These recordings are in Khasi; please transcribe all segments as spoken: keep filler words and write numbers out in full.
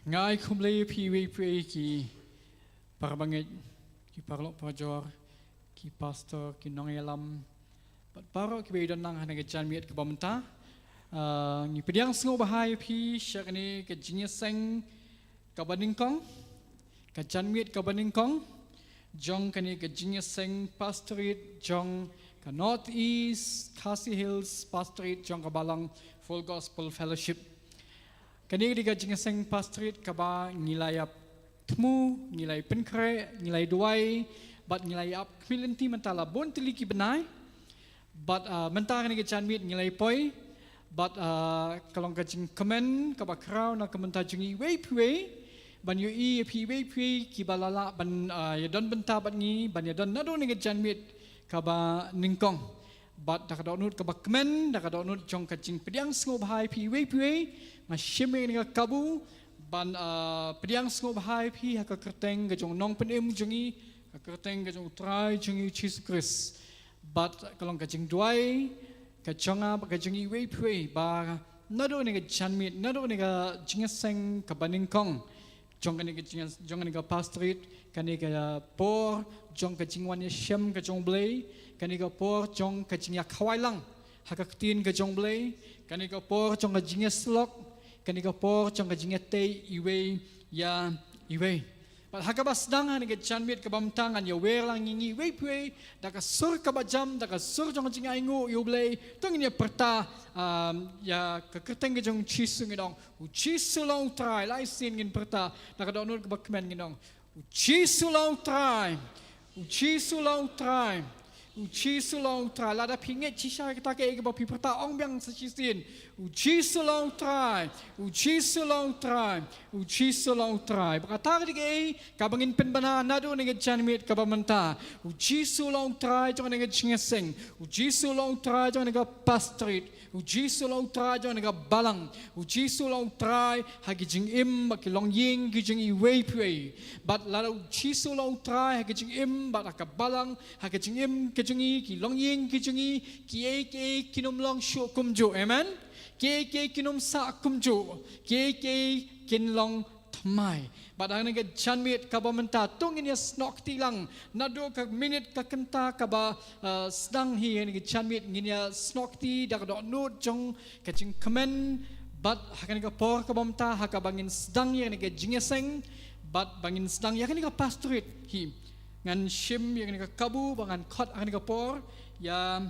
Nga ai khublei ïa phi iwei pa iwei ki parabangeit, ki paralok parajor, ki pastor, ki nongïalam, bad baroh kiba ïadon lang ha kane ka janmiet kaba mynta. Ah, ngi pdiang sngewbha ïa phi sha kane ka jingïaseng kaba nyngkong, ka janmiet kaba nyngkong jong kane ka jingïaseng pastorate jong ka North East Khasi Hills Pastorate jong ka Balang Full Gospel Fellowship. Kane ka dei ka jingïaseng pastorate kaba ngi la ïa thmu, ngi la ïa pynkhreh, ngi la ïa duwai, bad ngi la ïa ap khmih lynti mynta la bun tylli ki bnai. Bad, ah, mynta kane ka janmiet ngi la ïa poi. Bad, ah, ka long ka jingkmen kaba khraw na ka bynta jong ngi iwei pa iwei, ban ïohi ïa phi iwei pa iwei kiba la lah ban, ah, ïadon bynta bad ngi, ban ïadon naduh kane ka janmiet kaba nyngkong. Bad da ka dohnud kaba kmen, da ka dohnud jong ka jingpdiang sngewbha ïa phi iwei pa iwei, nga shim ïa kane ka kabu ban, ah, pdiang sngewbha ïa phi ha ka kyrteng ka jong u Nongpynim jong ngi, ka kyrteng ka jong u Trai jong ngi u Jisu Khrist. Bad ka long ka jingduwai ka jong nga bad ka jong ngi iwei pa iwei ba naduh kane ka janmiet, naduh kane ka jingïaseng kaba nyngkong jong kane ka jingïa-, jong kane ka pastorate, kane ka por jong ka jingwan ïashem ka jong U Blei, kane ka por jong ka jingïakhawai lang ha ka ktien ka jong U Blei, kane ka por jong ka jingïasyllok, kane ka por jong ka jingïatei iwei ïa iwei. Bad ha kaba sdang ha kane ka janmiet kaba mynta ngan ïawer lang ïa ngi iwei pa iwei da ka sur kaba jam, da ka sur jong ka jingainguh ïa U Blei. To ngin ïa pyrta, um, ïa ka kyrteng ka jong u Jisu, ngin ong, "U Jisu long u Trai." Lai sien ngin pyrta da ka dohnud kaba kmen, ngin ong, "U Jisu long u Trai. U Jisu long u Trai. U Jisu long u Trai." Lada phi ngeit shisha ïa kata kaei kaba phi pyrta, ong biang sa shisien, "U Jisu long u Trai. U Jisu long u Trai. U Jisu long u Trai." Bad kata ka dei kaei kaba ngin pynbna naduh kane ka janmiet kaba mynta. U Jisu long u Trai jong kane ka jingïaseng. U Jisu long u Trai jong kane ka pastorate. U Jisu long u Trai jong kane ka balang. U Jisu long u Trai ha ki jingim bad ki longïing ki jong ngi iwei pa iwei. Bad lada u Jisu long u Trai ha ki jingim bad ha ka balang, ha ki jingim ki jong ngi, ki longïing ki jong ngi, kiei kiei kin ym long shuh kumjuh. Amen. Kiei kiei kin ym sah kumjuh. Kiei kiei kin long thymmai. Bad ha kane ka janmiet kaba mynta to ngin ïa snoh kti lang naduh ka minit ka kynta kaba, eh, sdang hi ha kane ka janmiet, ngin ïa snoh kti da ka dohnud jong ka jingkmen. Bad ha kane ka por kaba mynta ha kaba ngin sdang ïa kane ka jingïaseng bad ba ngin sdang ïa kane ka pastorate hi, ngan shim ïa kane ka kabu ba ngan khot ha kane ka por ïa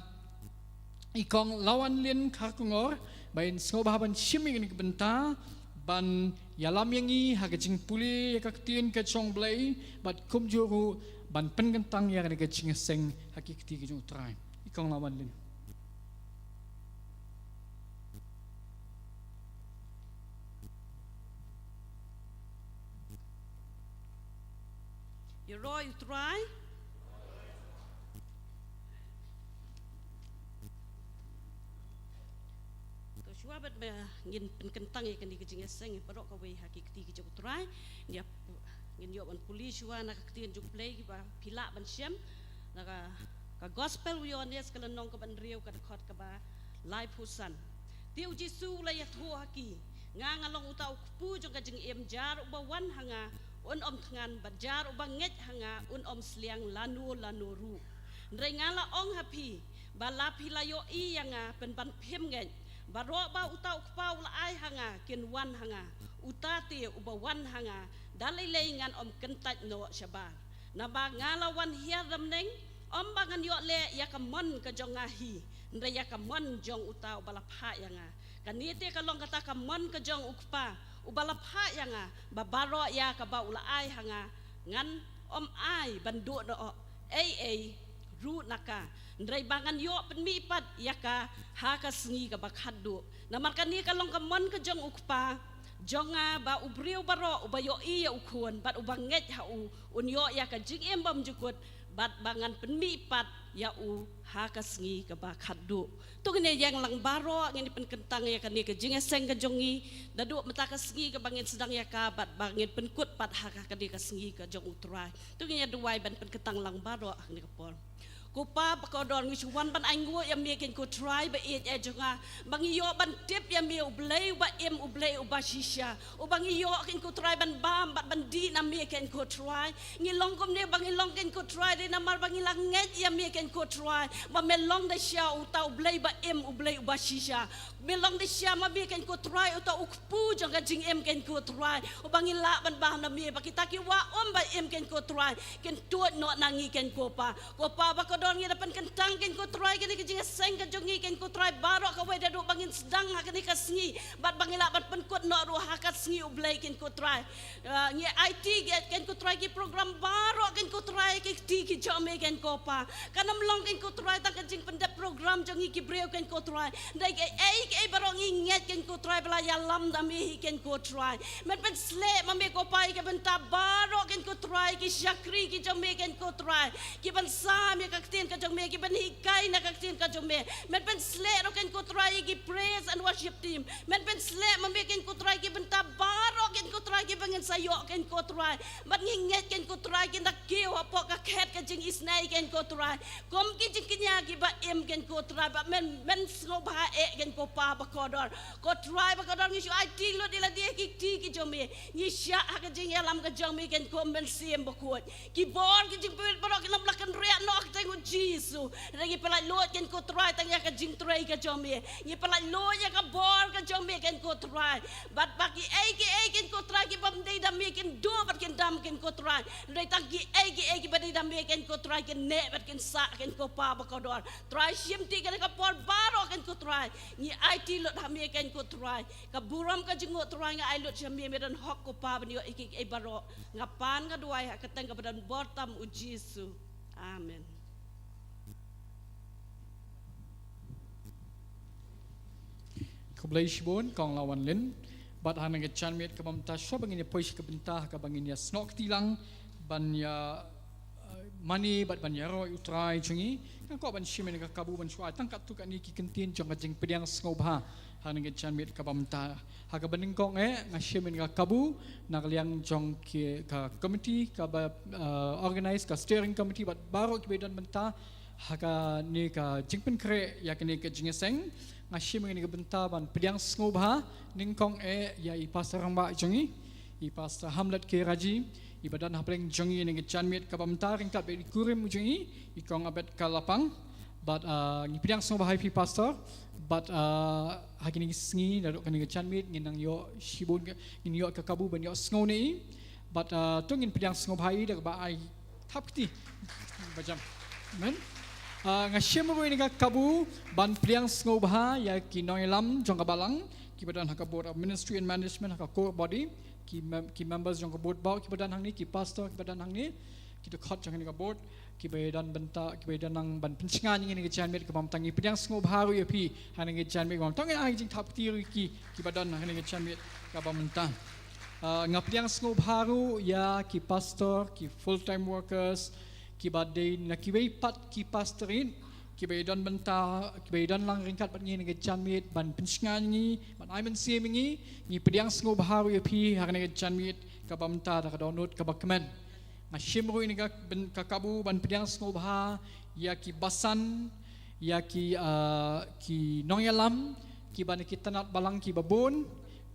i Kong Lawanlin Kharkongor ba in sngewbha ban shim ïa kane ka bynta ban ïalam ïa ngi ha ka jingpule ïa ka ktien ka jong U Blei bad kumjuh ruh ban pynkyntang ïa kane ka jingïaseng ha ki kti ka jong U Trai. I Kong Lawanlin. Ïaroh ïa U Trai. To shuwa bad ba ngin pynkyntang ïa kane ka jingïaseng ïa baroh kawei ha ki kti ki jong U Trai. Ngin ïa, ngin ïoh ban pule shuwa na ka ktien jong U Blei kiba phi lah ban shem. Na ka, ka Gospel u Ïoannis ka lynnong kaba hynriew ka dkhot kaba laiphew san. Te u Jisu u la ïathuh ha ki, "Nga nga long uta u kpu jong ka jingim, jar uba wan ha nga un ym thngan, bad jar uba ngeit ha nga un ym sliang lano lano ruh. Hynrei nga la ong ha phi, ba la phi la ïohi ïa nga pynban phim ngeit. Baroh ba uta u Kpa u la ai ha nga kin wan ha nga. Uta te uba wan ha nga, da lei lei ngan ym kyntait noh shabar. Naba nga la wan hiar da bneng, ym ba ngan ïoh leh ïa ka mon ka jong nga hi, hynrei ïa ka mon jong uta uba la phah ïa nga. Kane te ka long kata ka mon ka jong u Kpa uba la phah ïa nga, ba baroh ïa kaba u la ai ha nga, ngan ym ai ban duh noh ei ei ruh na ka, hynrei ba ngan ïoh pynmih pat ïa ka ha ka sngi kaba khatduh. Namar kane ka long ka mon ka jong u Kpa jong nga, ba u briew baroh uba ïohi ïa u Khun bad uba ngeit ha u, un ïoh ïa ka jingim bymjukut, bad ba ngan pynmih pat ïa u ha ka sngi kaba khatduh." To ngin ïeng lang baroh, ngin pynkyntang ïa kane ka jingïaseng ka jong ngi naduh mynta ka sngi kaba ngin sdang ïa ka bad ba ngin pynkut pat ha ka, kane ka sngi ka jong U Trai. To ngin ïa duwai ban pynkyntang lang baroh ha kane ka por. Ko Pa bakordor, ngi shu wan ban ainguh ïa me, Kynrad ko Trai ba ïeit eh jong nga, ba ngi ïoh ban tip ïa me, U Blei uba im, U Blei uba shisha, uba ngi ïoh, Kynrad ko Trai, ban bam bad ban dih na me, Kynrad ko Trai. Ngi long kumne ba ngi long, Kynrad ko Trai, dei namar ba ngi la ngeit ïa me, Kynrad ko Trai, ba me long da shisha uta U Blei ba im, U Blei uba shisha. Me long da shisha ma me, Kynrad ko Trai, uta u kpu jong ka jingim, Kynrad ko Trai, uba ngi lah ban bam na me, ba kita ki wah um ba im, Kynrad ko Trai, kin tuid noh na ngi, Kynrad ko Pa. Ko Pa bakordor, ngi da pynkyntang, Kynrad ko Trai, kane ka jingïaseng ka jong ngi, Kynrad ko Trai, baroh kawei, da dei ba ngin sdang ha kane ka sngi, bad ba ngi lah ban pynkut noh ruh ha ka sngi U Blei, Kynrad ko Trai. Ah, ngi aiti, Kynrad ko Trai, ki program baroh, Kynrad ko Trai, ki kti ki jong me, Kynrad ko Pa. Kan ym long, Kynrad ko Trai, tang ka jingpyndep program jong ngi ki briew, Kynrad ko Trai. Dei kaei kaei baroh ngi ngeit, Kynrad ko Trai, ba la ïalam da me hi, Kynrad ko Trai. Men pynsleh ma me ko Pa ïa ka bynta baroh, Kynrad ko Trai, ki shakri ki jong me, Kynrad ko Trai, ki ban sam ïa ka ktien ka jong me, ki ban hikai na ka ktien ka jong me. Men pynsleh ruh, Kynrad ko Trai, ïa ki praise and worship team. Men pynsleh ma me, Kynrad ko Trai, ki bynta baroh, Kynrad ko Trai, kiba ngin sa ïoh, Kynrad ko Trai. Bad ngi ngeit, Kynrad ko Trai, kin da kiew hapoh ka khet ka jingisynei, Kynrad ko Trai, kum ki jingkñia kiba im, Kynrad ko Trai. Bad men, men sngewbha eh, Kynrad ko Pa bakordor. Ko Trai bakordor, ngi shu aiti lut ïa lade ha ki kti ki jong me. Ngi shah ha ka jingïalam ka jong me, Kynrad ko Mynsiem Bakhuid. Ki bor ki jingpynbeit baroh kin ym lah kynriah noh ha kyrteng U Jisu. Hynrei ngi pyllait luid, Kynrad ko Trai, tang ïa ka jingtrei ka jong me. Ngi pyllait luid ïa ka bor ka jong me, Kynrad ko Trai. Bad ba kiei kiei, Kynrad ko Trai, kibym dei da me kin duh bad kin dam, Kynrad ko Trai. Hynrei tang kiei kiei kiba dei da me, Kynrad ko Trai, kin neh bad kin sah, Kynrad ko Pa bakordor. Trai, shim ti kane ka por baroh, Kynrad ko Trai, ngi aiti lut ha me, Kynrad ko Trai. Ka burom ka jingngeit, Trai, nga ai lut sha me, me don hok ko Pa ban ïoh ïa kiei kiei baroh. Nga pan nga duwai ha ka kyrteng kaba don bor tam U Jisu. Amen. Khublei shibun Kong Lawanlin. Bad ha kane ka janmiet kaba mynta, shuwa ba ngin ïa poi sha ka bynta ha kaba ngin ïa snoh kti lang ban ïa, eh, mane bad ban ïaroh ïa U Trai jong ngi, nga kwah ban shim ïa kane ka kabu ban shu ai tang katto katne ki kyntien jong ka jingpdiang sngewbha ha kane ka janmiet kaba mynta. Ha kaba nyngkong eh, nga shim ïa kane ka kabu na ka liang jong ki, ka committee kaba, eh, organize, ka steering committee bad baroh kiba don bynta ha kane ka jingpynkhreh ïa kane ka jingïaseng. Nga shim ïa kane ka bynta ban pdiang sngewbha nyngkong eh ïa i Pastor Rangbah jong ngi, i Pastor Hamlet K Raji, iba don hapdeng jong ngi ha kane ka janmiet kaba mynta ryngkat bad i kurim jong ngi, i Kong Abed Kharlapang. Bad, ah, ngi pdiang sngewbha ïa phi Pastor. Bad, ah, ha kine ki sngi naduh kane ka janmiet ngin nang ïoh shibun ka, ngin ïoh ka kabu ban ïohsngew na i. Bad, ah, to ngin pdiang sngewbha ïa i da kaba ai thap kti. Ba jam. Amen. Ah, nga shim ruh ïa kane ka kabu ban pdiang sngewbha ïa ki nongïalam jong ka balang, kiba don ha ka Board of Ministry and Management, ha ka core body, ki mem-, ki members jong ka board baroh kiba don hangne, ki pastor kiba don hangne, ki dkhot jong kane ka board, kiba don bynta, kiba don nang ban pynshngaiñ ïa kane ka janmiet kaba mynta. Ngi pdiang sngewbha ruh ïa phi ha kane ka janmiet kaba mynta. To ngin ai jingthap kti ruh ïa ki, kiba don ha kane ka janmiet kaba mynta. Ah, nga pdiang sngewbha ruh ïa ki pastor, ki full time workers, kiba dei na kiwei pat ki pastorate, kiba ïadon bynta, kiba ïadon lang ryngkat bad ngi ha kane ka janmiet ban pynshngaiñ ïa ngi, ban ai mynsiem ïa ngi. Ngi pdiang sngewbha ruh ïa phi ha kane ka janmiet kaba mynta da ka dohnud kaba kmen. Nga shim ruh ïa kane ka byn-, ka kabu ban pdiang sngewbha ïa ki basan, ïa ki, ah, ki nongïalam kiba na ki tnat balang kiba bun,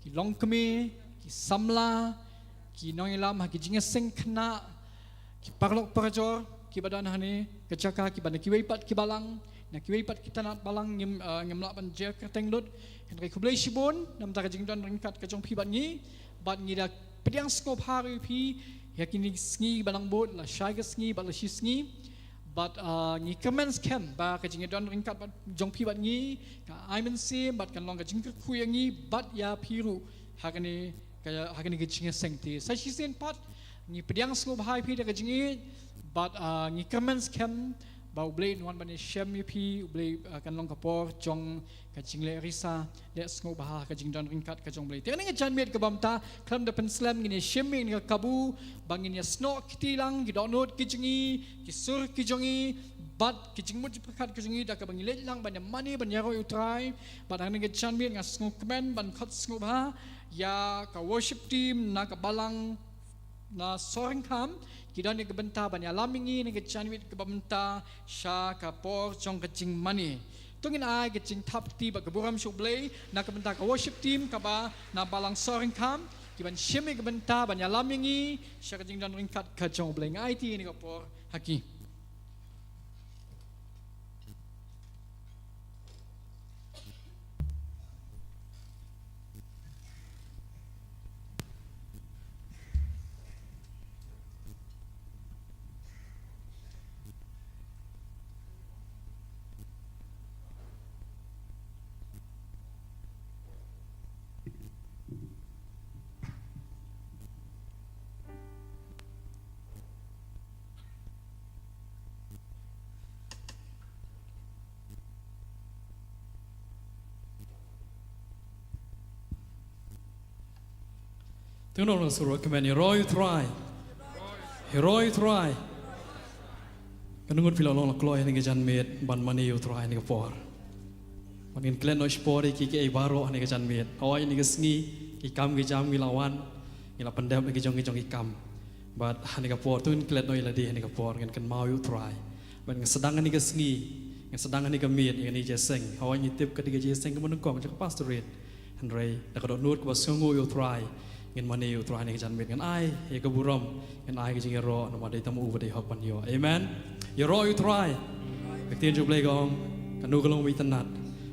ki longkmie, ki samla, ki nongïalam ha ki jingïaseng khynnah, ki paralok parajor kiba don hangne ka jaka, kiba na kiwei pat ki balang, na kiwei pat ki tnat balang, ngim, ah, ngim lah ban jer kyrteng lut. Hynrei khublei shibun namar ka jingdon ryngkat ka jong phi bad ngi. Bad ngi da pdiang sngewbha ruh ïa phi ha kine ki sngi ba nang bud, lashai ka sngi bad la shi sngi. Bad, ah, ngi kyrmen skhem ba ka jingdon ryngkat bad jong phi bad ngi ka ai mynsiem bad kan long ka jingkyrkhu ïa ngi bad ïa phi ruh ha kane ka, ha kane ka jingïaseng. Te sa shisien pat ngi pdiang sngewbha ïa phi da ka jingïeit bad, ah, ngi kyrmen skhem ba U Blei un wan ban ïashem ïa phi, U Blei, ah, kan long ka por jong ka jingleh risa, leh sngewbha ha ka jingdon ryngkat ka jong U Blei. Te ha kane ka janmiet kaba mynta khlem da pynslem, ngin ïa shim ïa kane ka kabu ba ngin ïa snoh kti lang ki dohnud ki jong ngi, ki sur ki jong ngi, bad ki jingmut jingpyrkhat ki jong ngi da kaba ngi leit lang ban ïa mane ban ïaroh ïa U Trai. Bad ha kane ka janmiet nga sngewkmen ban khot sngewbha ïa ka worship team na ka balang na Sohryngkham, ki don ïa ka bynta ban ïalam ïa ngi na ka janmiet kaba mynta sha ka por jong ka jingmane. To ngin ai ka jingthap kti bad ka burom sha U Blei na ka bynta ka worship team kaba na Balang Sohryngkham, ki ban shim ïa ka bynta ban ïalam ïa ngi sha ka jingdon ryngkat ka jong U Blei. Nga aiti ïa kane ka por ha ki. Te ngi ong sngewbha kumne, Ïaroh ïa U Trai. Ïaroh ïa U Trai. Kane ngut phi la long la kloi ha kane ka janmiet ban mane ïa U Trai ha kane ka por. Ban ngin klet noh shipor ïa ki, kiei baroh ha kane ka janmiet. Hooid, ha kane ka sngi ki kam ki jam ngi la wan, ngi la pyndep ïa ki jong ki jong ki kam. Bad ha kane ka por to ngin klet noh ïa lade ha kane ka por, ngin kynmaw ïa U Trai. Bad ngin sdang ha kane ka sngi, ngin sdang ha kane ka miet ïa kane ka jingïaseng. Hooid, ngi tip ka dei ka jingïaseng kaba nyngkong jong ka pastorate. Hynrei da ka dohnud kaba sngewnguh ïa U Trai, ngin mane ïa U Trai ha kane ka janmiet, ngin ai ïa ka burom, ngin ai ka jingïaroh namar dei tang ma u ba dei hok ban ïoh. Amen. Ïaroh ïa U Trai. Ka ktien jong U Blei ka ong, kano ka long ba itynnad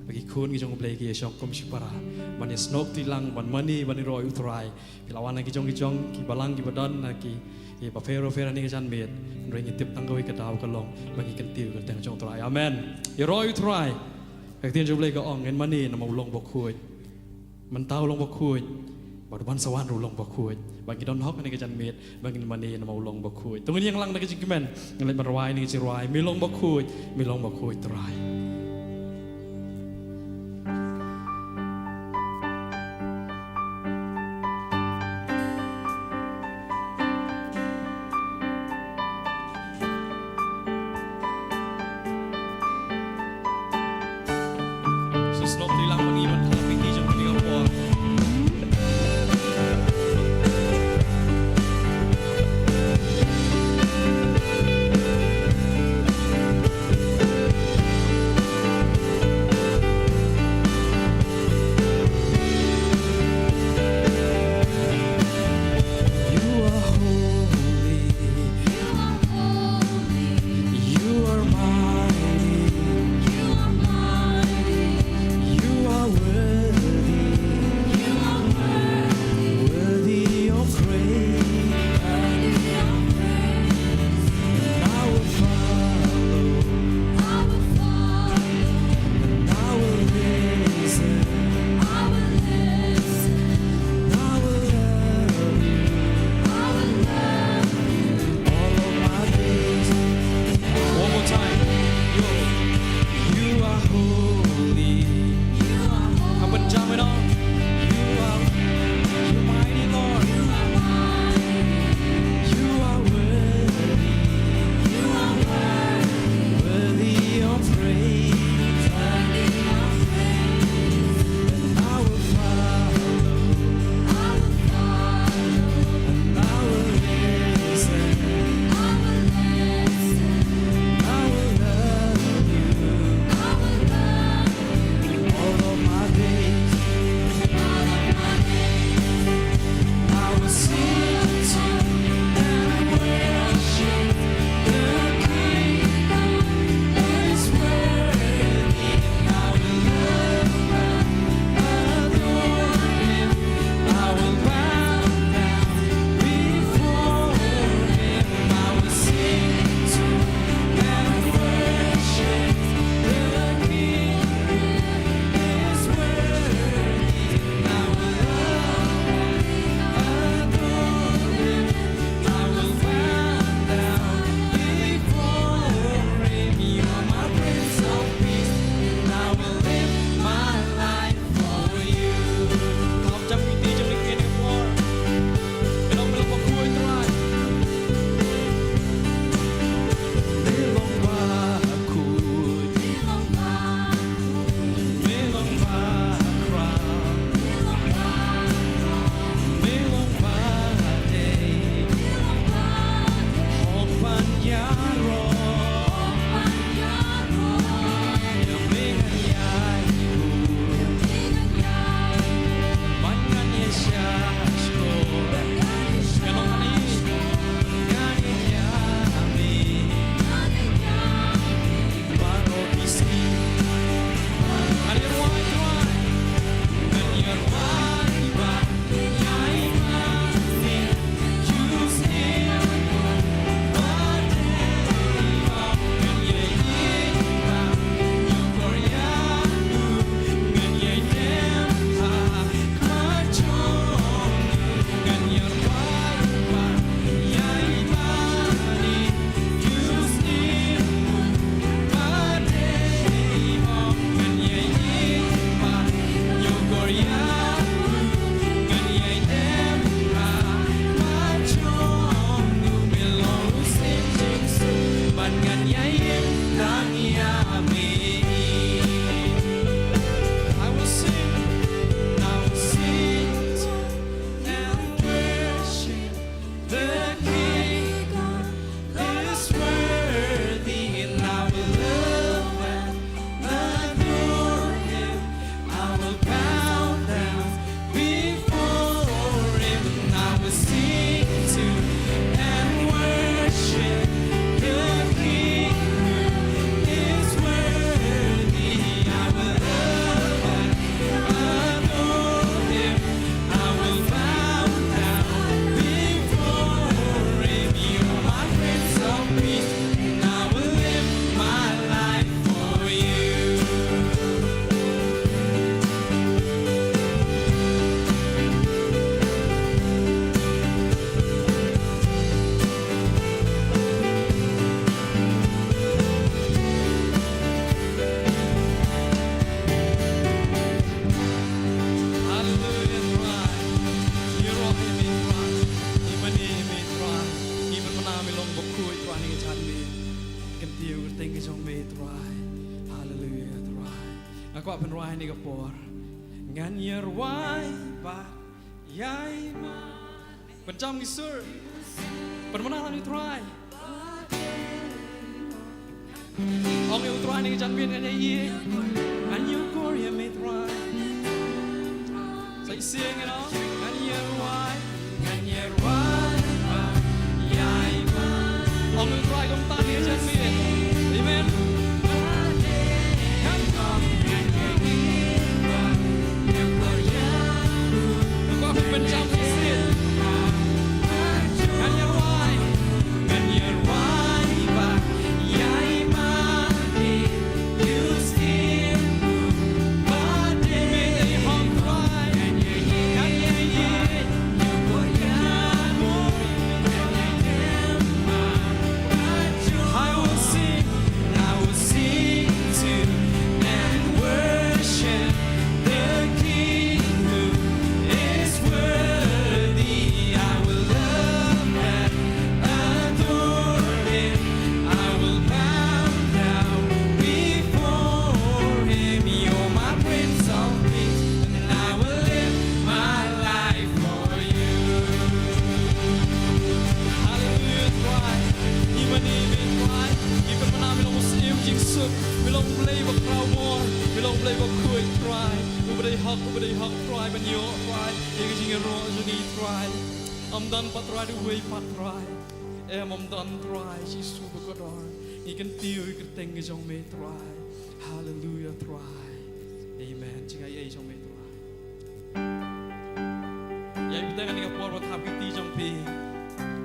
ba ki khun ki jong U Blei ki ïashong kum shipara ban ïasnoh kti lang, ban mane, ban ïaroh ïa U Trai. Phi la wan na ki jong ki jong ki balang kiba don na ki, ki bapher bapher ha kane ka janmiet. Hynrei ngi tip tang kawei ka daw ka long ba ngin kyntiew ïa ka kyrteng jong U Trai. Amen. Ïaroh ïa U Trai. Ka ktien jong U Blei ka ong, ngin mane namar u long bakhuid. Mynta u long bakhuid, bad u ban sa wan ruh u long bakhuid. Ba ngi don hok ha kane ka janmiet ba ngin mane namar u long bakhuid. To ngin ïeng lang da ka jingkmen, ngin leit ban rwai ha kane ka jingrwai, Me long bakhuid, Me long bakhuid Trai. Pynrwai ha kane ka por. Ngan ïa rwai bad ïai ma. Pynjam ki sur. Pynmana lang ïa u Trai. Ong ïa u Trai ha kane ka janmiet, ngan ïa ïeit, ngan ïa kor ïa me Trai. Sa shisien ngan ong, ngan ïa rwai, ngan ïa rwai bad ïai ma. Ong ïa u Trai kumta ha kane ka janmiet. Amen. I will sing, I will sing to and worship the King who is worthy. I will love and adore him. I will bow down before him. You're my Prince of Peace, and I will live my life for you. Hallelujah, Trai. Ngi mane ïa me Trai. Ngi pynbna me long u Syiem jingsuk, me long u Blei ba khraw bor, me long u Blei ba khuid Trai. U ba dei hok, u ba dei hok Trai, ban ïoh Trai ïa ka jingïaroh jong ngi Trai. Ym don pat Trai da uwei pat Trai. Em, ym don Trai Jisu ba kordor. Ngi kyntiew ïa ka kyrteng ka jong me Trai. Hallelujah Trai. Amen. Jingaiei jong me Trai. Ïa phi tang kane ka por ba thap kti jong phi.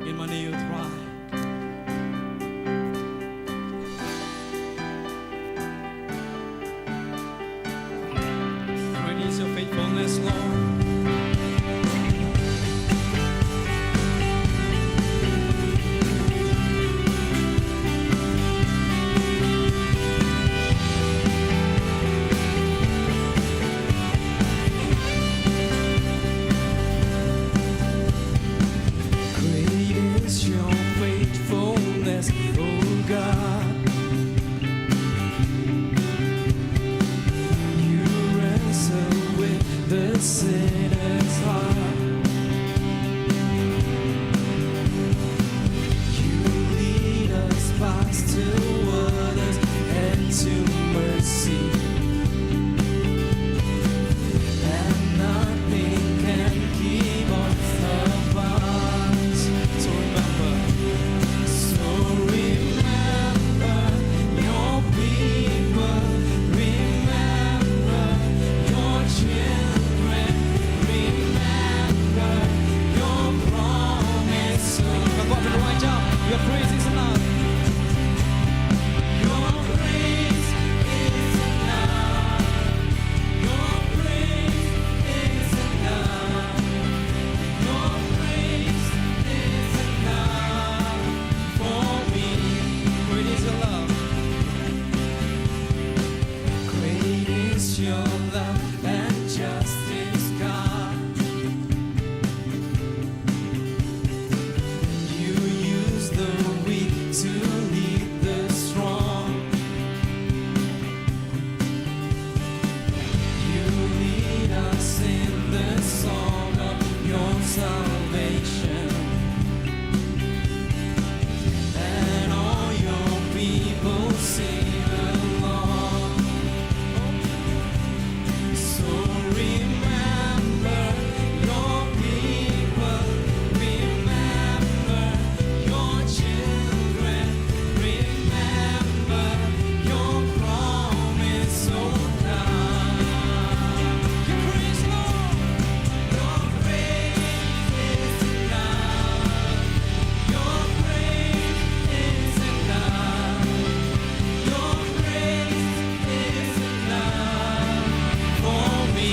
Ngin mane ïa u Trai. Great is your faithfulness, Lord. Great is your faithfulness, oh God. You wrestle with the sinner's heart. You lead us past to waters and to mercy. And nothing can keep us apart. So remember, so remember your people, remember your children, remember your promise. Come on, right up. Your praise is enough. Your praise is enough. Your praise is enough. Your praise is enough for me. Great is your love. Great is your love and justice, God. You use the weak to lead the strong. You lead us in the song of your salvation. And all your people sing along. So remember your people, remember your children, remember your promise, oh God. Your grace, Lord. Your grace is enough. Your grace is enough. Your grace is enough for me.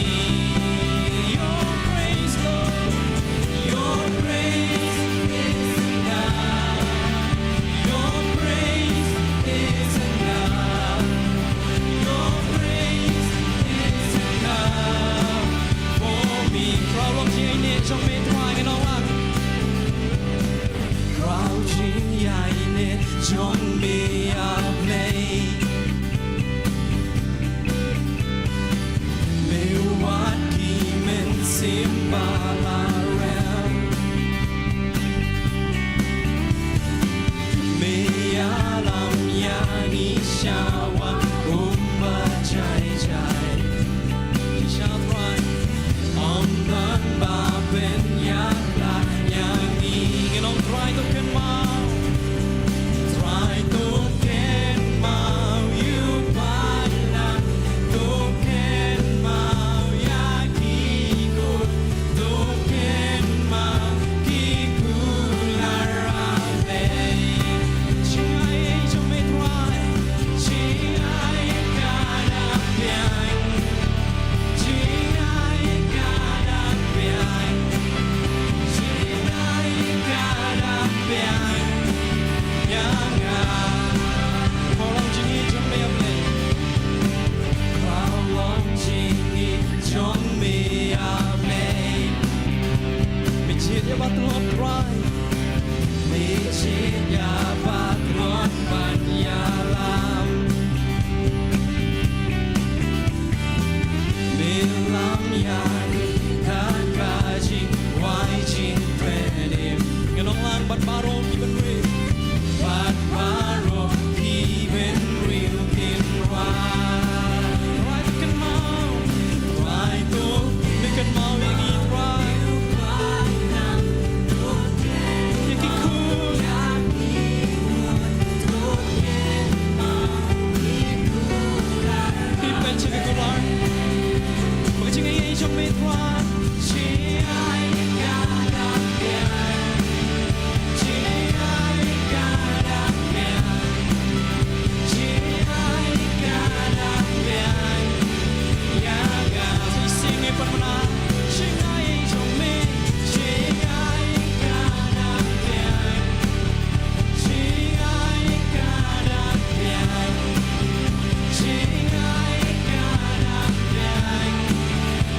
Your grace, Lord. Your grace is enough. Your grace is enough. Your grace is enough for me. Khraw long jingïaineh jong me Trai, ngan ong lang. Khraw jingïaineh jong me A Blei. Me ïalam ïa ngi sha wah um ba jai jai. Sha Trai, ym don ba pynïaid ïa ngi. Ngan ong Trai to kynmaw. Trai to kynmaw ïa u paidlang, to kynmaw ïa ki khun, to kynmaw ki kular. Jingaiei jong me Trai, jingaiei ka da biang. Jingaiei ka da biang. Jingaiei ka da biang ïa nga. Ka long jingaiei jong me, A Blei. Ka long jingaiei jong me, A Blei. Me jied ïa ba tlot Trai. Me jied ïa ba tlot ban ïalam. Me lam ïa ngi ha ka jingwai jingpynim. Ngan ong lang bad baroh ki bynriew. Bad baroh ki bynriew kin rwai. Rwai to kynmaw. Rwai to. Me kynmaw ïa ngi Trai. Ïa ki khun. Ki pynshai ki kular. Ba ka jingaiei jong me Trai.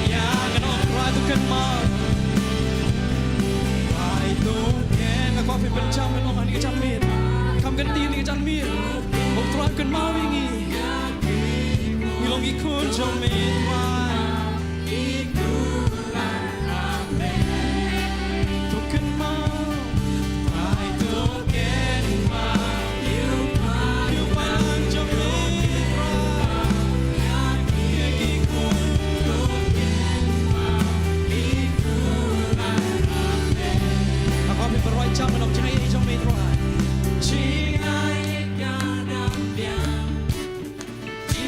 Ïa, ngan ong Trai to kynmaw. Trai to kynmaw. Nga kwah phi pynjam, ngan ong ha kane ka janmiet. Kham kynti ha kane ka janmiet. Ong Trai kynmaw ïa ngi. Ngi long ki khun jong me Trai. To kynmaw. Trai to kynmaw.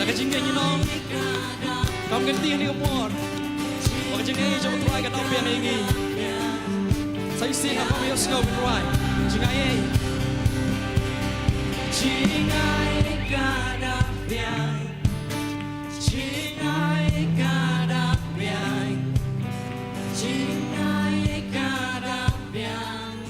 Na ka jingngeit ngi ong. Kam kynti ha kane ka por. Ba ka jingngeit jong u Trai ka dap biang ïa ngi. Sa shisien ha ka por ba ïohsngew u Trai. Jingngeit. Jingngeit ka dap biang. Jingngeit ka dap biang. Jingngeit ka dap biang.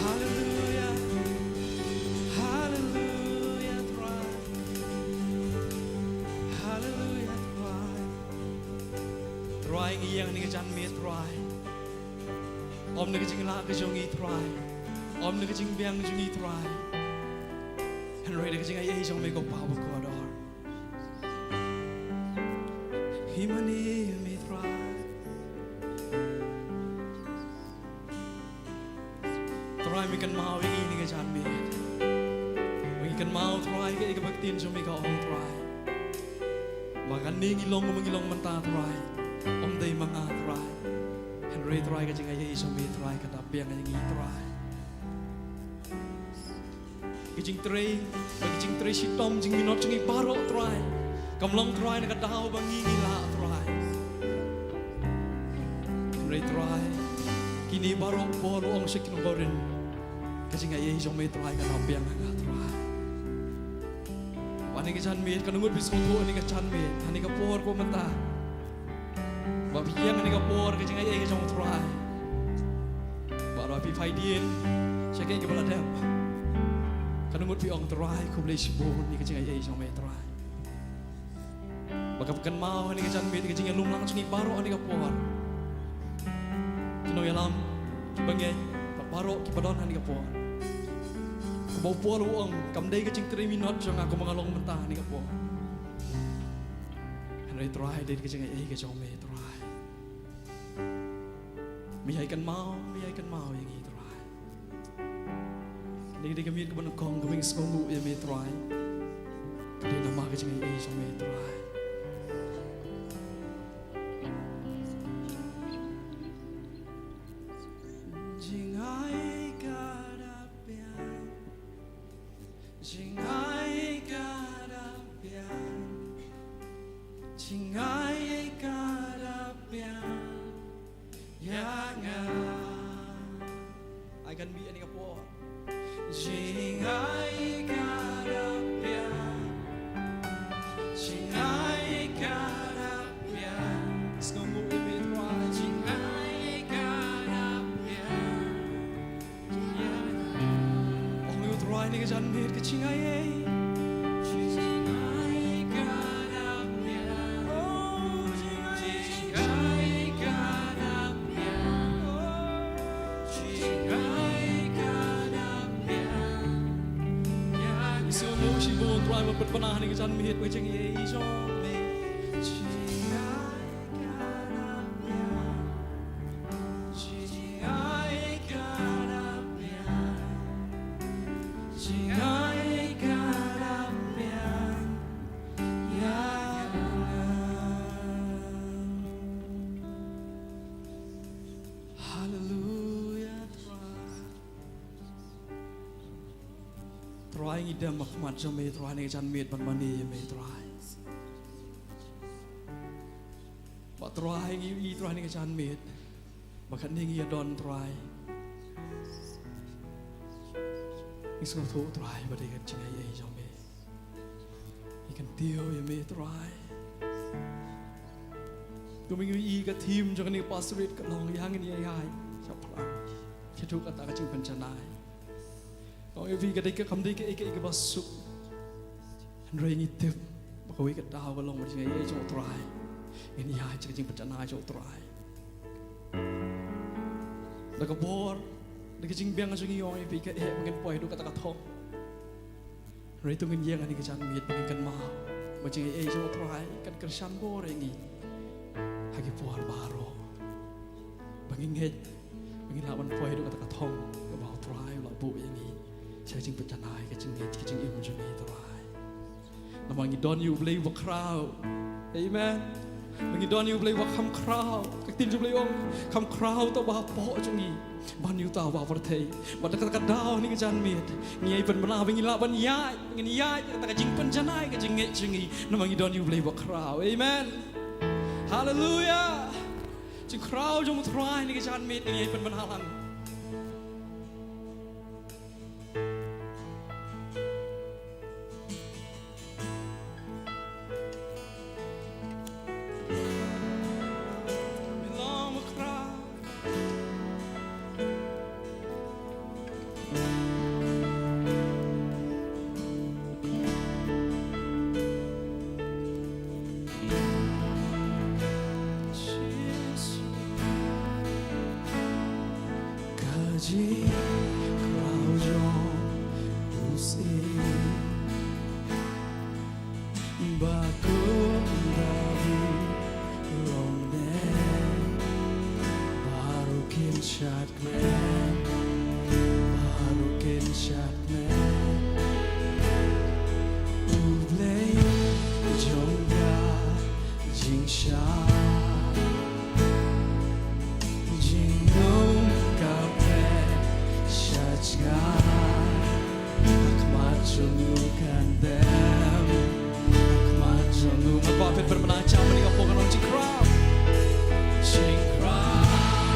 Hallelujah. Hallelujah, Trai. Hallelujah, Trai. Trai, ngi ïeng ha kane ka janmiet, Trai. Ym na ka jinglah ka jong ngi, Trai. Ym na ka jingbiang jong ngi, Trai. Hynrei da ka jingaiei jong me, ko Pa bakordor. Hi mane me, Trai. Trai, me kynmaw ïa ngi ha kane ka janmiet. Me kynmaw, Trai, kaei kaba ka ktien jong me ka ong, Trai. Ba kane ngi long, ba ngi long mynta, Trai. Ym dei ma nga, Trai. Hynrei, Trai, ka jingaiei jong me, Trai, ka dap biang ïa ngi, Trai. Ka jingtrei, ka jingtrei shitom jingminot jong ngi baroh, Trai. Kam long, Trai, na ka daw ba ngi ngi lah, Trai. Hynrei Trai, kine baroh por u ong sha ki nongkynmaw, ka jingai ei jong me Trai ka la biang ha nga Trai. Ba ha kane ka janmiet kan ngut phi sngewthuh ha kane ka janmiet, ha kane ka por kaba mynta. Ba phi ïeng ha kane ka por ka jingai ei ka jong u Trai. Ba, ba phi phai dien sha kiei kiba la dep. Kan ngut phi ong Trai khublei shibun ïa ka jingai ei jong me Trai. Ba ka pynkynmaw ha kane ka janmiet ka jingïalum lang jong ngi baroh ha kane ka por. Ki nongïalam, ki bangeit, bad baroh kiba don ha kane ka por. Kaba u Paul u ong, kam dei ka jingtrei minot jong nga kumba nga long mynta ha kane ka por. Hynrei Trai dei ka jingai ei ka jong me Trai. Me ïai kynmaw, me ïai kynmaw ïa ngi Trai. Kane ka dei ka miet kaba nyngkong kaba ngi sngewnguh ïa me Trai. Ka dei namar ka jingai ei jong me Trai. Jingai ka da biang. Jingai ka da biang. Jingai ka da biang. Ïa nga. Ai kan mih ha kane ka por. Jingai ka da biang. Jingai ka da biang. Sngewnguh ïa me Trai. Jingai ka da biang. Ong ïa u Trai ha kane ka janmiet ka jingai ei. Jingai ka da biang. Oh, jingai. Jingai ka da biang. Oh, jingai ka da biang. Ïa, ngi sngewnguh shibun Trai ban pynbna ha kane ka janmiet ka jingai ei jong me. Jingai ka da biang. Jingai ka da biang. Jingai ka da biang. Ïa nga. Hallelujah, Trai. Trai ngi dem ha khmat jong me Trai ha kane ka janmiet ban mane ïa me Trai. Ba Trai ngi ïohi Trai ha kane ka janmiet. Ba katne ngi ïa don Trai. Ngi sngewthuh Trai ba dei ka jingai ei jong me. Ngi kyntiew ïa me Trai. Kumba ngi ïohi ka theme jong kane ka pastorate ka long ïa ngin ïaid shaphrang. Shaduh kata ka jingpynjanai. Ong ïa phi ka dei ka kam dei kaei kaei kaba suk. Hynrei ngi tip ba kawei ka daw ka long ba jingai ei jong u Trai. Ngin ïaid sha ka jingpynjanai jong u Trai. Da ka bor, da ka jingbiang jong ngi ong ïa phi ka eh ba ngin poi haduh kata ka thong. Hynrei to ngin ïeng ha kane ka janmiet ba ngin kynmaw ba jingai ei jong u Trai kan kyrshan bor ïa ngi ha ki por baroh. Ba ngin ngeit ba ngin lah ban poi haduh kata ka thong kaba u Trai u la buh ïa ngi sha ka jingpynjanai, ka jingngeit, ka jingim jong ngi Trai. Namar ngi don ïa u Blei uba khraw. Amen. Ba ngi don ïa u Blei uba kham khraw. Ka ktien jong u Blei ong kham khraw uta uba hapoh jong ngi ban ïa uta uba pyrthei. Bad da kata ka daw ha kane ka janmiet ngi ïai pynbna ba ngi lah ban ïaid, ngin ïaid kata ka jingpynjanai ka jingngeit jong ngi. Namar ngi don ïa u Blei uba khraw. Amen. Haleluia. Jingkhraw jong u Trai ha kane ka janmiet ngi ïai pynbna lang. Ka jingkhraw jong u Syiem ba kum Dabid long ne, baroh kin shad kmen, baroh kin shad kmen. U Blei jong nga, jingshai jingdum ka pyrshah jngai. Ha khmat jong u kan dem, ha khmat jong u. Ngan kwah phin pynbna jam ha kane ka por, ka long jingkhraw. Jingkhraw.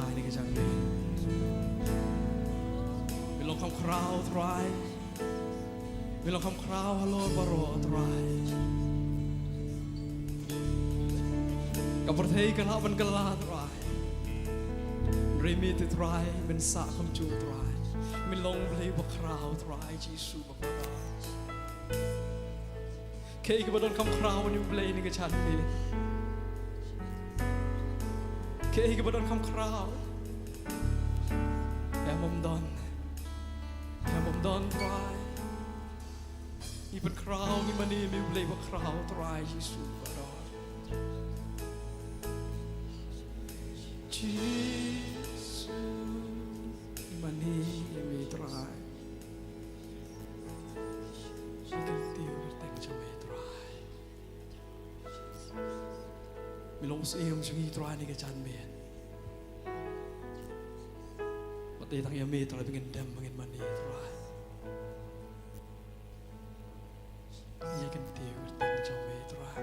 Trai, ha kane ka janmiet. Me long kham khraw, Trai. Me long kham khraw halor baroh, Trai. Ka pyrthei ka lah ban kylla, Trai. Hynrei me te, Trai, men sah kham shuh, Trai. Me long Blei ba khraw, Trai Jisu ba khraw. Kaei kaba don kham khraw ha une u Blei ha kane ka janmiet? Kaei kaba don kham khraw? Em, ym don. Em, ym don, Trai. Ngi pynkhraw, ngi mane ïa me, u Blei ba khraw, Trai Jisu ba don. Jisu, ngi mane ïa me, Trai. Ngi kyntiew kyrteng jong me, Trai. Me long u syiem jong ngi, Trai, ha kane ka janmiet. Wat dei tang ïa me, Trai, ba ngin dem, ba ngin mane, Trai. Ngi kyntiew kyrteng jong me, Trai.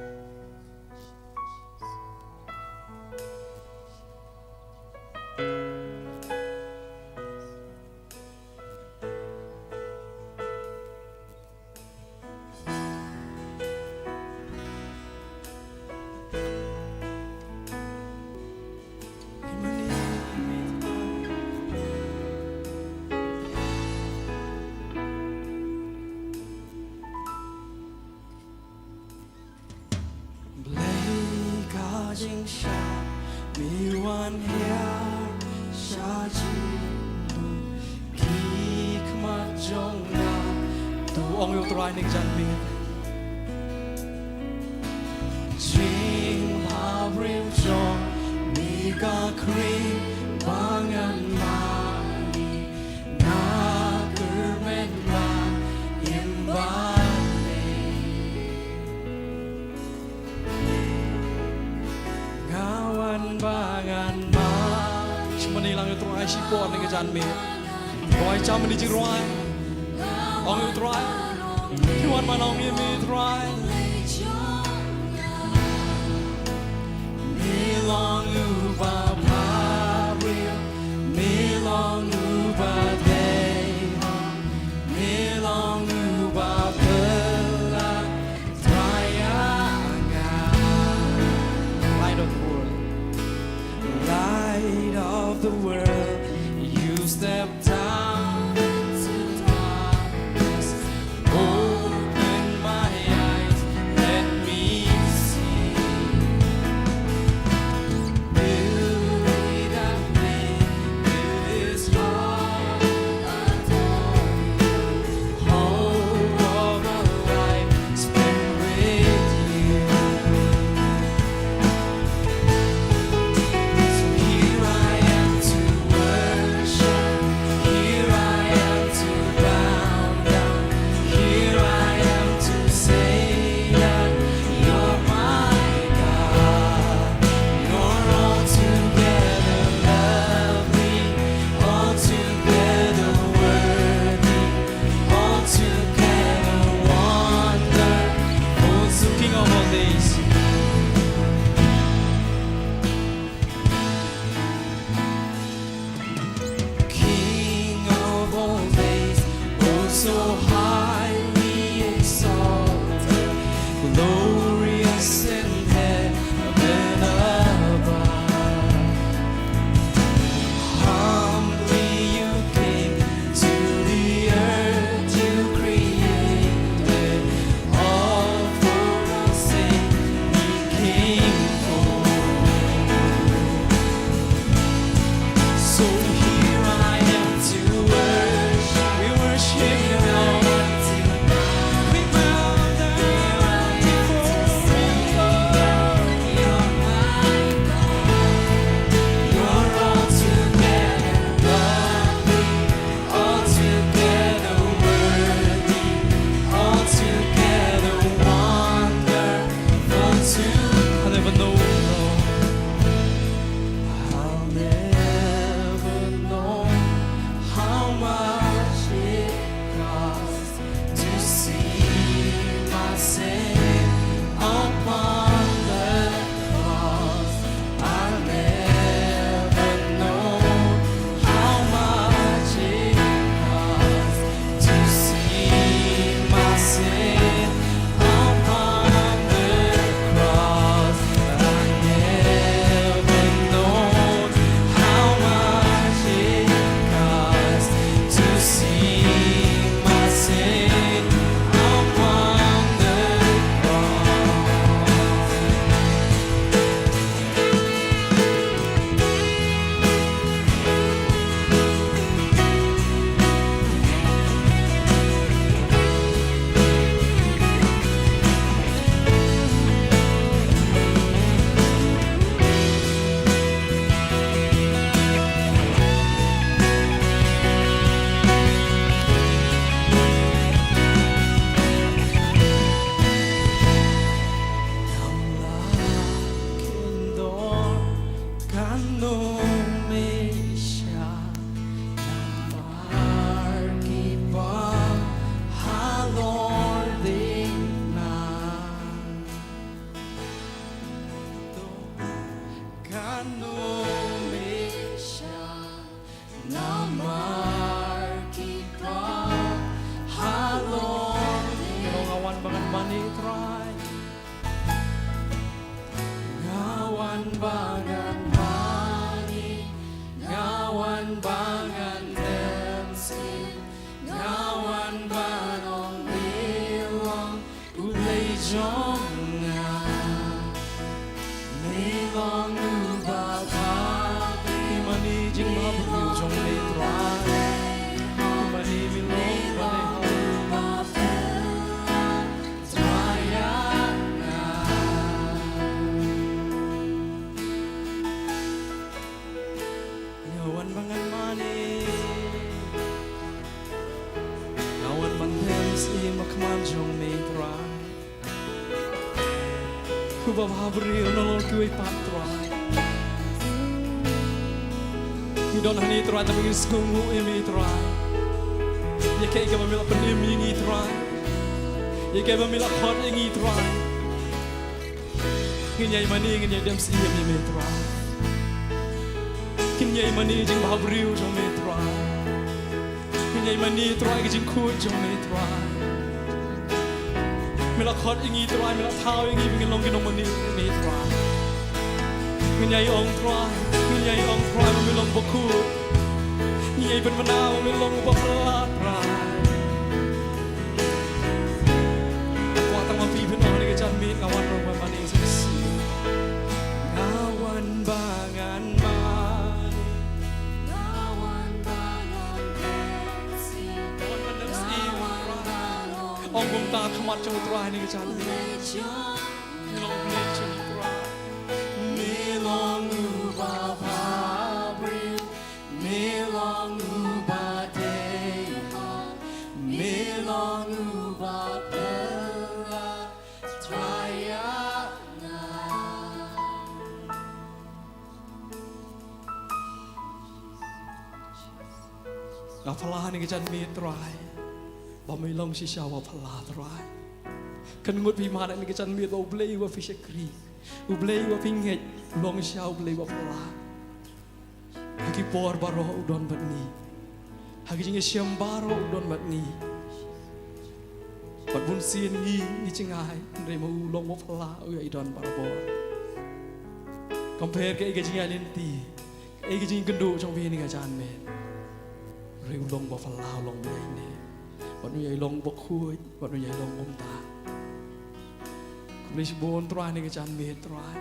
Blei ka jingshai, me wan hiar sha jingmut ki khmat jong nga. To ong ïa u Trai ha kane ka janmiet. Jingpynbriew jong me ka khring ba ngan mane. Nga kyrmen ba im bad me. Nga wan ba ngan mane. Shu mane lang ïa u Trai shipor ha kane ka janmiet. Rwai, jam ïa kane ka jingrwai. Ong ïa u Trai. Ngi wan ban ong ïa me, Trai. Me long uba pynbriew, me long uba dei, me long uba pynlait, Trai ïa nga. Light of the world. Light of the world, you step down into darkness. Open my eyes, let me see. Beauty that made this heart adore you. Hope of a life spent with you. So here I am to worship, here I am to bow down, here I am to say that you're my God. You're altogether lovely, altogether worthy, altogether wonderful. So King of all days. King of all days, oh so highly exalted, glorious in heaven above. Humbly you came to the earth you created, all for our sake you came for. So here I am to worship. We worship you, Lord. We bow down before you. You're altogether lovely, altogether worthy, altogether wonderful to. I'll never know, Lord. I'll never Ba ngan mane. Nga wan ban leh shisha ha khmat jong me Trai. Uba bhabriew na lor kiwei pat Trai. Ngi don hangne Trai tang ba ngin sngewnguh ïa me Trai. Ïa kaei kaba me la pynim ïa ngi Trai. Ïa kaei ba me la khot ïa ngi Trai. Ngin ïai mane, ngin ïai dem shisha ïa me Trai. Ngin ïai mane ïa ka jingbhabriew jong me Trai. Ngin ïai mane Trai ïa ka jingkhuid jong me Trai. Me la khot ïa ngi Trai, me la thaw ïa ngi ba ngin long ki nongmane ïa me Trai. Ngin ïai ong Trai, ngin ïai ong Trai ba me long bakhuid. Ngin ïai pynbna ba me long uba phylla Trai. Nga kwah tang ma phi phin ong ha kane ka janmiet, nga wan ruh ban mane shisha. Nga wan ba ngan mane. Nga wan ba ngan leh shisha. Nga wan ba ngan leh shisha. Nga wan ba ngan leh shisha. Ong kumta ha khmat jong u Trai ha kane ka janmiet. Long Blei jong ngi Trai. Me long uba bhabriew. Me long uba dei hok, me long uba phylla, Trai ïa nga. Nga phylla ha kane ka janmiet Trai, ba me long shisha uba phylla Trai. Kynnoh phi ma ha kane ka janmiet ba U Blei uba phi shakri, U Blei uba phi ngeit, u long shisha U Blei uba phylla. Ha ki por baroh u don bad ngi. Ha ki jingïashem baroh u don bad ngi. Bad bunsien ngi ngi jngai, hynrei ma u long uba phylla, u ïa i don barabor. Kam pher kaei ka jingïaid lynti, kaei ka jingkynduh jong phi ha kane ka janmiet. Hynrei u long uba phylla, u long uba ïaineh. Bad u ïai long bakhuid, bad u ïai long kumta. Khublei shibun Trai ha kane ka janmiet Trai.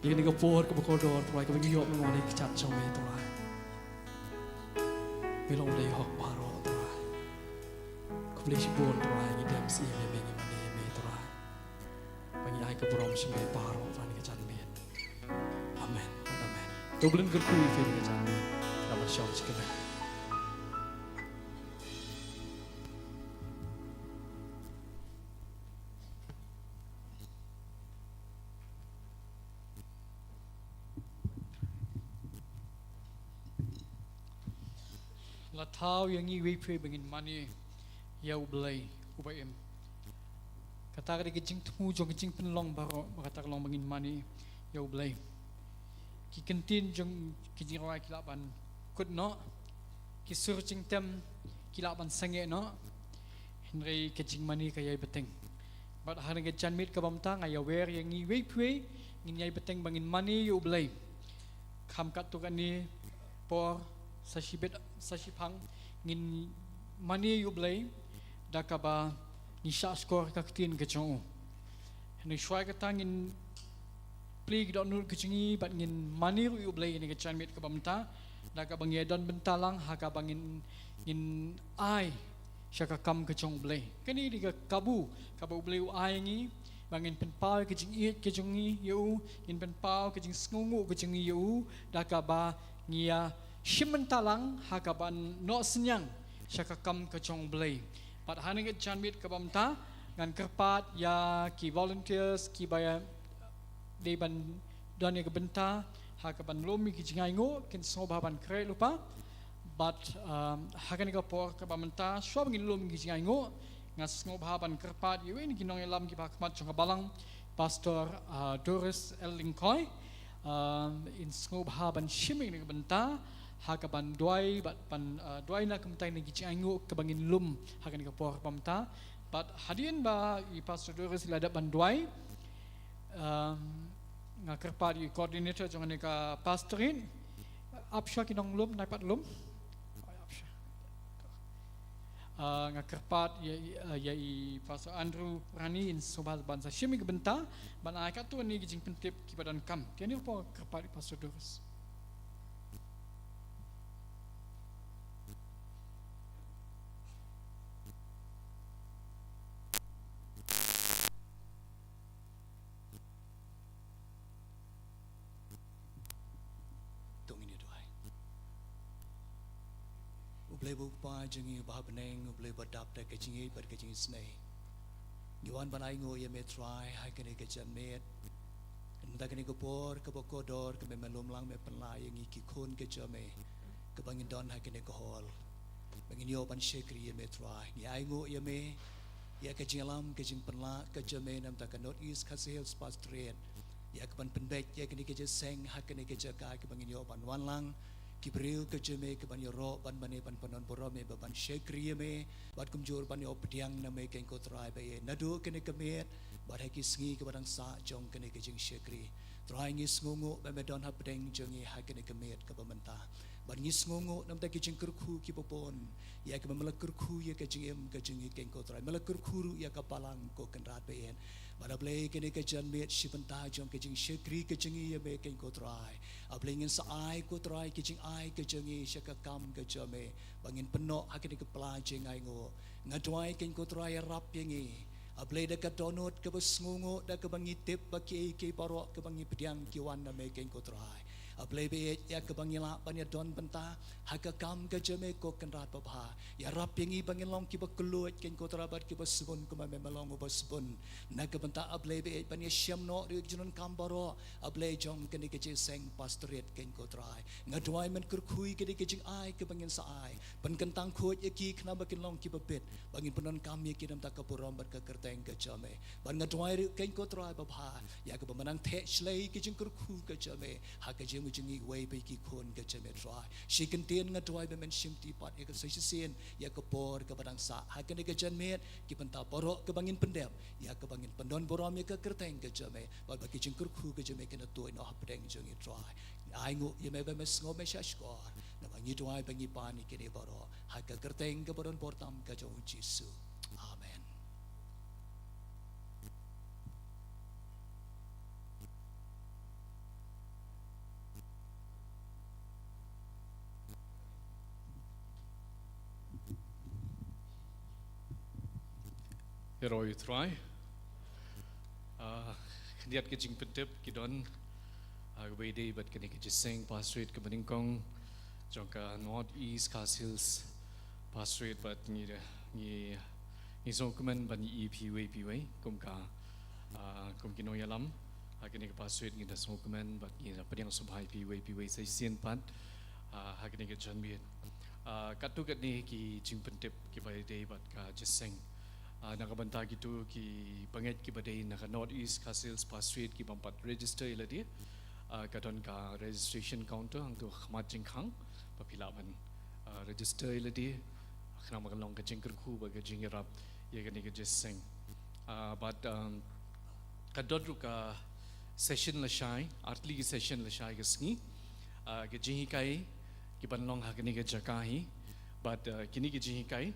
Ïa kane ka por kaba kordor Trai, kaba ngi ïoh ban wan ha ka kjat jong me Trai. Me long U Blei hok baroh Trai. Khublei shibun Trai, ngi dem shisha ïa me, ngi mane ïa me Trai. Ba ngi ai ka burom sha me baroh Trai ha kane ka janmiet. Amen. Amen. To U Blei un kyrkhu ïa phi ha kane ka janmiet. Ngi la ban shong sha ka met. La thaw ïa ngi iwei pa iwei ba ngin mane ïa U Blei uba im. Kata ka dei ka jingthmu jong ka jingpynlong baroh, ba kata ka long ba ngin mane ïa U Blei. Ki ktien jong ki jingrwai ki lah ban kut noh, ki sur jingtem ki lah ban sangeh noh, hynrei ka jingmane ka ïai bteng. Bad ha kane ka janmiet kaba mynta nga ïawer ïa ngi iwei pa iwei, ngin ïai bteng ba ngin mane ïa U Blei. Kham katto katne por, sa shibit sa shiphang, ngin mane ïa U Blei da kaba ngi shahshkor ïa ka ktien ka jong u. Hynrei shuwa kata ngin plie ki dohnud ka jong ngi bad ngin mane ruh ïa U Blei ha kane ka janmiet kaba mynta, da kaba ngi ïadon bynta lang ha kaba ngin, ngin ai sha ka kam ka jong U Blei. Kane dei ka kabu kaba U Blei u ai ïa ngi, ba ngin pynpaw ïa ka jingïeit ka jong ngi ïa u, ngin pynpaw ïa ka jingsngewnguh ka jong ngi ïa u, da kaba ngi ïa shim bynta lang ha kaba noh synñiang sha ka kam ka jong U Blei. Bad ha kane ka janmiet kaba mynta ngan kyrpad ïa ki volunteers kiba ïa dei ban don ïa ka bynta ha kaban lum ïa ki jingainguh, kin sngewbha ban khreh lypa. Bad, um, ha kane ka por kaba mynta shuwa ba ngin lum ïa ki jingainguh, nga sngewbha ban kyrpad ïa iwei na ki nongïalam kiba ha khmat jong ka balang, Pastor, uh, Doris L Lyngkhoi. Um, in sngewbha ban shim ïa kane ka bynta ha kaban duwai bad ban, uh, duwai na ka bynta ïa ki jingainguh kaba ngin lum ha kane ka por kaba mynta. Bad hadien ba i Pastor Doris i la dep ban duwai, um, nga kyrpad ïa i coordinator jong kane ka pastorate. Ap shuwa ki nonglum, nai pat lum. Ap shuwa. Uh, nga kyrpad ïa, ïa, ïa i Pastor Andrew Rani in sngewbha ban sa shim ïa ka bynta ban ai katto katne ki jingpyntip kiba donkam. Te hangne hapoh nga kyrpad ïa i Pastor Doris. To ngin ïa Blei ba u Kpa jong ngi uba ha bneng, U Blei ba dap da ka jingïeit bad ka jingisynei. Ngi wan ban ainguh ïa me Trai ha kane ka janmiet. Mynta kane ka por kaba kordor kaba me lum lang me pynlah ïa ngi ki khun ka jong me, kaba ngin don ha kane ka hall. Ba ngin ïoh ban shakri ïa me Trai. Ngi ainguh ïa me ïa ka jingïalam ka jingpynlah ka jong me na ka bynta ka North East Khasi Hills Pastorate, ïa kaban pynbeit ïa kane ka jingïaseng ha kane ka jaka kaba ngin ïoh ban wan lang ki briew ka jong me kaban ïaroh ban mane ban pyndonkam ïa me, ba ban shakri ïa me, bad kumjuh ban ïoh pdiang na me Kynrad ko Trai ba ïeit. Naduh kane ka miet bad ha ki sngi kaba dang sah jong kane ka jingshakri, Trai ngi sngewnguh ba me don hapdeng jong ngi ha kane ka miet kaba mynta. Bad ngi sngewnguh na ka bynta ki jingkyrkhu kiba bun, ïa kaba me la kyrkhu ïa ka jingim ka jong ngi Kynrad ko Trai, me la kyrkhu ruh ïa ka balang ko Kynrad ba ïeit. Bad A Blei kane ka janmiet shi bynta jong ka jingshakri ka jong ngi ïa me Kynrad ko Trai, A Blei ngin sa ai ko Trai ka jingai ka jong ngi sha ka kam ka jong me, ba ngin pynnoh ha kane ka pla jingainguh. Nga duwai Kynrad ko Trai ïarap ïa ngi, A Blei, da ka dohnud kaba sngewnguh, da kaba ngi tip ba kiei kiei baroh kaba ngi pdiang ki wan na me Kynrad ko Trai. A Blei ba ïeit, ïa kaba ngi lah ban ïadon bynta ha ka kam ka jong me ko Kynrad babha. Ïarap ïa ngi ba ngin long kiba kylluid Kynrad ko Trai bad kiba sbun kumba me me long uba sbun. Na ka bynta A Blei ba ïeit ban ïashem noh ruh ïa ki jingdonkam baroh, A Blei, jong kane ka jingïaseng Pastorate Kynrad ko Trai. Nga duwai men kyrkhu ïa kane ka jingai kaba ngin sa ai. Pynkyntang khuid ïa ki khnang ba kin long kiba bit, ba ngin pyndonkam ïa ki na ka bynta ka burom bad ka kyrteng ka jong me. Bad nga duwai ruh Kynrad ko Trai babha, ïa kaba men nang theh shlei ki jingkyrkhu ka jong me ha ka jingim jong ngi wei pa ki khun ka jong me Trai. Shi kyntien nga duwai ba men shimti pat ïa ka sa shisien ïa ka por kaba dang sah ha kane ka janmiet, ki bynta baroh kaba ngin pyndep, ïa kaba ngin pyndonburom ïa ka kyrteng ka jong me, bad ba ki jingkyrkhu ka jong me kin ïa tuid noh hapdeng jong ngi Trai. Ainguh ïa me ba me sngew me shahshkor, naba ngi duwai ba ngi pan ïa kine baroh ha ka kyrteng kaba don bor tam ka jong U Jisu. Amen. Ïaroh ïa U Trai. Ah, khyndiat ki jingpyntip ki don, ah, kaba ïadei bad kane ka jingïaseng Pastorate kaba nyngkong jong ka North East Khasi Hills Pastorate, bad ngi da, ngi, ngi sngewkmen ban ïohi phi iwei pa iwei kum ka, ah, kum ki nongïalam ha kane ka Pastorate. Ngi da sngewkmen bad ngi da pdiang sngewbha ïa phi iwei pa iwei sa shisien pat, ah, ha kane ka janmiet. Ah, katto katne ki jingpyntip kiba ïadei bad ka jingïaseng. Ah, na ka bynta kito ki bangeit kiba dei na ka North East Khasi Hills Pastorate ki bym pat register ïa lade, ah, ka don ka registration counter hangto ha khmat jingkhang, ba phi lah ban, ah, register ïa lade, khnang ba kan long ka jingkyrkhu bad ka jingïarap ïa kane ka jingïaseng. Ah, bad, um, ka don ruh ka session lashai, ar tylli ki session lashai ka sngi. Ah, ki jinghikai ki ban long ha kane ka jaka hi. Bad, ah, kine ki jinghikai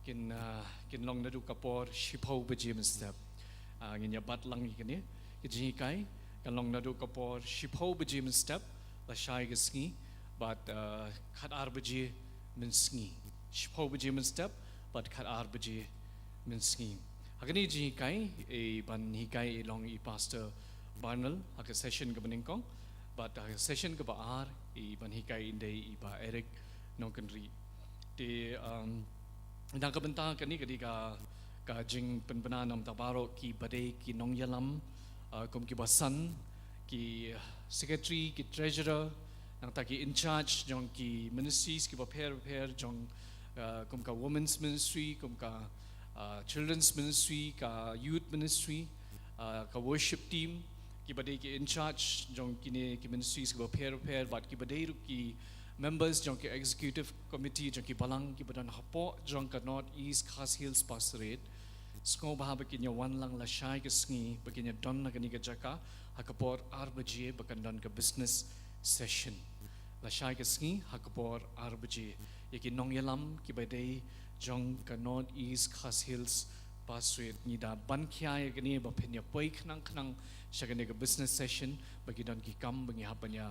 kin, ah, kin long naduh ka por shiphew baje mynstep. Ah, ngin ïa bat lang ïa kine ki jinghikai, kan long naduh ka por shiphew baje mynstep lashai ka sngi bad, ah, khatar baje mynsngi. Shiphew baje mynstep bad khatar baje mynsngi. Ha kane ka jinghikai, i ban hikai i long i Pastor Barnel ha ka session kaba nyngkong, bad ha ka session kaba ar i ban hikai i dei i Bah Eric Nongkynrih. Te, um, na ka bynta kane ka dei ka, ka jingpynbna na ka bynta baroh kiba dei ki nongïalam, uh, kum ki basan, ki secretary, ki treasurer, nangta ki in charge jong ki ministries kiba pher bapher, jong, uh, kum ka women's ministry, kum ka, uh, children's ministry, ka youth ministry, uh, ka worship team, kiba dei ki in charge jong kine ki ministries kiba pher bapher, bad kiba dei ruh ki members jong ki executive committee jong ki balang kiba don hapoh jong ka North East Khasi Hills Pastorate. Sngewbha ba kin ïa wan lang lashai ka sngi, ba kin ïa don ha kane ka jaka ha ka por ar baje, ba kan don ka business session lashai ka sngi ha ka por ar baje. Ïa ki nongïalam kiba dei jong ka North East Khasi Hills Pastorate, ngi da ban khia ïa kane ba phin ïa poi khnang khnang sha kane ka business session, ba ki don ki kam ba ngi hap ban ïa,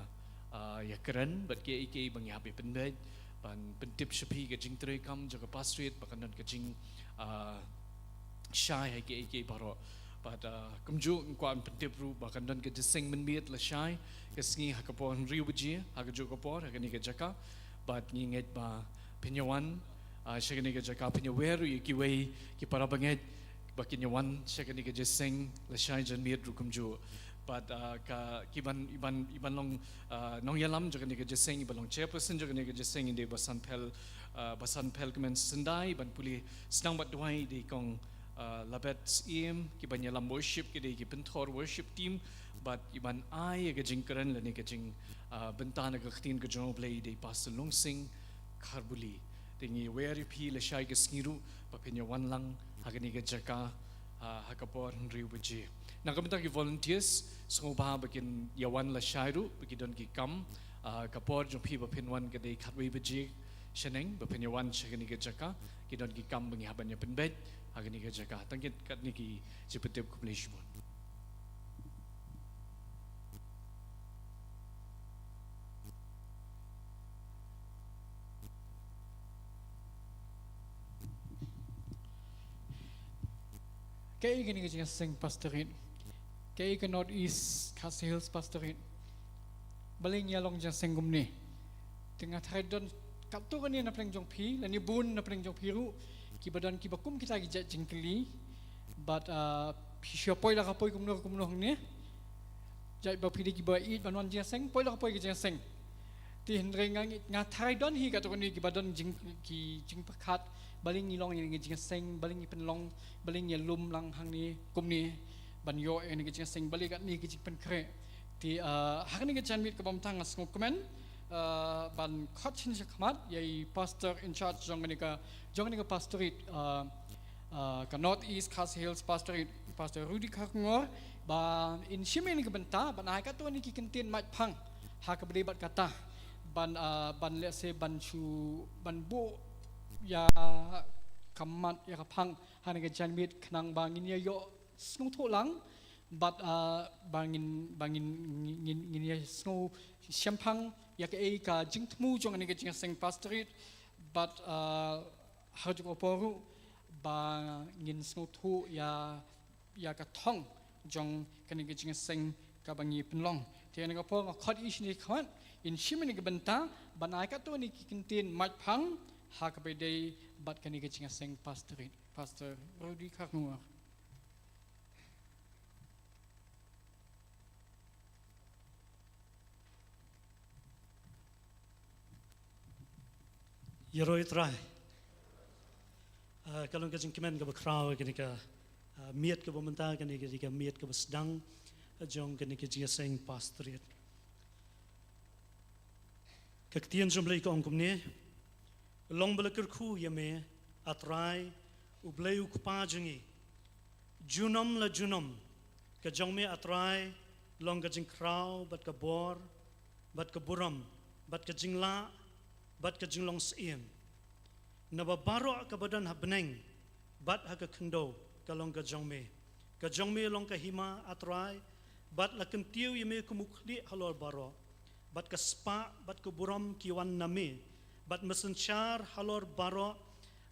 ah, ïa kren, bad kiei kiei ba ngi hap ïa pynbeit, ban pyntip sha phi ka jingtrei kam jong ka Pastorate, ba kan don ka jing, ah, shai ha kiei kiei baroh. Bad, ah, kumjuh nga kwah ban pyntip ruh ba kan don ka jingïaseng mynmiet lashai ka sngi ha ka por hynriew baje, ha kajuh ka por, ha kane ka jaka. Bad ngi ngeit ba, Phin ïa wan, ah, sha kane ka jaka, phin ïa wer ïa kiwei ki para bangeit ba kin ïa wan sha kane ka jingïaseng lashai janmiet ruh kumjuh. Bad, ah, ka, ki ban, i ban, i ban long, ah, nongïalam jong kane ka jingïaseng, i ban long chairperson jong kane ka jingïaseng, i dei Bah Sanphel, ah, Bah Sanphel Kmen Syndai, i ban pule sdang bad duwai i dei Kong, ah, Labet Syiem, ki ban ïalam worship ki dei ki pynthor worship team, bad i ban ai ïa ka jingkren lane ka jing, ah, bynta na ka ktien ka jong U Blei i dei Pastor Lungsing Kharbuli. Te ngi wer ïa phi lashai ka sngi ruh ba phin ïa wan lang ha kane ka jaka, ah, ha ka por hynriew baje. Na ka bynta ki volunteers, sngewbha ba kin ïa wan lashai ruh, ba ki don ki kam, ah, ka por jong phi ba phin wan ka dei khatwei baje shaneng, ba phin ïa wan sha kane ka jaka, ki don ki kam ba ngi hap ban ïa pynbeit ha kane ka jaka. Tang kit katne ki jingpyntip, khublei shibun. Kaei kane ka jingïaseng Pastorate? Kaei ka North East Khasi Hills Pastorate? Balei ngi ïa long jingïaseng kumne? Te nga tharai don katto katne na pdeng jong phi, lane bun na pdeng jong phi ruh, kiba don kiba kum kita ki jait jingkylli, bad, ah, phi shu poi la ka poi kumno kumno hangne. Jait ba phi dei kiba ïeit ban wan jingïaseng, poi la ka poi ka jingïaseng. Te hynrei nga ngi, nga tharai don hi katto katne kiba don jing, ki jingpyrkhat, balei ngi long ïa kane ka jingïaseng, balei ngi pynlong, balei ngi ïa lum lang hangne kumne ban ïoh ïa kane ka jingïaseng, balei katne ka jingpynkhreh. Te, ah, ha kane ka janmiet kaba mynta nga sngewkmen, ah, ban khot sha khmat ïa i pastor in charge jong kane ka, jong kane ka pastorate, ah, ah, ka North East Khasi Hills Pastorate, Pastor Rudy Kharkongor, ba in shim ïa kane ka bynta ban ai katto katne ki kyntien maitphang ha kaba ïadei bad kata, ban, ah, ban lehse ban shu, ban buh ïa ka mat ïa ka phang ha kane ka janmiet khnang ba ngin ïa ïoh sngewthuh lang, bad, ah, ba ngin, ba ngin, ngin, ngin ïa sngew shemphang ïa kaei ka jingthmu jong kane ka jingïaseng Pastorate, bad, ah, ha kajuh ka por ruh ba ngin sngewthuh ïa, ïa ka thong jong kane ka jingïaseng kaba ngi pynlong. Te ha kane ka por nga khot ïa i sha khmat, in shim ïa kane ka bynta ban ai katto katne ki kyntien maitphang ha kaba ïadei bad kane ka jingïaseng Pastorate. Pastor Rudy Kharkongor. Ïaroh ïa U Trai. Ah, ka long ka jingkmen kaba khraw ïa kane ka, ah, miet kaba mynta, kane ka, ka miet kaba sdang jong kane ka jingïaseng Pastorate. Ka ktien jong U Blei ka ong kumne: Long ba la kyrkhu ïa me, A Trai, U Blei U Kpa jong ngi, junom la junom. Ka jong me, A Trai, long ka jingkhraw bad ka bor bad ka burom bad ka jinglah bad ka jinglong syiem. Naba baroh kaba don ha bneng bad ha ka khyndew ka long ka jong me. Ka jong me long ka hima, A Trai, bad la kyntiew ïa me kum u khlieh halor baroh. Bad ka spah bad ka burom ki wan na me, bad mynsynshar halor baroh.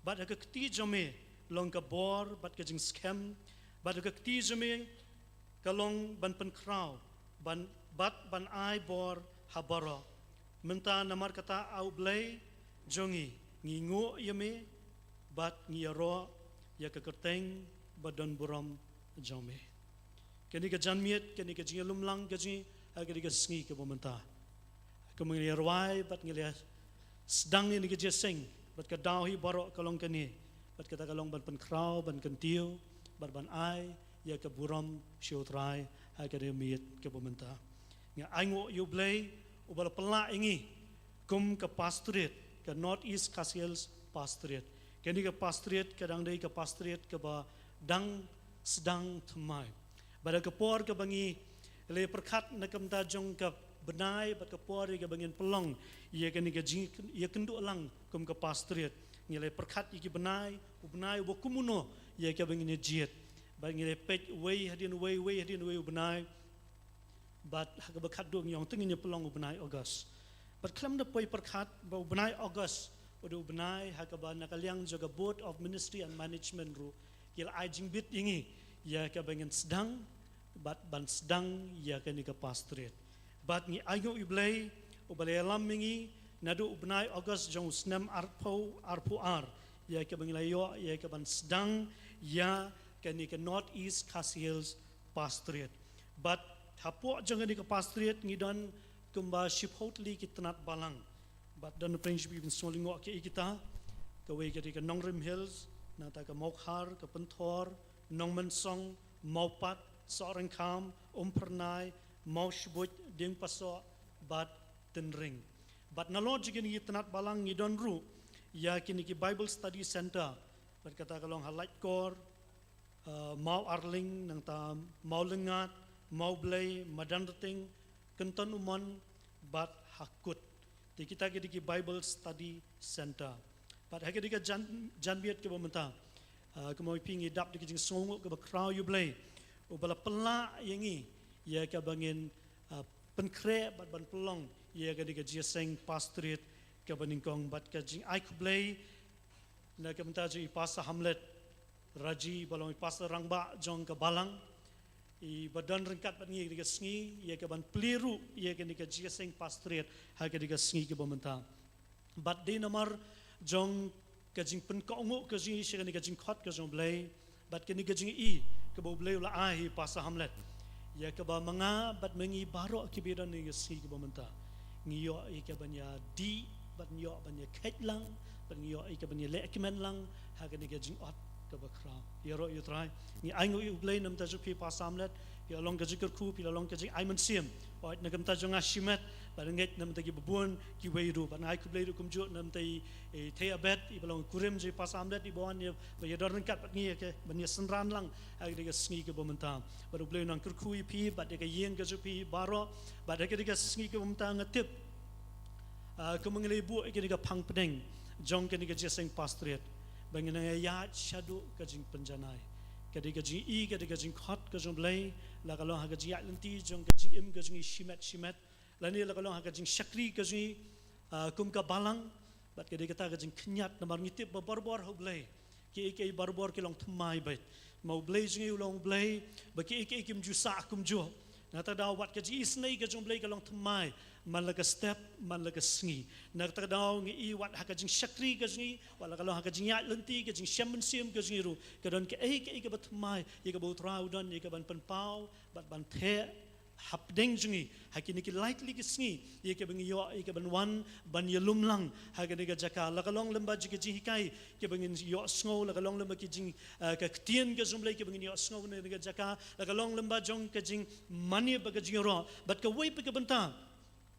Bad ha ka kti jong me long ka bor bad ka jingskhem, bad ha ka kti jong me ka long ban pynkhraw, ban, bad ban ai bor ha baroh. Mynta namar kata, A U Blei jong ngi, ngi nguh ïa me bad ngi ïaroh ïa ka kyrteng ba don burom jong me. Kane ka janmiet, kane ka jingïalum lang ka jong ngi ha kane ka sngi kaba mynta, kumba ngi la rwai bad ngi la sdang ïa kane ka jingïaseng, bad ka daw hi baroh ka long kane, bad kata ka long ban pynkhraw, ban kyntiew bad ban ai ïa ka burom sha U Trai ha kane ka miet kaba mynta. Nga ainguh ïa U Blei uba la pynlah ïa ngi kum ka Pastorate, ka North East Khasi Hills Pastorate. Kane ka Pastorate ka dang dei ka Pastorate kaba dang sdang thymmai. Bad ha ka por kaba ngi la pyrkhat na ka bynta jong ka bnai bad ka por ïa kaba ngin pynlong ïa kane ka jing, ïa kynduh lang kum ka Pastorate, ngi la pyrkhat ïa ki bnai, u bnai uba kumno ïa kaba ngin ïa jied. Bad ngi la peit uwei hadien uwei, uwei hadien uwei u bnai. Bad ha kaba khatduh ngi ong te ngin ïa pynlong u bnai August. Bad khlem da poi pyrkhat ba u bnai August u dei u bnai ha kaba na ka liang jong ka Board of Ministry and Management ruh ki la ai jingbit ïa ngi ïa kaba ngin sdang bad ban sdang ïa kane ka Pastorate. Bad ngi ainguh ïa U Blei uba la ïalam ïa ngi Naduh u bnai August jong u snem arphew arphew ar, ïa kaba ngi la ïoh ïa kaban sdang ïa kane ka North East Khasi Hills Pastorate. Bad hapoh jong kane ka Pastorate ngi don kumba shiphew tylli ki tnat balang. Bad don pyrshah phi ban sngewlyngngoh kiei kita, kawei ka dei ka Nongrim Hills, nangta ka Mawkhar, ka Pynthor, Nongmensong, Mawpat, Sohryngkham, Umphyrnai, Mawshbuit, Diengpasoh, bad Tynring. Bad nalor jong kine ki tnat balang ngi don ruh ïa kine ki Bible Study Center, bad kata ka long ha Laitkor, uh, Maw Arling, nangta Maw Lyngngat, Maw Blei, Madan Rting, Kynton Umon, bad ha Kut. Te kita ki dei ki Bible Study Center. Bad ha ka dei ka jan, janmiet kaba mynta, uh, kumba phi ngi dap da ka jingsngewnguh kaba khraw ïa u Blei uba la pynlah ïa ngi ïa kaba ngin, uh, pynkhreh bad ban pynlong ïa ka dei ka jingïaseng Pastorate kaba nyngkong. Bad ka jingai khublei na ka bynta jong i Pastor Hamlet Raji, ba long i Pastor Rangbah jong ka balang, iba don ryngkat bad ngi ha ka dei ka sngi ïa kaban plie ruh ïa ka dei ka jingïaseng Pastorate ha ka dei ka sngi kaba mynta. Bad dei namar jong ka jingpynkohnguh ka jong i sha kane ka jingkhot ka jong u Blei, bad kane ka jingi kaba u Blei u la ai ha i Pastor Hamlet, ïa kaba ma nga bad ma ngi baroh kiba don ha kane ka sngi kaba mynta ngi ïoh ïa kaban ïadih, bad ngi ïoh ban ïakhet lang, bad ngi ïoh ïa kaban ïaleh kmen lang ha kane ka jingot kaba khraw. Ïaroh ïa u Trai. Ngi ainguh ïa u Blei namar jong phi Pastor Hamlet, phi la long ka jingkyrkhu, phi la long ka jingai mynsiem. Oi, na ka bynta jong nga shimet, bad ngeit na ka bynta kiba bun kiwei ruh. Bad nga ai khublei ruh kumjuh na ka bynta i, i Thei Abed, iba long kurim jong i Pastor Hamlet, iba wan ïa, ba ïadon ryngkat bad ngi ïa ka, ban ïasynran lang ha ka dei ka sngi kaba mynta. Bad u Blei un nang kyrkhu ïa phi bad ïa ka ïing ka jong phi baroh. Bad ha ka dei ka sngi kaba mynta nga tip, ah, kumba ngi la buh ïa kane ka phang pdeng jong kane ka jingïaseng Pastorate, ba ngin nang ïaid shaduh ka jingpynjanai. Ka dei ka jingi, ka dei ka jingkhot ka jong u Blei, la ka long ha ka jingïaid lynti jong ka jingim ka jong ngi shimet shimet, lane la ka long ha ka jingshakri ka jong ngi, ah, kum ka balang. Bad ka dei kata ka jingkhynñiat namar ngi tip ba barabor ha u Blei kiei kiei barabor ki long thymmai beit. Ma u Blei jong ngi u long u Blei ba kiei kiei kim ju sah kumjuh. Na kata ka daw wat ka jingisynei ka jong u Blei ka long thymmai man la ka step, man la ka sngi. Na kata ka daw ngi i wat ha ka jingshakri ka jong ngi, wat la ka long ha ka jingïaid lynti, ka jingshem mynsiem ka jong ngi ruh, ka don kaei kaei kaba thymmai ïa kaba u Trai u don ïa kaban pynpaw bad ban theh hapdeng jong ngi ha kine ki lai tylli ki sngi ïa kaba ngi ïoh ïa kaban wan ban ïalum lang ha kane ka jaka. La ka long lyngba jong ka jinghikai kaba ngin ïohsngew, la ka long lyngba ki jing, ah, ka ktien ka jong u Blei kaba ngin ïohsngew na kane ka jaka, la ka long lyngba jong ka jingmane bad ka jingïaroh. Bad kawei pat ka bynta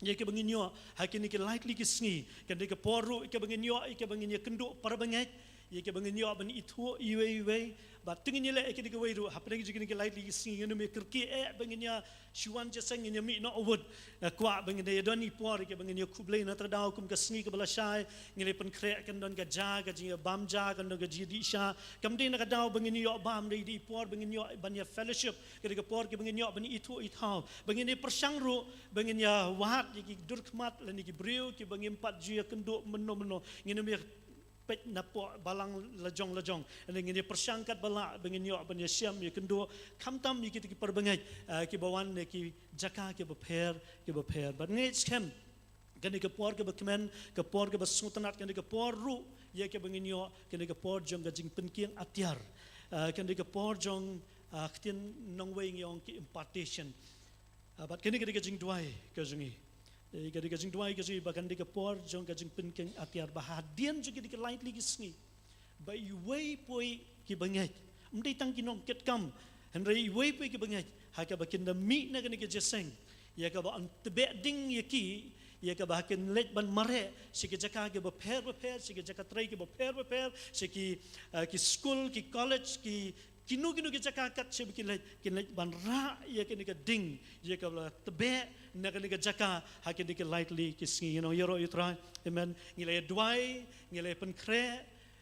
ïa kaba ngin ïoh ha kine ki lai tylli ki sngi, ka dei ka por ruh ïa kaba ngin ïoh ïa kaba ngin ïakynduh para bangeit, ïa kaba ngin ïoh ban ithuh iwei iwei. Bad te ngin ïaleh ïa kane kawei ruh hapdeng jong kine ki lai tylli ki sngi, ngin ym ïakyrkieh eh ba ngin ïa shu wan jingïaseng, ngin ïamih noh wut. Nga kwah ba ngin ïadon i por ïa kaba ngin ïakhublei. Na kata ka daw kum ka sngi kaba la shai ngi la pynkhreh, kan don ka ja, ka jingïabam ja, kan don ka jingïadih sha. Kam dei na ka daw ba ngin ïoh bam, dei dei i por ba ngin ïoh ban ïa fellowship, ka dei ka por kaba ngin ïoh ban ithuh ithaw, ba ngin ïa pyrshang ruh ba ngin ïa wad ïa ki durkhmat lane ki briew kiba ngim pat ju ïakynduh mynno mynno. Ngin ym ïa peit napoh balang lajong lajong, lane ngin ïa pyrshang katba lah ba ngin ïoh ban ïashem ïakynduh, khamtam ïa kita ki para bangeit, ah, kiba wan na ki jaka kiba pher kiba pher. Bad nga ngeit skhem kane ka por kaba kmen, ka por kaba sngewtynnat, kane ka por ruh ïa kaba ngin ïoh, kane ka por jong ka jingpynkieng atiar, ah, kane ka por jong, ah, ktien nongwei ngi ong ki impartation. Ah, bad kane ka dei ka jingduwai ka jong ngi. Eh, ka dei ka jingduwai ka jong ngi ba kan dei ka por jong ka jingpynkieng atiar, ba hadien jong kine ki lai tylli ki sngi, ba iwei pa iwei ki bangeit, ym dei tang ki nongkitkam, hynrei iwei pa iwei ki bangeit, ha kaba kin da mih na kane ka jingïaseng, ïa kaba yn tbeh ding ïa ki, ïa kaba kin leit ban mareh sha ki jaka kiba pher bapher, sha ki jaka trei kiba pher bapher, sha ki, ah, ki skul, ki college, ki kino kino ki jaka kat shaba kin leit, kin leit ban rah ïa kane ka ding ïa kaba la tbeh na kane ka jaka ha kine ki lai tylli ki sngi. Ngin ong ïaroh ïa u Trai. Amen. Ngi la ïaduwai, ngi la ïapynkhreh,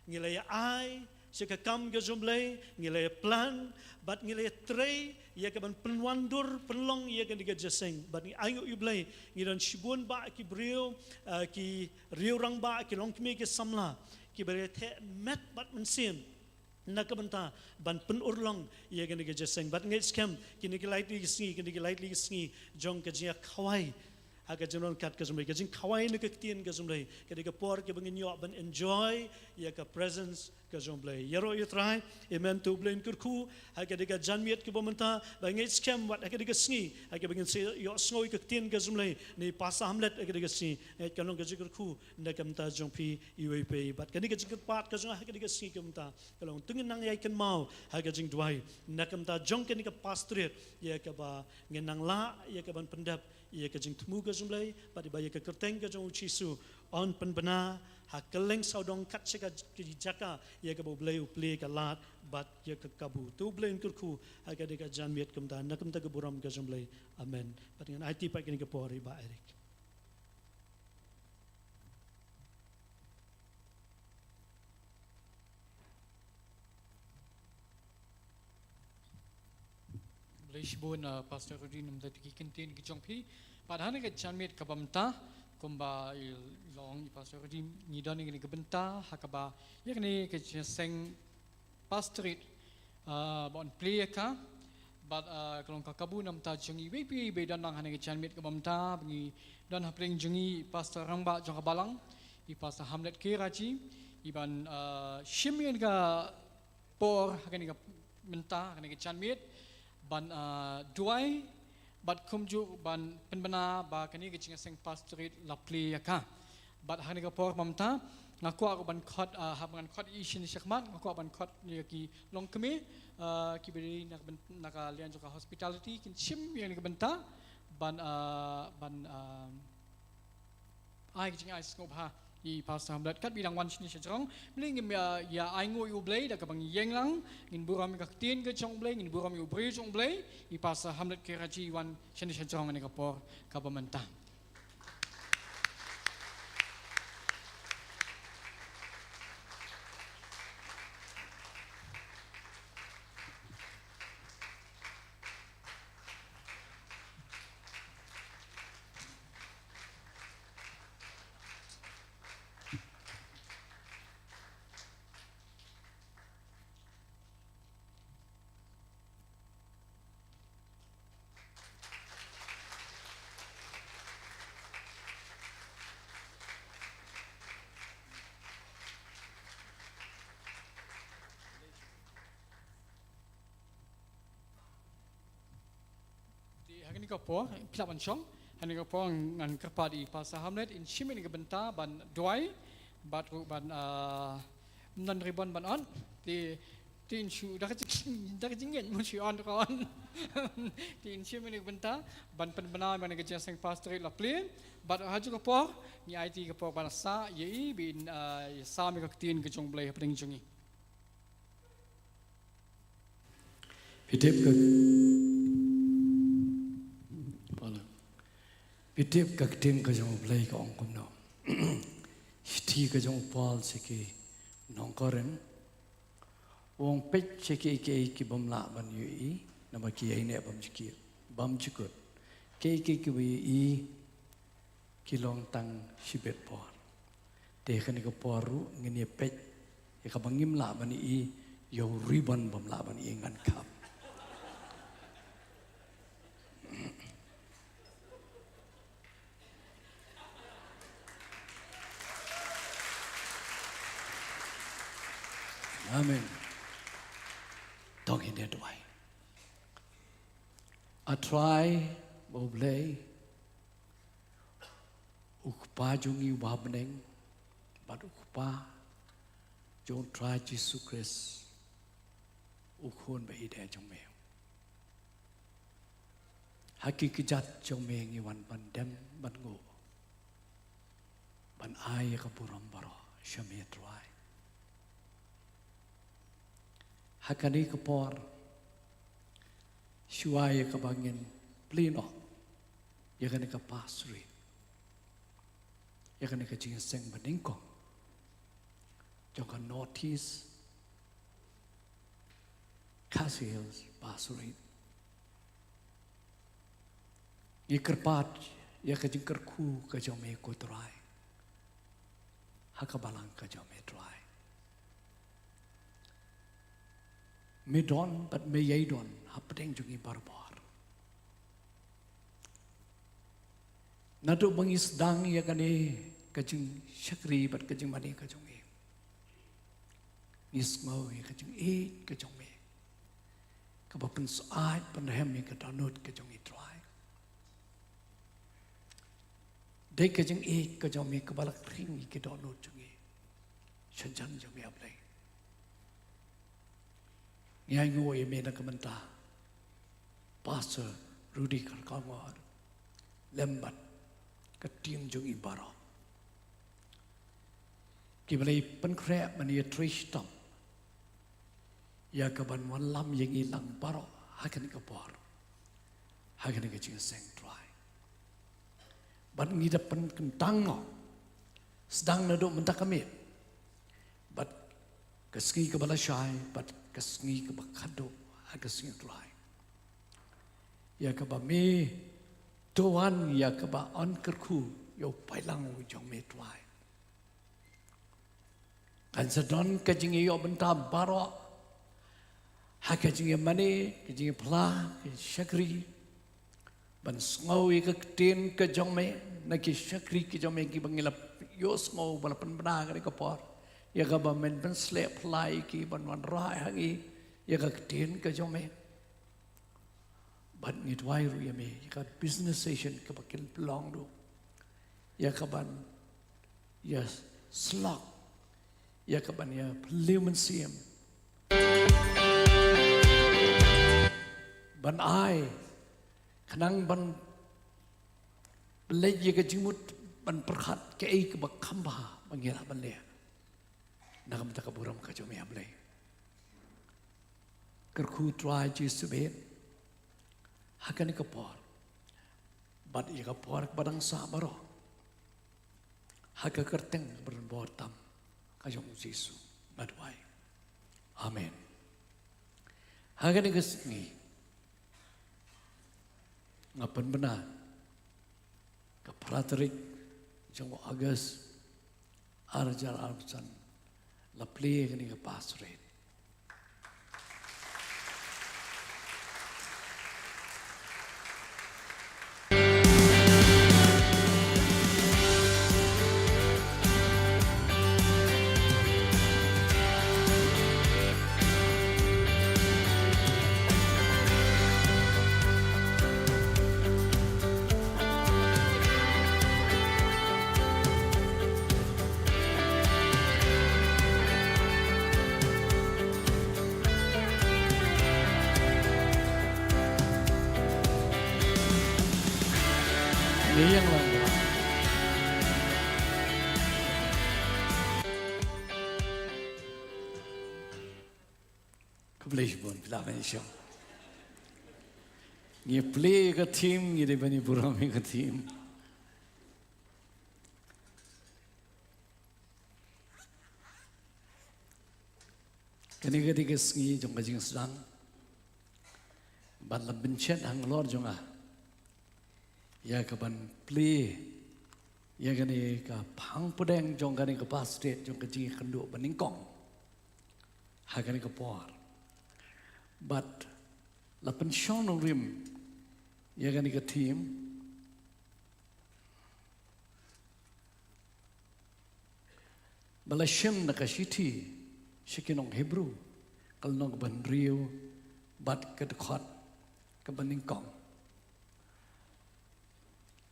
ngi la ïa ai sha ka kam ka jong u Blei, ngi la ïa plan bad ngi la ïatrei ïa kaban pynwandur pynlong ïa kane ka jingïaseng. Bad ngi ainguh ïa u Blei, ngi don shibun bah ki briew, ah, ki riew rangbah, ki longkmie ki samla, kiba la ïatheh met bad mynsiem na ka bynta ban pynurlong ïa kane ka jingïaseng. Bad nga ngeit skhem kine ki lai tylli ki sngi, kine ki lai tylli ki sngi jong ka jingïakhawai Ha ka jingdon kat ka jong U Blei, ka jingkhawai na ka ktien ka jong U Blei, ka dei ka por kaba ngin ïoh ban enjoy ïa ka presence ka jong U Blei. Ïaroh ïa U Trai, amen. To U Blei un kyrkhu ha ka dei ka janmiet kaba mynta, ba ngeit skhem wat ha ka dei ka sngi ha kaba ngin sa ïoh sngew ïa ka ktien ka jong U Blei na i Pastor Hamlet ha ka dei ka sngi. Ngeit kan long ka jingkyrkhu na ka bynta jong phi iwei pa iwei. Bad kane ka jingkyrpad ka jong nga ha ka dei ka sngi ka mynta ka long to ngin nang ïai kynmaw ha ka jingduwai na ka bynta jong kane ka pastorate, ïa kaba ngin nang lah ïa ka ban pyndep ïa ka jingthmu ka jong U Blei, bad ba ïa ka kyrteng ka jong U Jisu yn pynbna ha kylleng sawdong kat sha ka jaka ïa kaba U Blei u plie ka lad bad ïa ka kabu. To U Blei un kyrkhu ha ka dei ka janmiet ka mynta na ka bynta ka burom ka jong U Blei. Amen. Bad ngan aiti pat kane ka por ïa i Bah Eric. Blei shibun, uh, Pastor Rudin, namar ki kyntien ki jong phi. Bad ha kane ka janmiet kaba mynta, kumba i long i Pastor Rudin, ngi don ïa kane ka bynta ha kaba ïa kane ka jingïaseng pastorate, uh, ba yn plie ïa ka. Bad, uh, ka long ka kabu na ka bynta jong iwei pa iwei ba don lang ha kane ka janmiet kaba mynta, ba ngi don hapdeng jong ngi i Pastor Rangbah jong ka balang, i Pastor Hamlet Keraji, i ban, uh, shim ïa kane ka por ha kane ka mynta, ha kane ka janmiet, ban, ah, duwai bad kumjuh ban pynbna ba kane ka jingïaseng pastorate la plie ïa ka. Bad ha kane ka por mynta nga kwah ruh ban khot, ah, haba ngan khot ïa i shane shakhmat, nga kwah ban khot ïa ki longkmie, ah, kiba dei na ka byn-, na ka liang jong ka hospitality, kin shim ïa kane ka bynta ban, ah, ban, ah, ai ka jingai sngewbha ïa i Pastor Hamlet. Katba i dang wan shane sha jrong, mynta ngin ïa, ïa ainguh ïa U Blei da kaba ngi ïeng lang, ngin burom ïa ka ktien ka jong U Blei, ngin burom ïa u briew jong U Blei. I Pastor Hamlet Keraji wan shane sha jrong ha kane ka por kaba mynta. Te ha kane ka por, phi lah ban shong, ha kane ka por ngan kyrpad ïa i Pastor Hamlet, in shim ïa kane ka bynta ban duwai, bad ruh ban, ah, ym don ribbon ban on, te, te in shu, da ka jing, da ka jingngeit mo shu on ruh ka on. Te in shim ïa kane ka bynta ban pynbna ïa kane ka jingïaseng pastorate la plie, bad ha kajuh ka por, ngi aiti ka por ban sah ïa i, ba in, ah, ïa sam ïa ka ktien ka jong U Blei hapdeng jong ngi. Phi tip ka, phi tip ka ktien ka jong U Blei ka ong kumno? Shithi ka jong u Paul sha ki nong Korinth, u ong peit sha kiei kiei ki bym lah ban ïohi, namar ki ïaineh bymjukut, bymjukut. Kiei kiei kiba ïohi ki long tang shibit por. Te kane ka por ruh ngin ïa peit ïa kaba ngim lah ban ïohi, ïa u ribbon bym lah ban ïohi ngan kham. Amen. To ngin ïa duwai. A Trai, ba U Blei, U Kpa jong ngi uba ha bneng, bad U Kpa jong U Trai Jisu Khrist, U Khun ba ïeit jong me. Ha ki kjat jong me ngi wan ban dem ban nguh, ban ai ïa ka burom baroh sha me Trai. Ha kane ka por, shuwa ïa kaba ngin plie noh ïa kane ka pastorate, ïa kane ka jingïaseng banyngkong jong ka North East Khasi Hills Pastorate. Ngi kyrpad ïa ka jingkyrkhu ka jong me ko Trai ha ka balang ka jong me Trai. Me don bad me ïai don hapdeng jong ngi barabor. Naduh ba ngi sdang ïa kane ka jingshakri bad ka jingmane ka jong ngi, ngi sngew ïa ka jingïeit ka jong me kaba pynsaid pynrhem ïa ka dohnud ka jong ngi, Trai. Dei ka jingïeit ka jong me kaba la khring ïa ka dohnud jong ngi sha jan jong me, A Blei. Ngi ainguh ïa me na ka bynta Pastor Rudy Kharkongor lem bad ka team jong i baroh kiba la pynkhreh ban ïatrei shitom ïa ka ban wanlam ïa ngi lang baroh ha kane ka por, ha kane ka jingïaseng, Trai. Bad ngi da pynkyntang noh sdang naduh mynta ka miet bad ka sngi kaba la shai bad ka sngi kaba khadduh ha ka sngi, Trai, ïa kaba me to wan ïa kaba yn kyrkhu ïa u paidlang jong me, Trai. Kan sa don ka jingïoh bynta baroh ha ka jingïamane, ka jingïaphla, ka shakri, ban sngew ïa ka ktien ka jong me na ki shakri ki jong me kiba ngi la ïohsngew ba la pynbna ha kane ka por, ïa kaba men pynsleh pynlait ïa ki ban wanrah ha ngi ïa ka ktien ka jong me. Bad ngi duwai ruh ïa me ïa ka business session kaba kin pynlong ruh, ïa kaban ïasyllok, ïa kaban ïaphylliew mynsiem, ban ai khnang ban pynleit ïa ka jingmut ban pyrkhat kaei kaba kham bha ba ngi lah ban leh na ka bynta ka burom ka jong me, A Blei. Kyrkhu, Trai Jisu, bad ha kane ka por bad ïa ka por kaba dang sah baroh, ha ka kyrteng kaba donbor tam ka jong u Jisu nga duwai. Amen. Ha kane ka sngi nga pynbna ka phra tarik jong u August, ar hajar arphew san, la plie ïa kane ka pastorate. Khublei shibun, phi lah ban ïashong. Ngi plie ïa ka theme, ngi dei ban ïaburom ïa ka theme. Kane ka dei ka sngi jong ka jingsdang. Bad la pynshet halor jong nga ïa kaban plie ïa kane ka phang pdeng jong kane ka pastorate jong ka jingïakynduh banyngkong ha kane ka por. Bad la pynshong nongrim ïa kane ka theme ba la shim na ka shithi sha ki nong Hebru, ka lynnong kaba hynriew bad ka dkhot kaba nyngkong.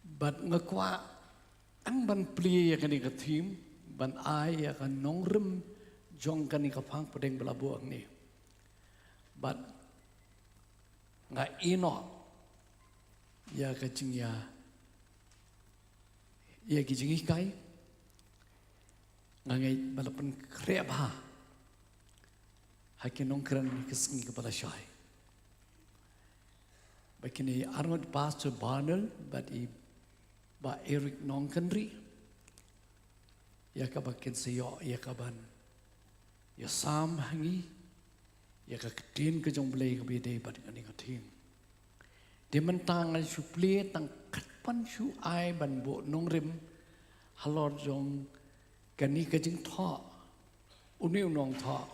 Bad nga kwah tang ban plie ïa kane ka theme ban ai ïa ka nongrim jong kane ka phang pdeng ba la buh hangne. Bad nga ïehnoh ïa ka jingïa ïa ki jinghikai. Nga ngeit ba la pynkhreh bha ha ki nongkren ha ka sngi kaba la shai. Ba kine arngut Pastor Barnel bad i Bah Eric Nongkynrih, ïa kaba kin sa ïoh ïa kaban ïasam ha ngi ïa ka ktien ka jong U Blei kaba ïadei bad kane ka theme. Te mynta ngan shu plie tang katba shu ai ban buh nongrim halor jong kane ka jingthoh, une u nongthoh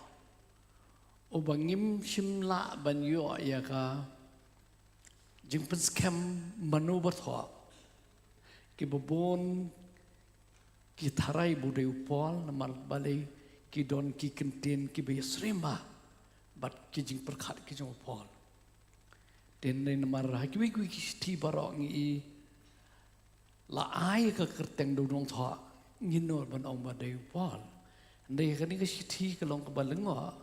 uba ngim shym lah ban ïoh ïa ka jingpynskhem mano ba thoh. Kiba bun ki tharai ba u dei u Paul, namar balei ki don ki kyntien kiba ïasyriem bha bad ki jingpyrkhat ki jong u Paul. Te hynrei namar ha kiwei kiwei ki shithi baroh ngi i la ai ka kyrteng da u nongthoh, ngin nud ban ong ba dei u Paul. Hynrei kane ka shithi ka long kaba lyngngoh,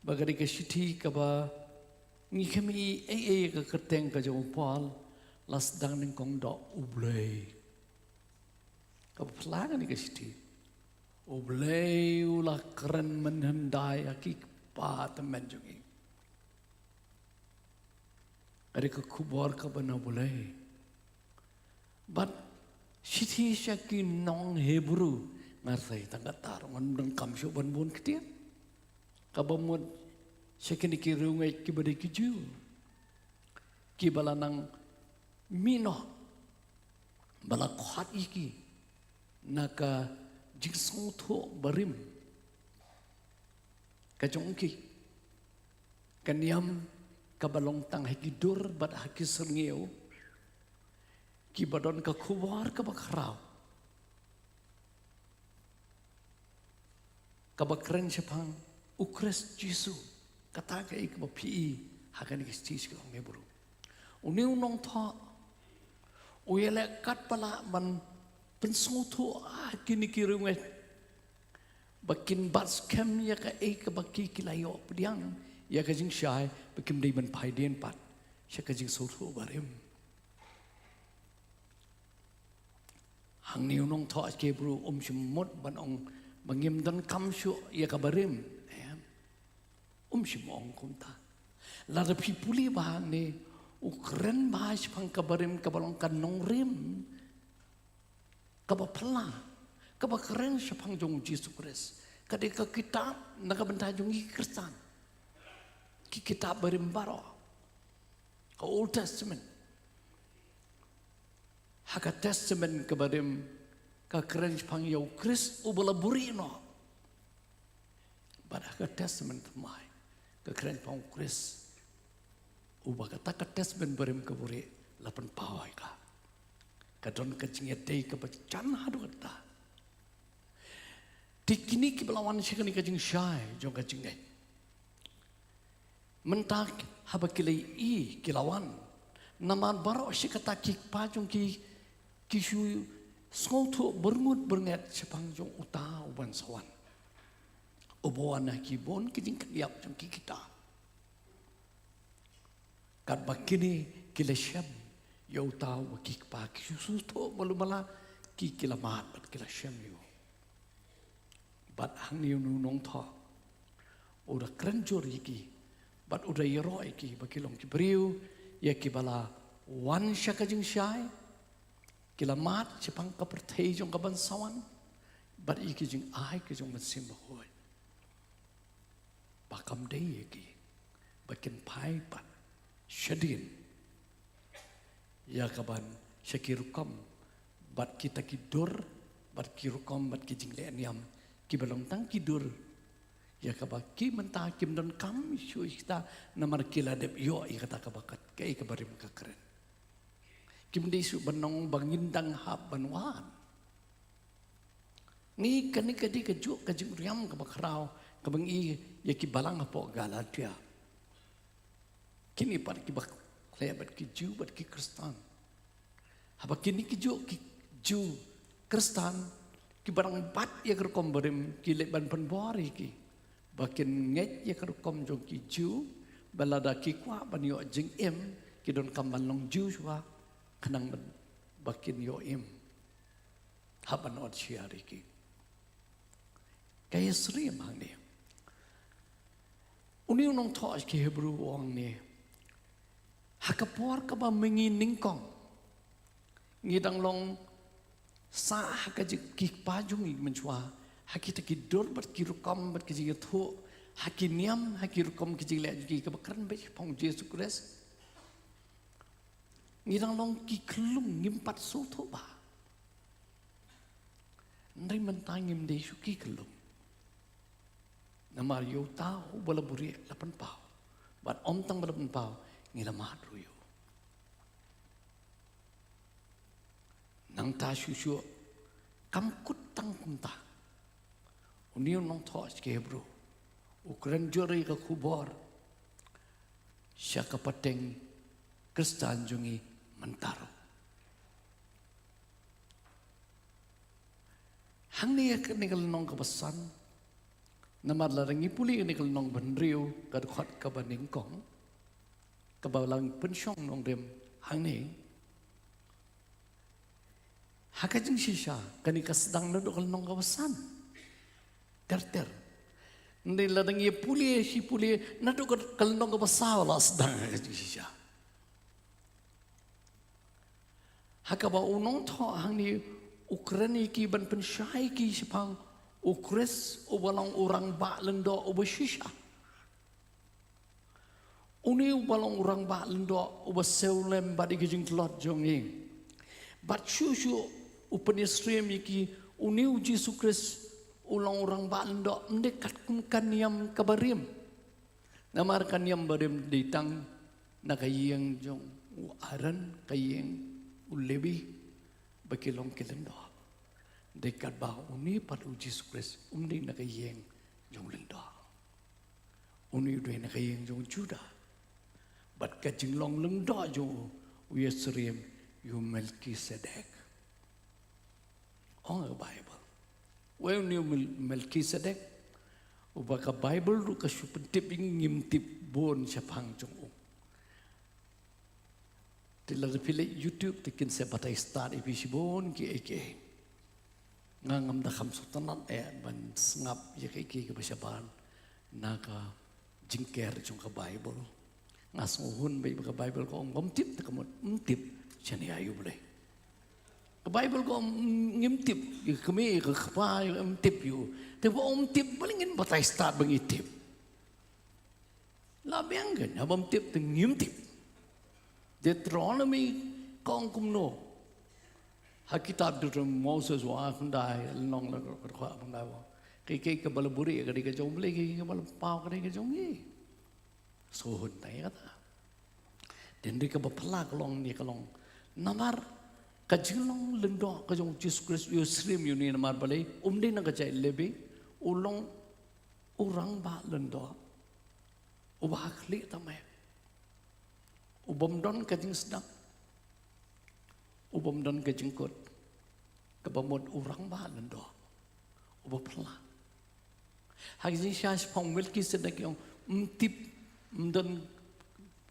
ba kane ka shithi kaba ngi khlem i ei ei ka kyrteng ka jong u Paul, la sdang nyngkong da U Blei. Kaba phylla kane ka shithi, U Blei u la kren mynhyndai ha ki kpa tymmen jong ngi. Ka dei ka khubor kaba na U Blei. Bad shithi sha ki nong Hebru, nga sa ïathuh tang katto, ngan donkam shuh ban bun ktien. Kaba mut sha kine ki riewngeit kiba dei ki Jiw, kiba la nang mih noh ba la khot ïa ki na ka jingsngewthuh barim ka jong ki, ka niam kaba long tang ha ki dur bad ha ki syrngiew, kiba don ka khubor kaba khraw, kaba kren shaphang U Khrist Jisu. Kata kaei kaba phi i ha kane ka shithi sha ki nong Hebru. Une u nongthoh u ïaleh katba lah ban pynsngewthuh ha kine ki riewngeit ba kin bat skhem ïa kaei kaba ki, ki la ïoh pdiang ïa ka jingshai ba kim dei ban phai dien pat sha ka jingsngewthuh barim. Hangne u nongthoh ki Hebru um shym mut ban ong ba ngim donkam shuh ïa ka barim. Em. Um shym ong kumta. Lada phi pule bha hangne, u kren bha shaphang ka barim kaba long ka nongrim kaba phylla, kaba kren shaphang jong U Jisu Khrist. Ka dei ka kitab na ka bynta jong ngi ki Khristan. Ki kitab barim baroh. Ka Old Testament. Ha ka Testament kaba rim ka kren shaphang ïa U Khrist uba la buhrieh noh. Bad ha ka Testament Thymmai ka kren shaphang U Khrist uba kata ka Testament barim ka buhrieh la pynpaw ïa ka. Ka don ka jingïadei kaba jan haduh katta. Te kine kiba la wan sha kane ka jingshai jong ka jingngeit, mynta haba ki la ïohi ki la wan. Namar baroh shi katta ki kpa jong ki ki shu sngewthuh byrngut byrnget shaphang jong uta u ban sa wan, uba wan ha ki bun ki jingkhyndiat jong ki kitab. Katba kine ki la shem ïa uta uba ki kpa ki shu sngewthuh malu mala, ki, ki la mad bad ki la shem ïa u. Bad hangne une u nongthoh u da kren jur ïa ki bad u da ïaroh ïa ki ba ki long ki briew ïa kiba la wan sha ka jingshai, ki la mad shaphang ka pyrthei jong ka ban sa wan bad ïa ki jingai ka jong U Mynsiem Bakhuid. Ba kam dei ïa ki ba kin phai pat shadien ïa ka ban sha ki rukom bad kita ki dur bad ki rukom bad ki jingleh niam kiba long tang ki dur, ïa kaba ki mynta kim donkam shuh ïa kita namar ki la dep ïoh ïa kata kaba kat, kaei kaba rim ka kren. Kim dei shuh ban ong ba ngin dang hap ban wan. Ngi, kane ka dei kajuh ka jingriam kaba khraw kaba ngi ïohi ïa ki balang hapoh Galatia. Kine pat kiba khleh bad ki Jiw bad ki Khristan. Haba kine kijuh ki Jiw Khristan kiba dang bat ïa ka rukom barim ki leit ban pynbor ïa ki ba kin ngeit ïa ka rukom jong ki Jiw, ba lada ki kwah ban ïoh jingim ki donkam ban long Jiw shuwa khnang ban, ba kin ïoh im. Hap ban ot sha ri ki. Ka ïasyriem hangne. Une u nongthoh ki Hebru u ong ne, ha ka por kaba ma ngi nyngkong ngi dang long sah ha ka jing, ki kpa jong ngi mynshuwa, ha kita ki dur bad ki rukom bad ki jingïathuh, ha ki niam, ha ki rukom ki jingleh jong ki kaba kren beit shaphang U Jisu Khrist. Ngi dang long ki khyllung, ngim pat sngewthuh bha. Hynrei mynta ngim dei shuh ki khyllung. Namar ïa uta uba la buhrieh la pynpaw. Bad ym tang ba la pynpaw, ngi la mad ruh ïa u. Nangta shuh shuh, kam kut tang kumta. Une u nongthoh sha ki Hebru u kren jur ïa ka khubor sha ka pateng Khristan jong ngi mynta ruh. Hangne ha kane ka lynnong kaba san, namar lada ngi pule kane ka lynnong ba hynriew, ka dkhot kaba nyngkong, kaba la pynshong nongrim hangne. Ha ka jingshisha, kane ka sdang naduh ka lynnong kaba san ter ter. Hynrei lada ngi pule shi pule, naduh ka, ka lynnong kaba saw la sdang ha ka jingshisha. Ha kaba u nongthoh hangne u kren ïa ki ban pynshai ïa ki shaphang u Khrist uba long u rangbah lyngdoh uba shisha. Une uba long u rangbah lyngdoh uba siew lem bad ïa ka jingtlot jong ngi. Bad shuh shuh u pynïasyriem ïa ki, une u Jisu Khrist u long u rangbah lyngdoh, ym dei katkum ka niam kaba rim. Namar ka niam ba rim dei tang na ka ïing jong u Aaron, ka ïing u Levi, ba ki long ki lyngdoh. Dei katba une pat u Jisu Khrist um dei na ka ïing jong u lyngdoh. Une u dei na ka ïing jong u Judah. Bad ka jinglong lyngdoh jong u, u ïasyriem ïa u Melkisedek. Ong ka Baibl. Wei une u Mel-, Melkisedek, uba ka Baibl ruh ka shu pyntip ïa ngi, ngim tip bun shaphang jong u. Te lada phi leit YouTube te kin sa batai stad ïa phi shibun kiei kiei. Nga ngam da kham sngewtynnat eh ban sngap ïa kiei kiei kiba shaban na ka jingker jong ka Baibl. Nga sngewhun bha ba ka Baibl ka ong bym tip, te ka mut ym tip shane ïa U Blei. Ka Baibl ka ong ngim tip ïa ka kmie, ïa ka kpa, ïa ka, ym tip ïa u. Te ba ong ym tip, balei ngin batai stad ba ngi tip? La biang kein, haba ym tip te ngim tip. Deuteronomy ka ong kumno? Ha kitab Deuteronomy, Moses u ai khyndai, lynnong la ka, ka, ka khyndai, u ong, kiei kiei kiba la buhrieh ka dei ka jong U Blei, kiei kiei kiba la paw ka dei ka jong ngi. Sngewhun tang ïa kata. Te hynrei kaba phylla ka long ne ka long, namar ka jinglong lyngdoh ka jong u Jisu Khrist, u ïasyriem ïa une namar balei, um dei na ka jaid Levi, u long u rangbah lyngdoh uba ha khlieh tang eh, u bym don ka jingsdang, u bym don ka jingkut, kaba mut u rangbah lyngdoh uba phylla. Ha ka jingshisha shaphang u Melkisedek, ong ym tip, ym don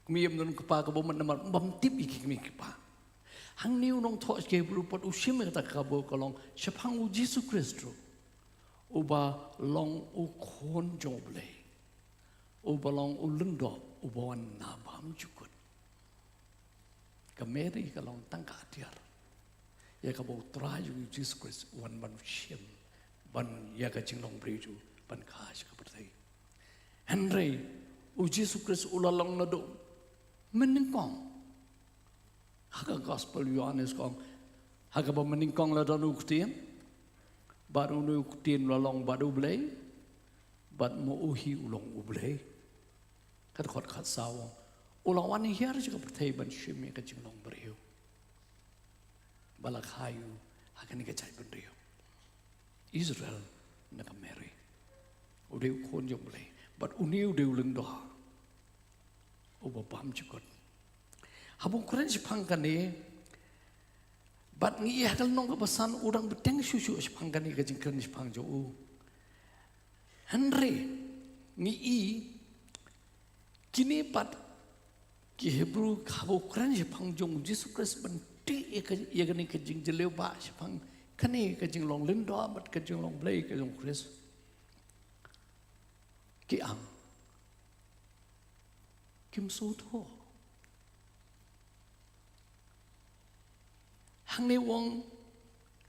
kmie, ym don kpa, kaba mut namar bym tip ïa ki kmie ki kpa. Hangne u nongthoh sha ki Hebru pat u shim ïa kata ka khubor, ka long shaphang u Jisu Khrist ruh, uba long u Khun jong U Blei, uba long u lyngdoh uba wan na bymjukut. Ka Mary ka long tang ka atiar ïa kaba u Trai jong ngi u Jisu Khrist u wan ban shim, ban ïa ka jinglong briew jong u ban kha sha ka pyrthei. Hynrei u Jisu Khrist u la long naduh mynnyngkong. Ha ka Gospel Ïoannis ka ong, ha kaba mynnyngkong la don u Ktien, bad une u Ktien u la long bad U Blei, bad ma u hi u long U Blei. Ka dkhot khatsaw u ong, u la wan hiar sha ka pyrthei ban shim ïa ka jinglong briew, ba la kha ïa u ha kane ka jaitbynriew Israel na ka Mary. U dei u Khun jong U Blei, bad une u dei u lyngdoh uba bymjukut. Haba u kren shaphang kane, bad ngi ïa ka lynnong kaba san u dang bteng shuh shuh shaphang kane ka jingkren shaphang jong u. Hynrei ngi i kine pat ki Hebru, haba u kren shaphang jong u Jisu Khrist ban tih ïa ka, ïa kane ka jingjylliew ba shaphang kane ka jinglong lyngdoh bad ka jinglong Blei ka jong u Khrist, ki ong, kim sngewthuh. Hangne u ong,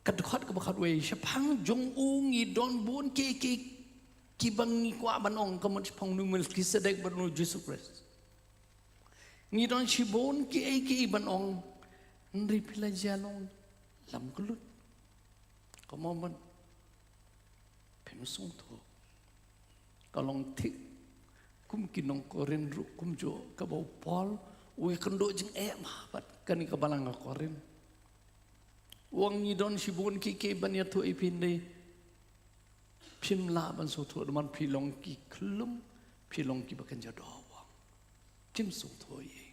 ka dkhot kaba khatwei, shaphang jong u ngi don bun kiei kiei kiba ngi kwah ban ong, ka mut shaphang une u Melkisedek bad une u Jisu Khrist. Ngi don shibun kiei kiei ban ong, hynrei phi la jia long lam kyllut. Ka mut ban, phim sngewthuh. Ka long thik kum ki nong Korinth ruh kumjuh, kaba u Paul u ïakynduh jingeh bha bad kane ka balang ka Korinth. U ong ngi don shibun kiei kiei ban ïathuh ïa phi, hynrei phim lah ban sngewthuh namar phi long ki khyllung, phi long kiba kynja doh, u ong. Kim sngewthuh ei ei.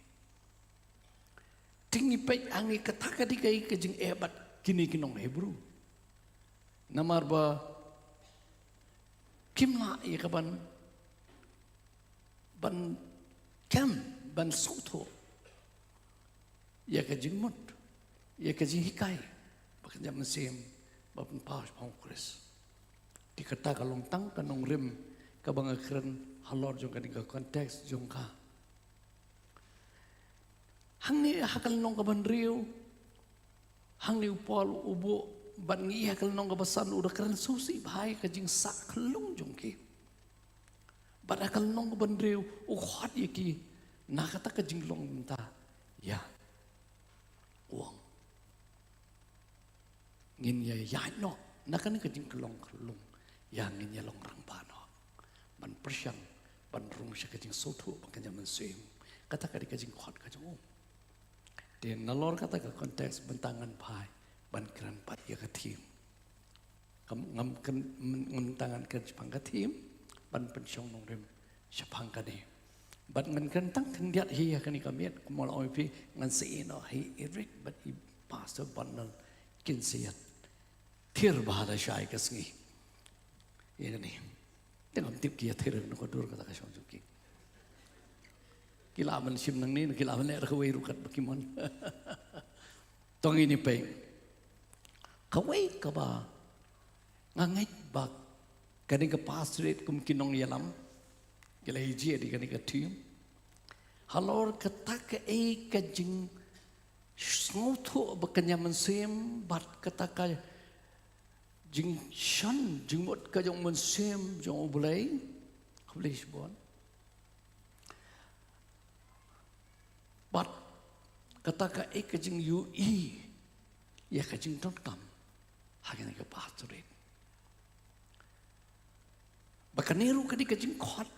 Te ngi peit hangne kata ka dei kaei ka jingeh bad kine ki nong Hebru. Namar ba kim lah ïa ka ban, ban kem, ban sngewthuh ïa ka jingmut, ïa ka jinghikai ba kynja mynsiem ba pynpaw shaphang u Khrist. Te kata ka long tang ka nongrim kaba nga kren halor jong kane ka context jong ka. Hangne ha ka lynnong kaba hynriew, hangne u Paul u buh bad ngi ha ka lynnong kaba san u da kren sngewsih bha ïa ka jingsah khyllung jong ki. Bad ha ka lynnong kaba hynriew u khot ïa ki na kata ka jinglong bynta ïa u ong. Ngin ïa ïaid noh na kane ka jingkhlong khyllung, ïa ngin ïa long rangbah noh. Ban pyrshang, ban rung sha ka jingsngewthuh ba kynja mynsiem. Kata ka dei ka jingkhot ka jong u. Te nalor kata ka context mynta ngan phai ban kren pat ïa ka theme. Kam, ngam kren, mynta ngan kren shaphang ka theme ban pynshong nongrim shaphang kane. Bad ngan kren tang khyndiat hi ha kane ka miet, kumba la ong ïa phi, ngan sa ïeh noh ha i Eric bad i Pastor Bonnell, kin sa ïa thir bha lashai ka sngi ïa kane. Te ngam tip ki ïa thir na ka dur kata ka shong jong ki. Ki lah ban shim nangne, ki lah ban leh da kawei ruh katba ki mon. To ngin ïa peit. Kawei kaba nga ngeit ba kane ka pastorate kum ki nongïalam ki la ïa jia ïa kane ka theme. Halor kata kaei ka jingsngewthuh ba kynja mynsiem bad kata ka jingshon jingmut ka jong mynsiem jong U Blei. Khublei shibun. Bad kata kaei ka jingïohi ïa ka jingdonkam ha kane ka pastorate. Ba kane ruh ka dei ka jingkhot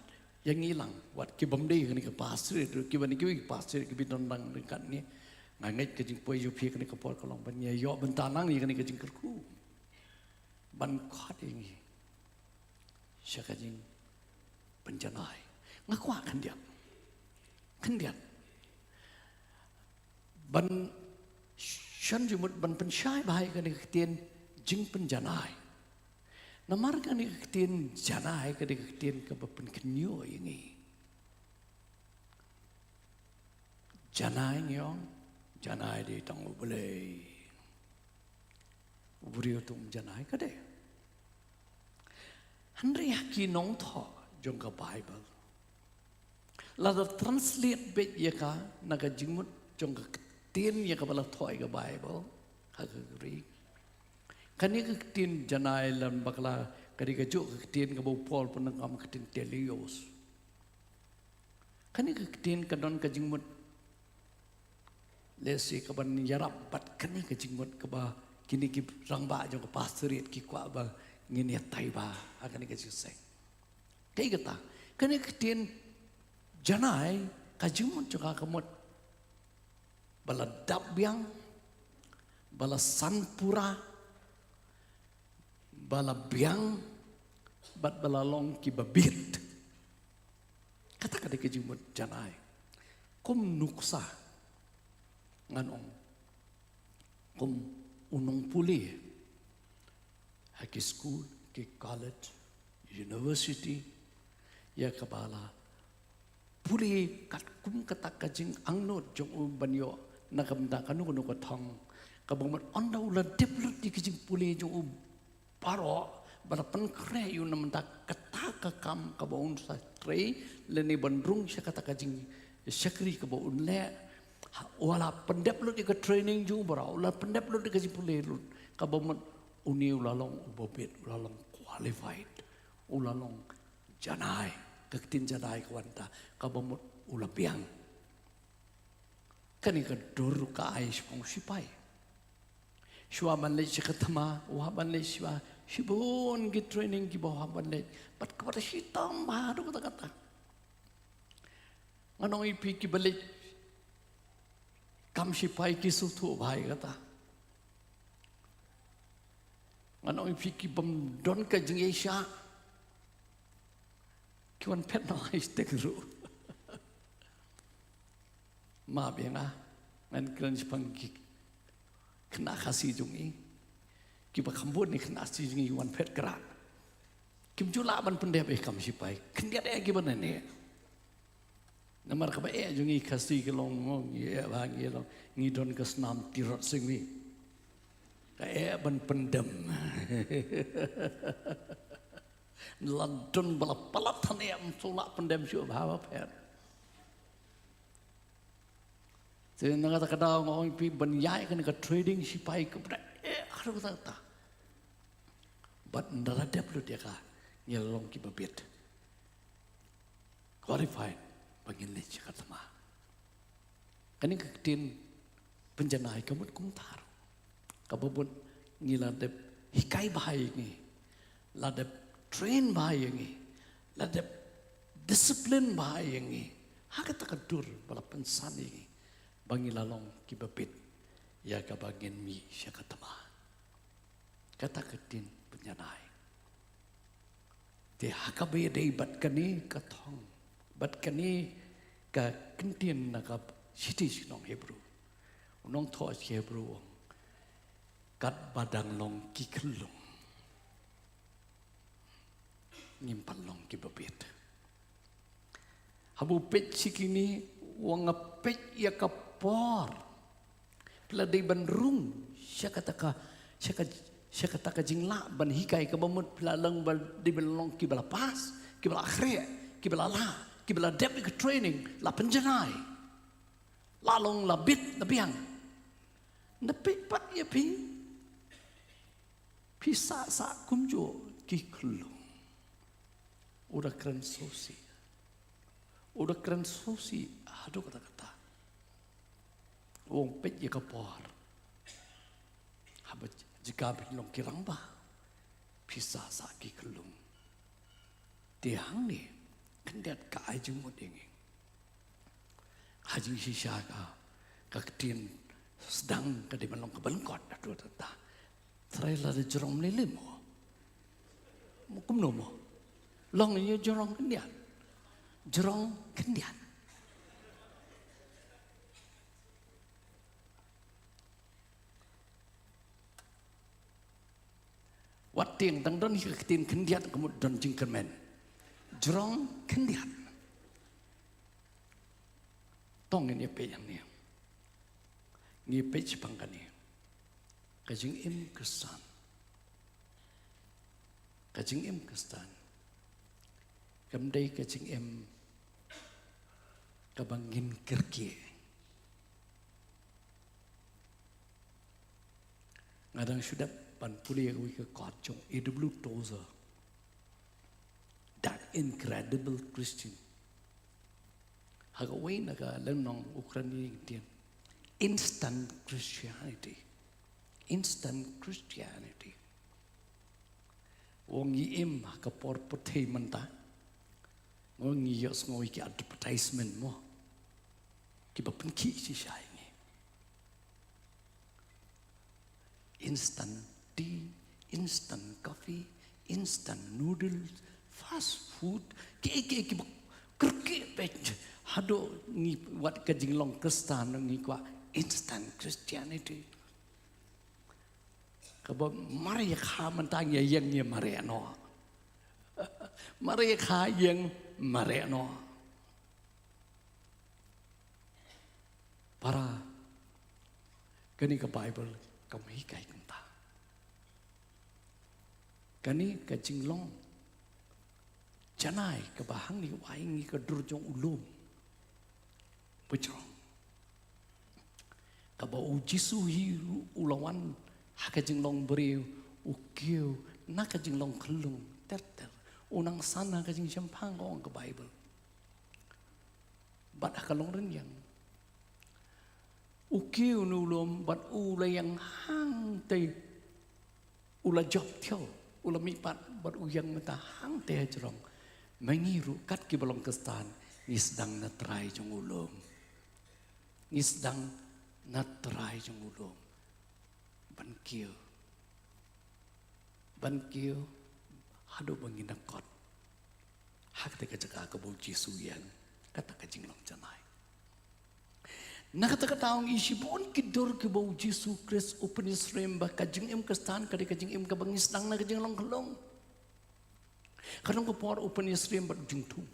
ïa ngi lang, wat ki bym dei kane ka pastorate ruh, kiba dei kiwei ki pastorate kiba don lang ryngkat ngi. Nga ngeit ka jingpoi jong phi kane ka por ka long ban ïa ïoh bynta lang ïa kane ka jingkyrkhu ban khot ïa ngi sha ka jingpynjanai. Nga kwah khyndiat, khyndiat ban shon jingmut ban pynshai bha ïa kane ka ktien jingpynjanai. Namar kane ka ktien janai ka dei ka ktien kaba pynkhynñiuh ïa ngi. Janai ngi ong, janai dei tang U Blei. U briew te um janai, ka dei. Hynrei ha ki nongthoh jong ka Bible, lada translate beit ïa ka na ka jingmut jong ka ktien ïa kaba la thoh ïa ka Bible ha ka Greek, kane ka ktien janai lem bakla ka dei kajuh ka ktien kaba u Paul pyndonkam, ka ktien teleos. Kane ka ktien ka don ka jingmut lehse kaban ïarap bad kane ka jingmut kaba kine ki rangbah jong ka pastorate ki kwah ba ngin ïatai bha ha kane ka jingseng. Kaei kata? Kane ka ktien janai ka jingmut jong ka ka mut ba la dap biang, ba la san pura, ba la biang, bad ba la long kiba bit. Kata ka dei ka jingmut janai. Kum nuksa, ngan ong, kum u nongpule ha ki skul, ki college, university, ïa kaba la pule katkum kata ka jingangnud jong u ban ïoh na ka bynta kano kano ka thong, kaba mut ynda u la dep lut ïa ka jingpule jong u baroh, ba la pynkhreh ïa u na bynta kata ka kam kaba un sa trei lane ban rung sha kata ka jingshakri kaba un leh. Ha, u la pyndep lut ïa ka training jong u baroh, u la pyndep lut ïa ka jingpule lut, kaba mut une u la long uba bit, u la long qualified, u la long janai. Ka ktien janai ka wan ta, kaba mut u la biang. Kane ka dur ruh ka ai shaphang u sipai. Shuwa ban leit sha ka thma, u hap ban leit shuwa shibun ki training kiba u hap ban leit. Bad kaba da shitom bha ruh kata kata. Ngan ong ïa phi, kiba leit kam sipai ki sngewthuh bha ïa kata. Ngan ong ïa phi, ki bym don ka jingïaishah, ki wan phet noh ha i stek ruh. Map ïa nga, ngan kren shaphang ki khynnah Khasi jong ngi. Kiba kham bun na ki khynnah Khasi jong ngi wan phet krah. Kim ju lah ban pyndep ïa ka kam shipai. Khyndiat eh kiba nangne. Namar kaba eh jong ngi Khasi ka long mo, ngi eh ba ngi long, ngi don ka snam Tirot Singvi. Ka eh ban pyndem. La don ba la palat hangne, ym shu lah pyndem shuh, ba haba phet. Te na kata ka daw nga ong ïa phi, ban ïaid kane ka training shipai kaba da eh haduh katta katta. Bad ynda la dep lut ïa ka, ngi la long kiba bit. Qualified ba ngin leit sha ka thma. Kane ka ktien pynjanai ka mut kumta ruh. Kaba mut ngi la dep hikai bha ïa ngi, la dep train bha ïa ngi, la dep discipline bha ïa ngi ha kata ka dur ba la pynsan ïa ngi, ba ngi la long kiba bit ïa kaba ngin mih sha ka thma. Kata ka ktien pynjanai. Te ha kaba ïadei bad kane ka thong, bad kane ka kyntien na ka shithi sha ki nong Hebru, u nongthoh sha ki Hebru u ong, katba dang long ki khyllung, ngim pat long kiba bit. Haba u peit sha kine, u ong nga peit ïa ka por. Phi la dei ban rung sha kata ka, sha ka, sha kata ka jinglah ban hikai, kaba mut phi la long ba dei ban long kiba la pass, kiba la khreh, kiba la lah, kiba la dep ïa ka training, la pynjanai, la long, la bit, la biang. Nda peit pat ïa phi. Phi sah sah kumjuh ki khyllung. U da kren sngewsih. U da kren sngewsih haduh katta katta. U ong peit ïa ka por. Haba jaka phin long ki rangbah, phi sah sah ki khyllung. Te hangne khyndiat ka ai jingmut ïa ngi. Ha jingshisha ka, ka ktien sdang ka dei ban long kaba lyngkot haduh katta katta. Trai, lada jrong mlien lei mo. Mo kumno mo? Long ïa jrong khyndiat. Jrong khyndiat. Wat tieng, dang don hi ka ktien khyndiat ka mut don jingkyrmen. Jrong khyndiat. To ngin ïa peit hangne. Ngi peit shaphang kane. Ka jingim Khristan. Ka jingim Khristan kam dei ka jingim kaba ngin kyrkieh. Nga dang shu dep ban pule ïa kawei ka kot jong A W Tozer, The Incredible Christian. Ha kawei na ka lynnong u kren ïa ka ktien instant Christianity. Instant Christianity. U ong ngi im ha ka por pyrthei mynta. U ong ngi ïohsngew ïa ki advertisement mo, kiba pynkhih shisha ïa ngi. Instant tea, instant coffee, instant noodles, fast food, kiei kiei kiba kyrkieh beit. Haduh ngi wad ka jinglong Khristan ngi kwah instant Christianity. Kaba mar ïa kha mynta ngi ïeng ngi mareh noh. Mar ïa kha ïeng mareh noh. Para, kane ka Baibl kam hikai kumta. Kane ka jinglong janai kaba hangne u ai ngi ka dur jong u lum ba jrong. Kaba u Jisu hi ruh u la wan ha ka jinglong briew, u kiew na ka jinglong khyllung ter ter. U nang san ha ka jingshemphang, ka ong ka Baibl. Bad ha ka longrynïeng u kiew na u lum bad u la ïeng hangtei. U la jop thiaw, u la mihpat bad u ïeng mynta hangtei hajrong. Ma ngi ruh kat kiba long Khristan, ngi sdang na trai jong u lum. Ngi sdang na trai jong u lum ban kiew. ban kiew haduh ba ngin da kot ha kata ka jaka kaba u Jisu ïeng, kata ka jinglong janai. Na kata ka daw ngi shibun ki dur kiba u Jisu Khrist u pynïasyriem ba ka jingim Khristan ka dei ka jingim kaba ngi sdang na ka jinglong khyllung. Ka don ka por u pynïasyriem bad u jingthung.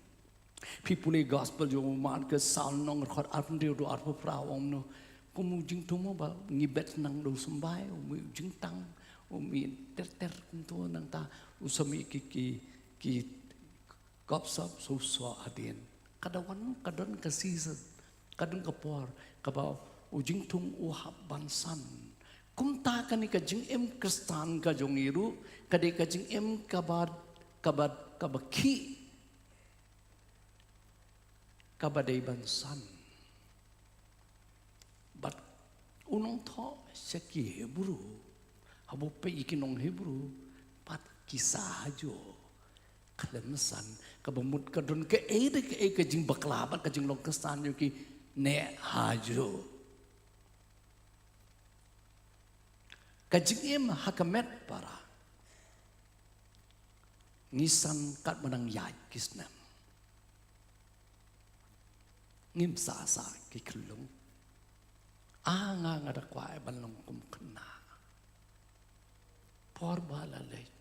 Phi pule gospel jong u Markos saw lynnong, dkhot arphew hynriew haduh arphew phra, u ong kumno? Kum u jingthung mo ba ngi bet nang da u symbai, u mih u jingtang, u mih ter ter kumto, nangta u sa mih ki, ki, ki gop sop, sa u soh hadien. Ka da wan, ka don ka season, ka don ka por kaba u jingthung u hap ban san. Kumta kane ka jingim Khristan ka jong ngi ruh ka dei ka jingim kaba, kaba, kaba khih, kaba dei ban san. Bad u nongthoh sha ki Hebru, haba peit ïa ki nong Hebru, pat ki sah hajuh, khlem san, kaba mut ka don kaei da kaei ka jingbakla bad ka jinglong Khristan jong ki, neh hajuh. Ka jingim ha ka met para, ngi san katba nang ïaid ki snem. Ngim sah sah ki khyllung. A nga, nga da kwah ban long kum khynnah. Por ba la leit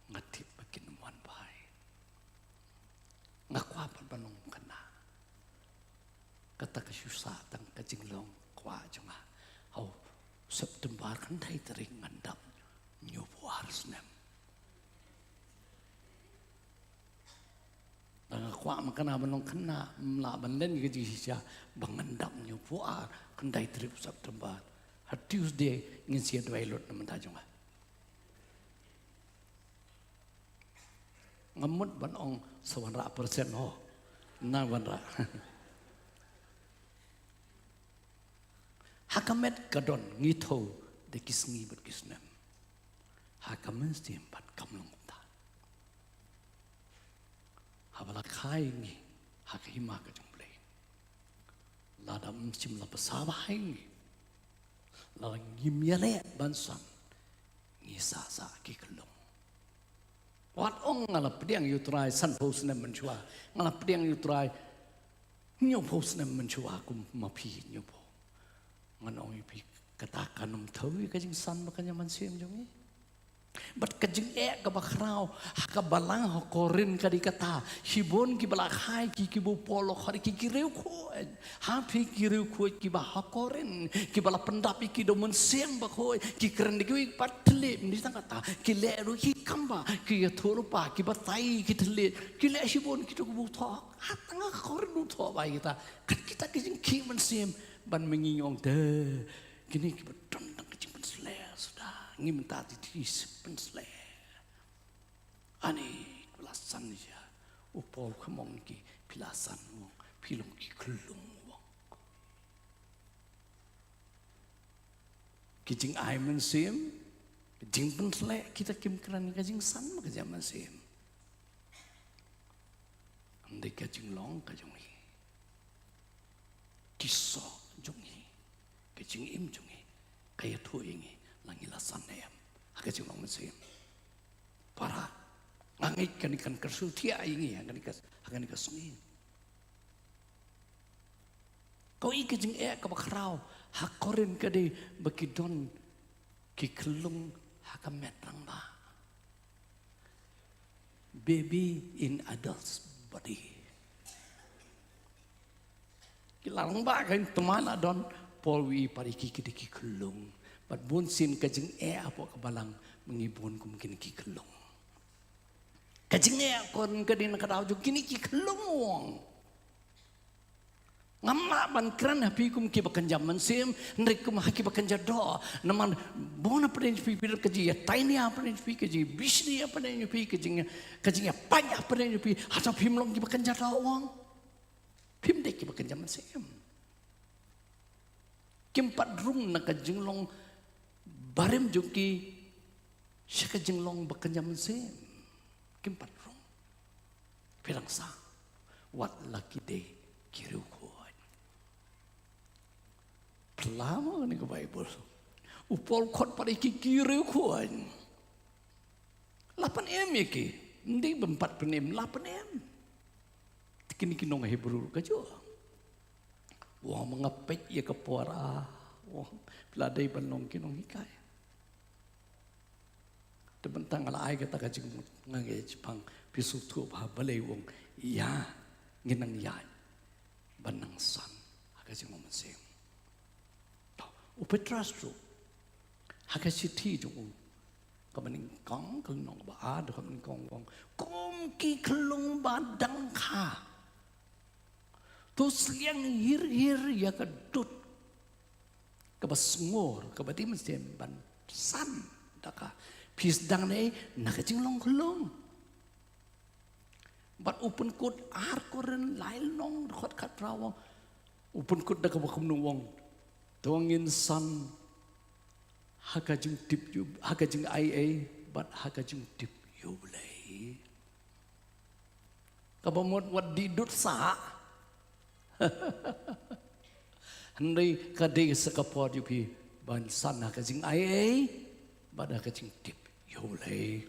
nga tip ba kin wan bha. Nga kwah pat ban long khynnah. Kata ka shu sah tang ka jinglong kwah jong nga. Ha u September khyndai tarik ngan dap hynñiewphew ar snem. Tang nga kwah ma kane ban long khynnah, ym lah ban len ka jingshisha ba ngan dap hynñiewphew ar, khyndai tarik September. Ha Tuesday ngin sa ïa duwai lut na bynta jong nga. Ngam mut ban ong sa wanrah percent ho. Na wanrah. Ha ka met ka don, ngi thew da ki sngi bad ki snem. Ha ka mynsiem pat kam long kumta. Haba la kha ïa ngi ha ka hima ka jong U Blei, lada ym shym la bsa bha ïa ngi, lada ngim ïaleh ban san, ngi sah sah ki khyllung. Wat ong nga la pdiang ïa U Trai sanphew snem mynshuwa, nga la pdiang ïa U Trai hynñiewphew snem mynshuwa kum ma phi hynñiewphew. Ngan ong ïa phi, kata kan ym thew ïa ka jingsan bad ka jingmynsiem jong ngi. Bad ka jingeh kaba khraw ha ka balang ha Korinth ka dei kata, shibun kiba la kha ïa ki, kiba u Paul u khot ïa ki ki riewkhuid. Ha phi ki riewkhuid kiba ha Korinth, kiba la pyndap ïa ki da u Mynsiem Bakhuid, ki kren da kiwei pat thylliej, ym dei tang kata, ki leh ruh ki kam ba, ki ïathuh lypa, ki batai ki thylliej, ki leh shibun kito kiba u thoh. Ha tang ha Korinth u thoh ba ïa kita. Kat kita ki jingkhih mynsiem ban ma ngi ngi ong te, kine kiba don tang ka jingpynsleh suda, ngi mynta te ki pynshlur. Ani, la san ïa u Paul, ka ong ki, phi la san mo, phi long ki khyllung mo. Ki jingai mynsiem, ki jingpynsleh, kita kim kren ka jingsan, ka jingmynsiem. Ym dei ka jinglong ka jong ngi. Ki soh jong ngi, ka jingim jong ngi, ka ïathuh ïa ngi la ngi la san ne em ha ka jinglong mynsiem. Para, nga ngeit kane kan kyrsiew thiah ïa ngi ha kane ka, ha kane ka sngi. Kawei ka jingeh kaba khraw ha Korinth ka dei ba ki don ki khyllung ha ka met rangbah. Baby in adult's body. Ki la rangbah, ka tymmen la don, Paul u ïohi pat ïa ki ki dei ki khyllung. Bad bunsien ka jingeh hapoh ka balang, ma ngi bun kum kine ki khyllung. Ka jingeh ha Korinth ka dei na ka daw jong kine ki khyllung, u ong. Ngam lah ban kren ha phi kum kiba kynja mynsiem, hynrei kum ha kiba kynja doh. Namar bun hapdeng jong phi, phi don ka jingïatainia hapdeng jong phi, ka jingbishni hapdeng jong phi, ka jing, ka jingïapait hapdeng jong phi. Hata phim long kiba kynja doh, u ong. Phim dei kiba kynja mynsiem. Kim pat rung na ka jinglong barim jong ki sha ka jinglong ba kynja mynsiem. Kim pat rung. Phi dang sah, wat la ki dei ki riewkhuid. Phi la mut kane ka Baibl, u Paul u khot pat ïa ki ki riewkhuid. La pynim ïa ki. Ym dei ban pat pynim, la pynim. Te kine ki nong Hebru ka ju ong, ma nga peit ïa ka por, ah, phi la dei ban long ki nonghikai. Te mynta nga la ai kata ka jingmut, nga ngeit shaphang phi sngewthuh ba balei u ong ïa ngi nang ïaid ban nang san ha ka jinglong mynsiem. To, u Petros ruh ha ka shithi jong u kaba nyngkong, ka lynnong ba ar, dkhot nyngkong, u ong, kum ki khyllung ba dang kha, to sliang hir hir ïa ka dud kaba sngur, kaba dei mynsiem ban san da ka. Phi sdang ne na ka jinglong khyllung. Bad u pynkut ar Korinth lai lynnong, dkhot khatphra, u ong, u pynkut da kaba kumno, u ong, to ngin san ha ka jingtip ïa u, ha ka jingai ei bad ha ka jingtip ïa U Blei. Kaba mut wat dih dud sah. Hynrei ka dei sa ka por ïa phi ban san ha ka jingai ei bad ha ka jingtip ïa U Blei.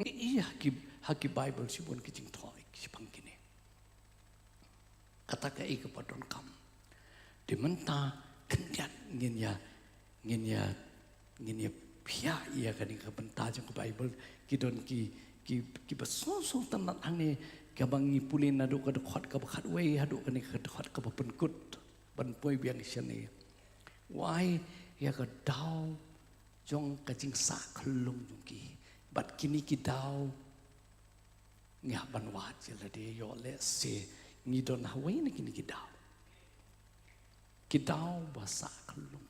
Ngi ïohi ha ki, ha ki Bible shibun ki jingthoh shaphang kine. Kata kaei kaba donkam. Te mynta khyndiat ngin ïa, ngin ïa, ngin ïa peit ïa kane ka bynta jong ka Bible, ki don ki, ki, kiba sngewsynei hangne, kaba ngi pule naduh ka dkhot kaba khatwei haduh kane ka dkhot kaba pynkut, ban poi biang shane. Wai ïa ka daw jong ka jingsah khyllung jong ki. Bad kine ki daw ngi hap ban wad ïa lade, ïoh lehse ngi don ha wei na kine ki daw. Ki daw ba sah khyllung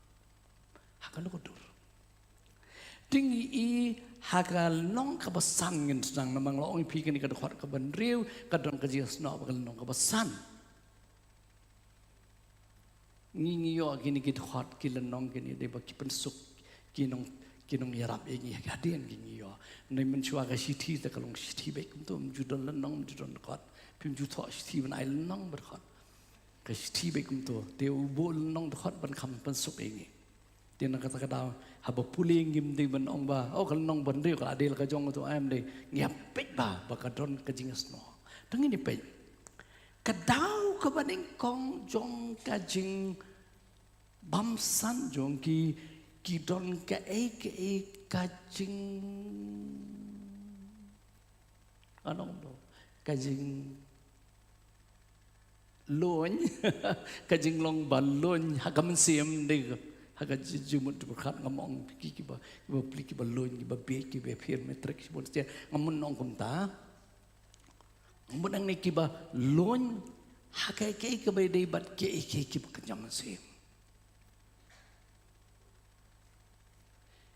ha kano ka dur. Te ngi i ha ka lynnong kaba san ngin sdang, namar nga la ong ïa phi kane ka dkhot kaba hynriew ka don ka jingsnoh bad ka lynnong kaba san. Ngi, ngi ïoh kine ki dkhot, ki lynnong kine dei ba ki pynsuk ki nong, ki nongïarap ïa ngi hadien ki, ngi ïoh. Hynrei mynshuwa ka shithi te ka long shithi beit kumto, ym ju don lynnong, ym ju don dkhot. Phim ju thoh shithi ban ai lynnong bad dkhot. Ka shithi beit kumto, te u buh lynnong dkhot ban kham pynsuk ïa ngi. Te na kata ka daw haba pule ngim dei ban ong ba, oh, ka lynnong ba hynriew ka la dei la ka jong uto, em, dei. Ngi hap peit ba, ba ka don ka jingsnoh. Te ngin ïa peit. Ka daw kaba nyngkong jong ka jingbymsan jong ki, ki don kaei kaei ka jing, ano, ka jing lung, ka jinglong ba lung ha ka mynsiem, dei, ha ka ji-, jingmut jingpyrkhat, ngam ong ki, kiba, kiba pli, kiba lung, kiba bieit, kiba pyrshah matric, shibun stia, ngam ong kumta. Ngam ong hangne kiba lung ha kaei kaei kaba dei bad kaei kaei kiba kynja mynsiem.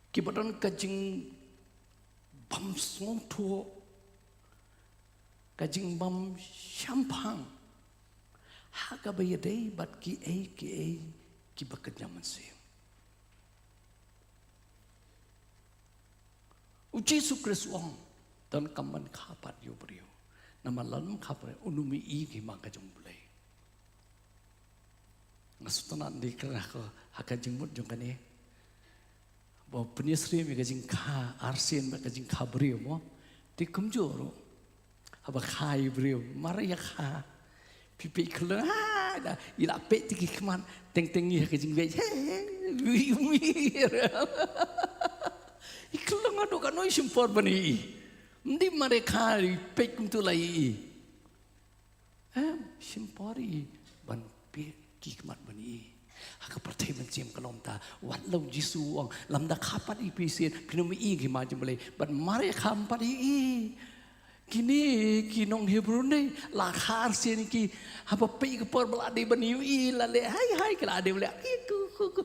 Kiba don ka jingbymsngewthuh, ka jingbymshemphang ha kaba ïadei bad kiei kiei kiba kynja mynsiem. U Jisu Khrist u ong, donkam ban kha pat ïa u briew. Namar lada ym kha pat, unym ïohi ïa ka hima ka jong U Blei. Nga sngewtynnat dei kren ha ka, ha ka jingmut jong kane. Ba pynïasyriem ïa ka jingkha arsien bad ka jingkha briew mo. Te kumjuh ruh haba kha ïa u briew, mar ïa kha. Phi peit khlem, ha, da, i la peit te ki khmat, teng teng ngi ha ka jingpeit. He, he, wi, wi. I khlem, haduh katno i shim por ban ïohi. Ym dei mar ïa kha i peit kumto la ïohi. Em, shim por ïohi ban peit ki khmat ban ïohi. Ha ka pyrthei mynsiem ka long kumta, wat la u Jisu u ong, lada kha pat ïa phi shisien, phin ym ïohi ïa ka hima jong U Blei, bad mar ïa kha ym pat ïohi. Kine ki nong Hebru ne, la kha arsien ki, haba peit ka por ba la dei ban ïohi, la leh hai hai ki la dei ban leh, i ku ku ku.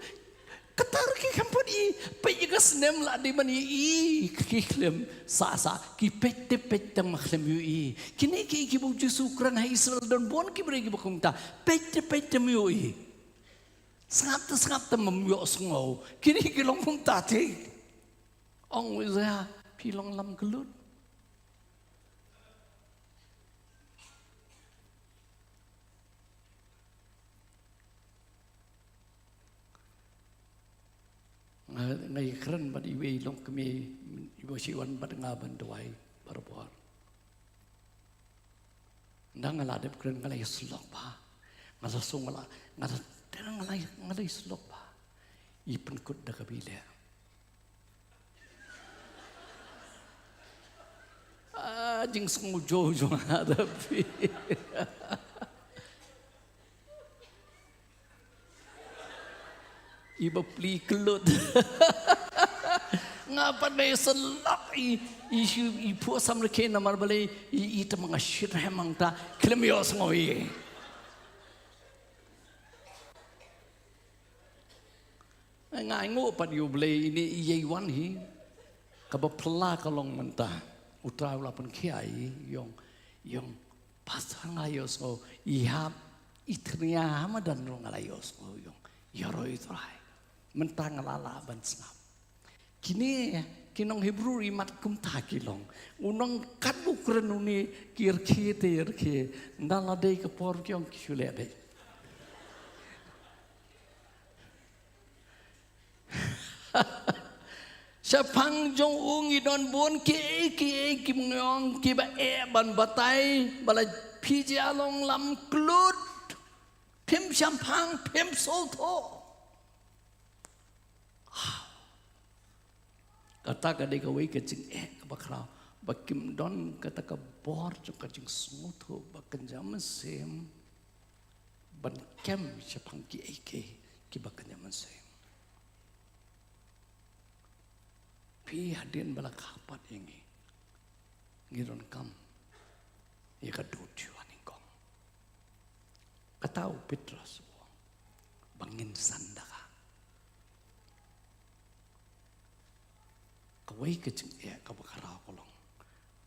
Kata ruh ki khlem pat ïohi, peit ïa ka snem la dei ban ïohi, ki khlem sah sah, ki peit te peit tang ma khlem ïohi. Kine ki, kiba u Jisu u kren ha Israel don bun ki briew kiba kumta, peit te peit tang ym ïohi. Sngap te sngap tang ym ïohsngew. Kine ki long kumta te. Ong u Isaiah, phi long lamkyllut. Nga, nga ïa kren bad iwei i longkmie iba shu wan bad nga ban duwai barabor. Nda nga la dep kren nga la ïasyllok bha. Nga la shu nga la, nga la, nga la, nga la ïasyllok bha. I pynkut da ka bilik. Ah, jingsngewjoh jong nga da phi. I bapli klut. Nga pat ba ïasyllok i, i shu, i phuh samrkhie namar balei i, i tam nga shit hemang ta khlem ïohsngew i. Nga ainguh pat ïa U Blei ine i ïa wan hi. Kaba phylla ka long mynta U Trai u la pynkhia i ïong, ïong pastor nga ïohsngew i hap i thnia ha madan ruh nga la ïohsngew ïong ïaroh U Trai. Mynta nga la lah ban sngap. Kine ki nong Hebru i mat kumta ki long. U nong kat u kren une ki rkhie te rkhie. Nda la dei ka por ki ong ki shu leh beit. Shaphang jong u ngi don bun kiei kiei ki mngiong kiba eh ban batai ba la phi jia long lam klut. Phim shaphang phim sngewthuh. Kata ka dei kawei ka jingeh kaba khraw ba kim don kata ka bor jong ka jingsngewthuh ba kynja mynsiem ban kem shaphang kiei kiei kiba kynja mynsiem. Phi hadien ba la kha pat ïa ngi, ngi donkam ïa ka dud shuwa nyngkong. Kata u Petros u ong ba ngin san da ka. Kawei ka jingeh kaba khraw ka long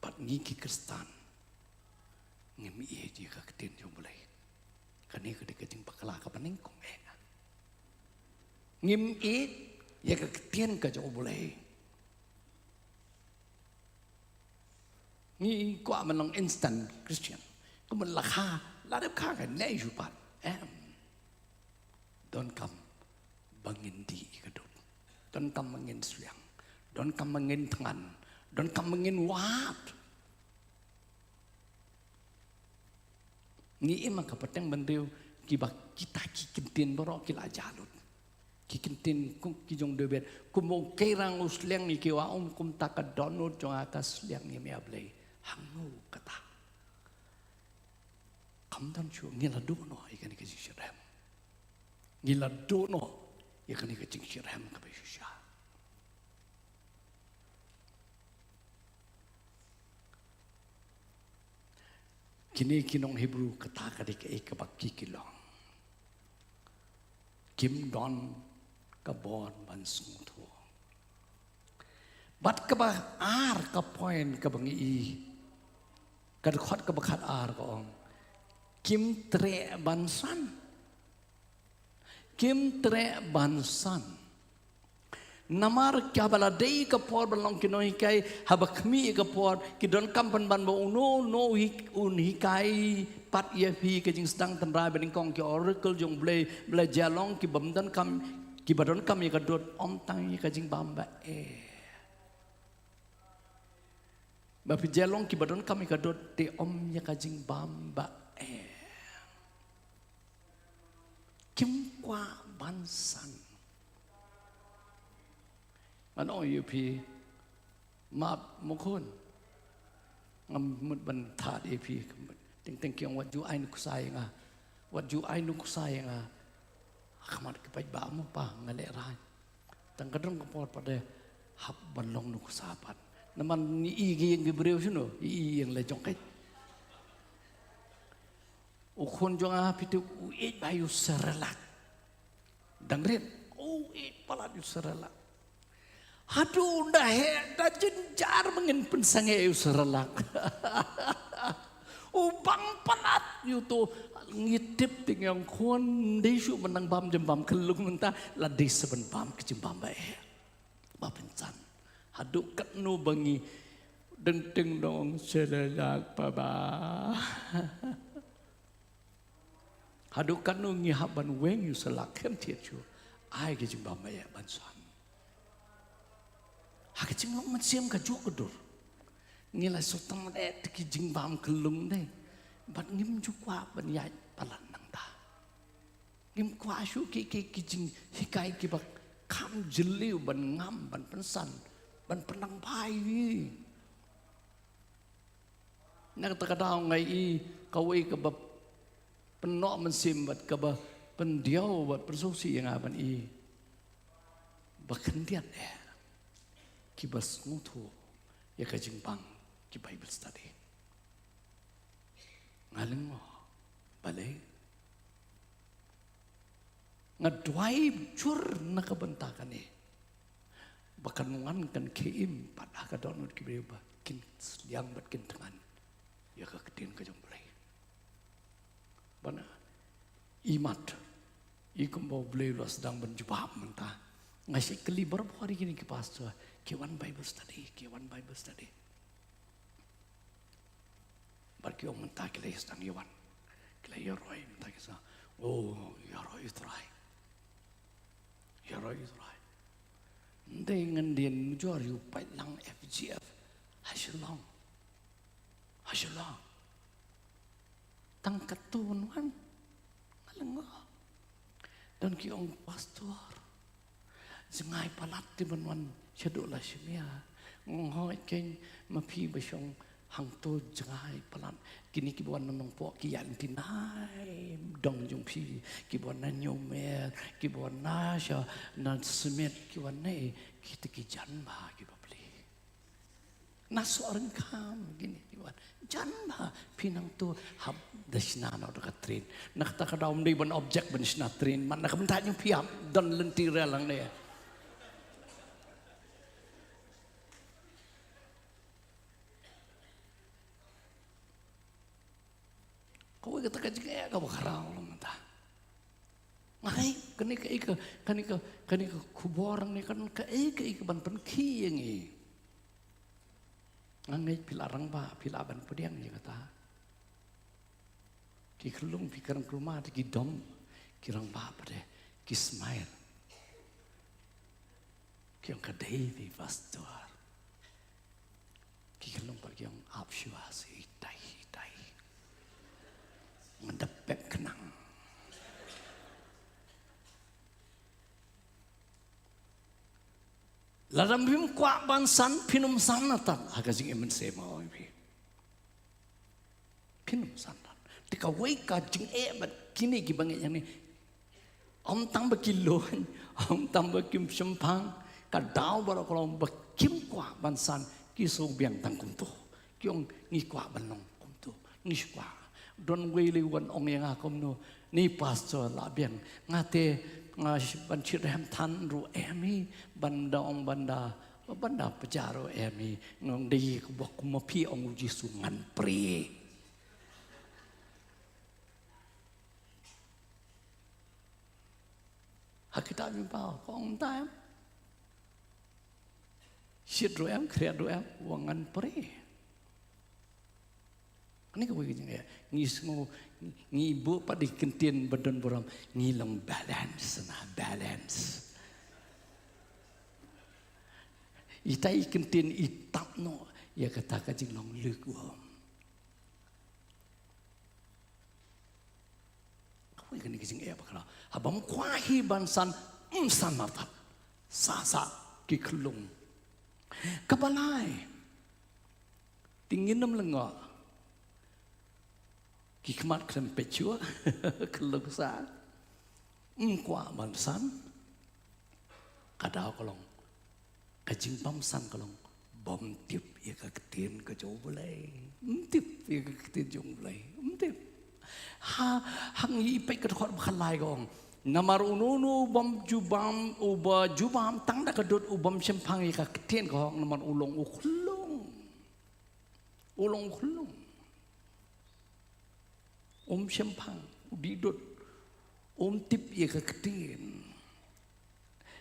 bad ngi ki Khristan ngim ïeit ïa ka ktien jong U Blei. Kane ka dei ka jingbakla kaba nyngkong eh. Ngim ïeit ïa ka ktien ka jong U Blei. Ngi kwah ban long instant Christian. Kumba la kha, la dep kha ka ne ju pat. Em. Donkam ba ngin dih ïa ka dud. Donkam ba ngin sliang. Donkam ba ngin thngan. Donkam ba ngin wad. Ngi im ha ka pateng bynriew kiba kita ki ktien baroh ki la jah lut. Ki ktien kum ki jong David, kum u keirang u sliang ïa ki, wat um kumta ka dohnud jong nga ka sliang ïa me A Blei. Hangne kata. Kam don shuh, ngi la duh noh ïa kane ka jingshitrhem. Ngi la duh noh ïa kane ka jingshitrhem kaba shisha. Kine ki nong Hebru kata ka dei kaei kaba ki ki long. Kim don ka bor ban sngewthuh. Bad kaba ar ka point kaba ngi i. Ka dkhot kaba khat ar ka ong. Kim treh ban san. Kim treh ban san. Namar kaba la dei ka por ban long ki nonghikai, haba khmih ka por, ki donkam pynban ba uno uno hi-, un hikai pat ïa phi ka jingsdang tynrai ba nyngkong, ki oracle jong U Blei, ba la jia long ki bym donkam, kiba donkam ïa ka dud, ym tang ïa ka jingbam ba eh. Ba phi jia long kiba donkam ïa ka dud te ym ïa ka jingbam ba eh. Kim kwah ban san. Ngan ong ïa phi, map mo khun. Ngam mut ban thad ïa phi. Teng teng ki ong wat ju ai nuksa ïa nga. Wat ju ai nuksa ïa nga. Ha khmat ki paidbah mo pa nga lehraiñ. Tang ka don ka por pat de hap ban long nuksa pat. Namar ngi i ki ïing ki briew shano, i i ïing la jong ka. U khun jong nga phi tip u ïeit bha ïa u Cerelac. Dang rit, u ïeit palat ïa u Cerelac. Haduh da heh da jynjar ba ngin pynsangeh ïa u Cerelac. U bang palat ïa uto, ngi tip te ngi ong khun, ym dei shuh ban nang bam jingbam khyllung mynta, la dei sa ban bam ka jingbam ba eh. Ba pynsan. Haduh katno ba ngi dang teng dang ong Cerelac pa ba. Haduh katno ngi hap ban weng ïa u Cerelac, khlem thied shuh. Ai ka jingbam ba eh ban san. Ha ka jinglong mynsiem ka juh ka dur. Ngi la sngewtynnad ïa ki jingbam khyllung de. Bad ngim ju kwah ban ïaid palat nangta. Ngim kwah shuh ki, ki, ki jinghikai kiba kham jylliew ban ngam, ban pynsan, ban pynang bai. Na kata ka daw nga ïohi kawei kaba pynnoh mynsiem bad kaba pyndiaw bad pynsngewsih ïa nga ban ïohi ba khyndiat eh kiba sngewthuh ïa ka jingbam ki Bible study. Nga lyngngoh balei? Nga duwai jur na ka bynta kane ba kan wan kan khie im pat ha ka dohnud ki briew ba kin sliang bad kin thngan ïa ka ktien ka jong U Blei. Bad na i mat i kumba U Blei u la sdang ban jubab mynta. Nga shu kylli barabor ïa kine ki pastor, ki wan Bible study, ki wan Bible study. Bad ki ong mynta ki la sdang ïa wan. Ki la ïaroi mynta ki sa. Oh, ïaroi U Trai. Ïaroi U Trai. Ym dei ngan dien mujor ïa u paidlang F G F ha Shillong. Ha Shillong. Tang katto ban wan. Nga lyngngoh. Don ki ong pastor. Jngai palat te ban wan shaduh Lashmia. Nga ong hooid keiñ ma phi ba shong hangto jngai palat. Kine kiba wan na Nongpoh ki ïaid lynti na i dong jong phi. Kiba wan na Ñiewmer, kiba wan na sha na Smit, kiba wan na i, kita ki jan bha kiba plie. Na Sohryngkham kine kiba wan. Jan bha phi nangto hap da shna noh da ka train. Na kata ka daw ym dei ban object ban shna train. Mat na ka bynta jong phi hap don lynti rel hangne. Kawei kata ka jingeh kaba khraw long mynta. Nga ngeit kane kaei ka, kane ka, kane ka khubor ne kan kaei kaei ka ban pynkhih ïa ngi. Nga ngeit phi la rangbah, phi lah ban pdiang ïa kata. Ki khyllung phi kren kumno te ki dom, ki rangbah pat de ki smile. Ki ong ka dei phi pastor. Ki khyllung pat ki ong ap shuwa seh, itai itai. Ngan da pep khnang. Lada phim kwah ban san phin ym san na tat ha ka jingim mynsiem, nga ong ïa phi. Phin ym san tat. Te kawei ka jingeh bad kine kiba ngeit ïa ngi. Ym tang ba ki lung, ym tang ba kim shemphang, ka daw baroh ka long ba kim kwah ban san, ki shu biang tang kumto. Ki ong ngi kwah ban long kumto, ngi shu kwah. Don wei lei wan ong ïa nga kumno, ni pastor lah biang, nga te nga sh-, ban shitrhem than ruh em hi, ban da ong ban da, ban da pynjah ruh em hi, nga ong dei kumba kumba phi ong u Jisu ngan prie. Ha kitab Jingpynpaw ka ong mynta em. Shit ruh em, khriat ruh em, wa ngan prie. Kane kawei ka jingeh. Ngi sngew, ngi buh pat da ki kyntien ba don burom, ngi long balance na, balance. Ita i kyntien i tap noh ïa kata ka jinglong lukewarm. Kawei kane ka jingeh bakla. Haba ym kwah hi ban san, ym san martat. Sah sah ki khyllung. Kaba lai. Te ngin ym lyngngoh. Ki khmat khlem peit shuh. Khyllung sah. Ym kwah ban san. Ka daw ka long. Ka jingbymsan ka long bym tip ïa ka ktien ka jong U Blei. Ym tip ïa ka ktien jong U Blei. Ym tip. Ha, ha ngi peit ka dkhot ba khatlai ka ong. Namar uno uno u bym jubab, uba jubab tang da ka dud u bym shemphang ïa ka ktien ka hok namar u long u khyllung. U long u khyllung. Um shemphang, u dih dud. Um tip ïa ka ktien.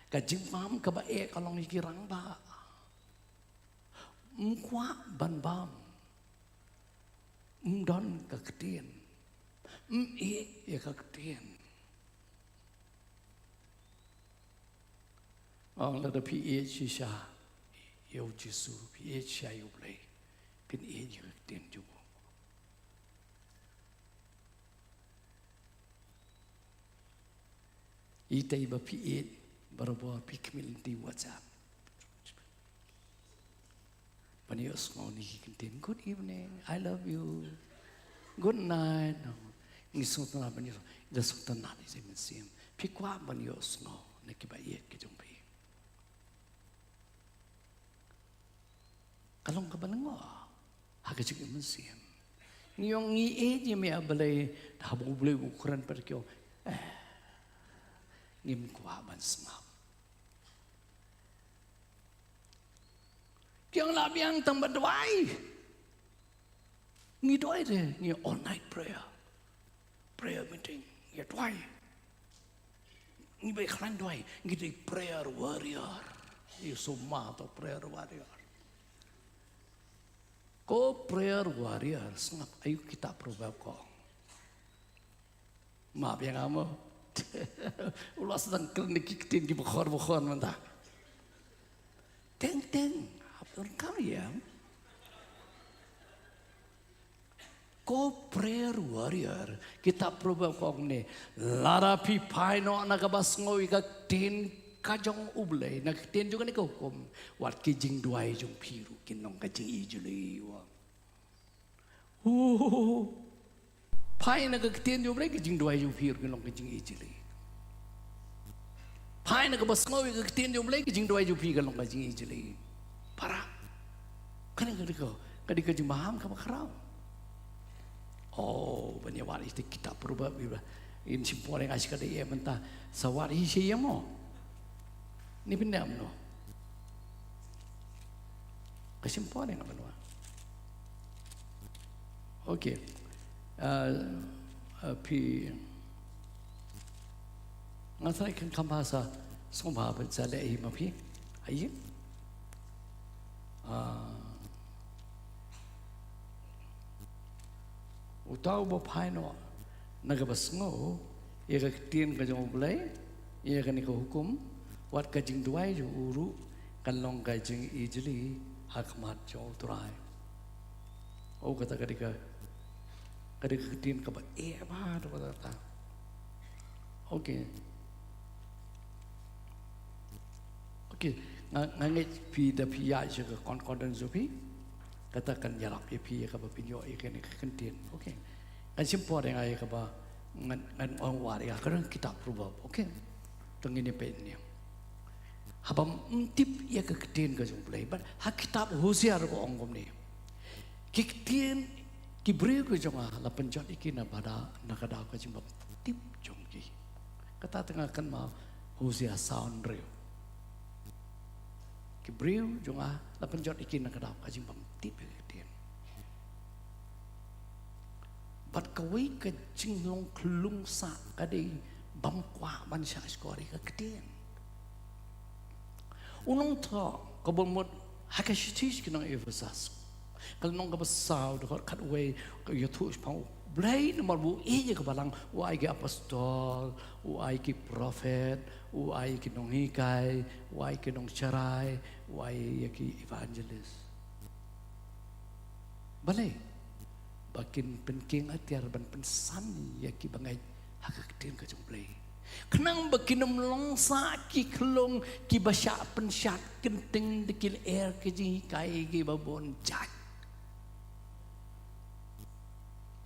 Ka jingbam kaba eh ka long ïa ki rangbah. Um kwah ban bam. Um don ka ktien. Um ïeh ïa ka ktien. Ong lada phi ïeit shisha, ïa u Jisu, phi ïeit sha ïa u Blei, phin ïeit ïa ka ktien jong u. Ita iba phi ïeit barabor phi khmih lynti WhatsApp ban ïohsngew ïa ki ktien, "Good evening, I love you, good night." Ngi sngewtynnat ban ïoh, da sngewtynnat ïa ka mynsiem. Phi kwah ban ïohsngew na kiba ïeit ki jong phi. Ka long kaba lyngngoh ha ka jingim mynsiem. Ngi ong ngi ïeit ïa me A Blei, haba U Blei u kren pat ki ong, eh, ngim kwah ban sngap. Ki ong lah biang tang ban duwai. Ngi duwai de, ngi all night prayer. Prayer meeting, ngi duwai. Ngi ba khlaiñ duwai, ngi dei prayer warrior. Ngi sumar to prayer warrior. Ko prayer warrior, sngap aïu kitab Proverb ko. Map ïa nga mo. U la sdang kren ki ktien kiba khor ba khor mynta. Teng teng, hap ryngkam ïa. Ko prayer warrior, kitab Proverb ka ong ne, lada phi phai noh na kaba sngew ïa ka ktien ka jong U Blei, na ka ktien jong kane ka hukum, wat ki jingduwai jong phi ruh kin long ka jingijli, u ong. Hu, hu, hu, hu. Phai na ka ktien jong U Blei, ka jingduwai jong phi ruh kin long ka jingijli. Phai na kaba sngew ïa ka ktien jong U Blei, ka jingduwai jong phi kan long ka jingijli. Para. Kane ka dei ka, ka dei ka jingbaham kaba khraw. Oh, ban ïa wad ïa kita kitab Proverb ïa ba. Ngin shim por ïa nga shi katta ïa mynta. Sa wad hi shi ïa mo. Ni pyndonkam noh. Ka shim por ïa nga ban wad. Okay. Uh, uh, phi Nga tharai kan kham bha sa sngewbha ban sa leh hi ma phi. Aïe. Ah, uta uba phai noh na kaba sngew ïa ka ktien ka jong U Blei, ïa kane ka hukum, wat ka jingduwai jong u ruh kan long ka jingijli ha khmat jong U Trai. Oh, kata ka dei ka, ka dei ka ktien kaba eh bha, to kata, kata. Okay. Okay, nga, nga ngeit phi da phi ïa sha ka concordance jong phi. Kata kan ïarap ïa phi ïa kaba phin ïoh ïa kane ka ktien. Okay. Kan shim por ïa nga ïa kaba ngan, ngan ong wad ïa ka dang kitab Proverb. Okay. To ngin ïa peit ne. Haba ym tip ïa ka ktien ka jong U Blei. Bad ha kitab Hosea ruh ka ong kumne. Ki ktien, ki briew ki jong nga la pynjot ïa ki na bada, na ka daw ka jingbymtip jong ki. Kata te nga kynmaw Hosea saw hynriew. Ki briew jong nga la pynjot ïa ki na ka daw ka jingbymtip ïa ki ktien. Bad kawei ka jinglong khlung sah ka dei bym kwah ban shah shkor ïa ka ktien. U nongthoh ka bym mut ha ka shithi sha ki nong Ephesus. Ka lynnong kaba saw, dkhot khatwei, ka ïathuh shaphang U Blei namar ba u ïeit ïa ka balang, u ai ki apostol, u ai ki prophet, u ai ki nonghikai, u ai ki nongsharai, u ai ïa ki evangelist. Balei? Ba kin pynkieng atiar ban pynsan ïa ki bangeit ha ka ktien ka jong U Blei. Khnang ba kin ym long sah ki khlung kiba shah pynshad kynting da ki lyer ka jinghikai kiba bun jait.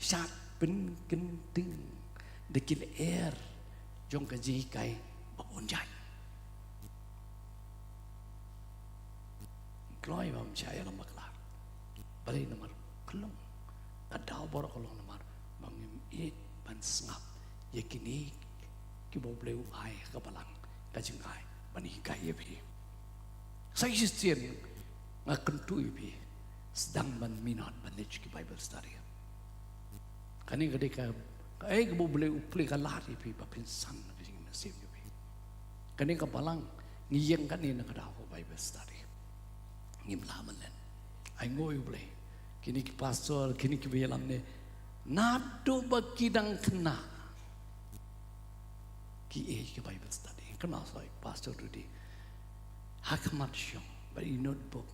Shad pynkynting da ki lyer jong ka jinghikai ba bun jait. Kloi bym shah ïalam bakla. Balei? Namar ka long, ka daw baroh ka long namar ba ngim ïeit ban sngap ïa kine kiba U Blei u ai ha ka balang ka jingai ban hikai ïa phi. Sa shisien nga kyntu ïa phi, sdang ban minot ban leit ki Bible study. Kane ka dei ka, kaei kaba U Blei u plie ka lad ïa phi ba phin san na ka jingmynsiem jong phi. Kane ka balang ngi ïeng kane na ka daw ka Bible study. Ngim lah ban len. Ai nguh ïa U Blei. Kine ki pastor, kine kiba ïalam ne, naduh ba ki dang khynnah ki ïeit ïa ka Bible study. Kynmaw soi Pastor Rudy, ha khmat shong Bad i notebook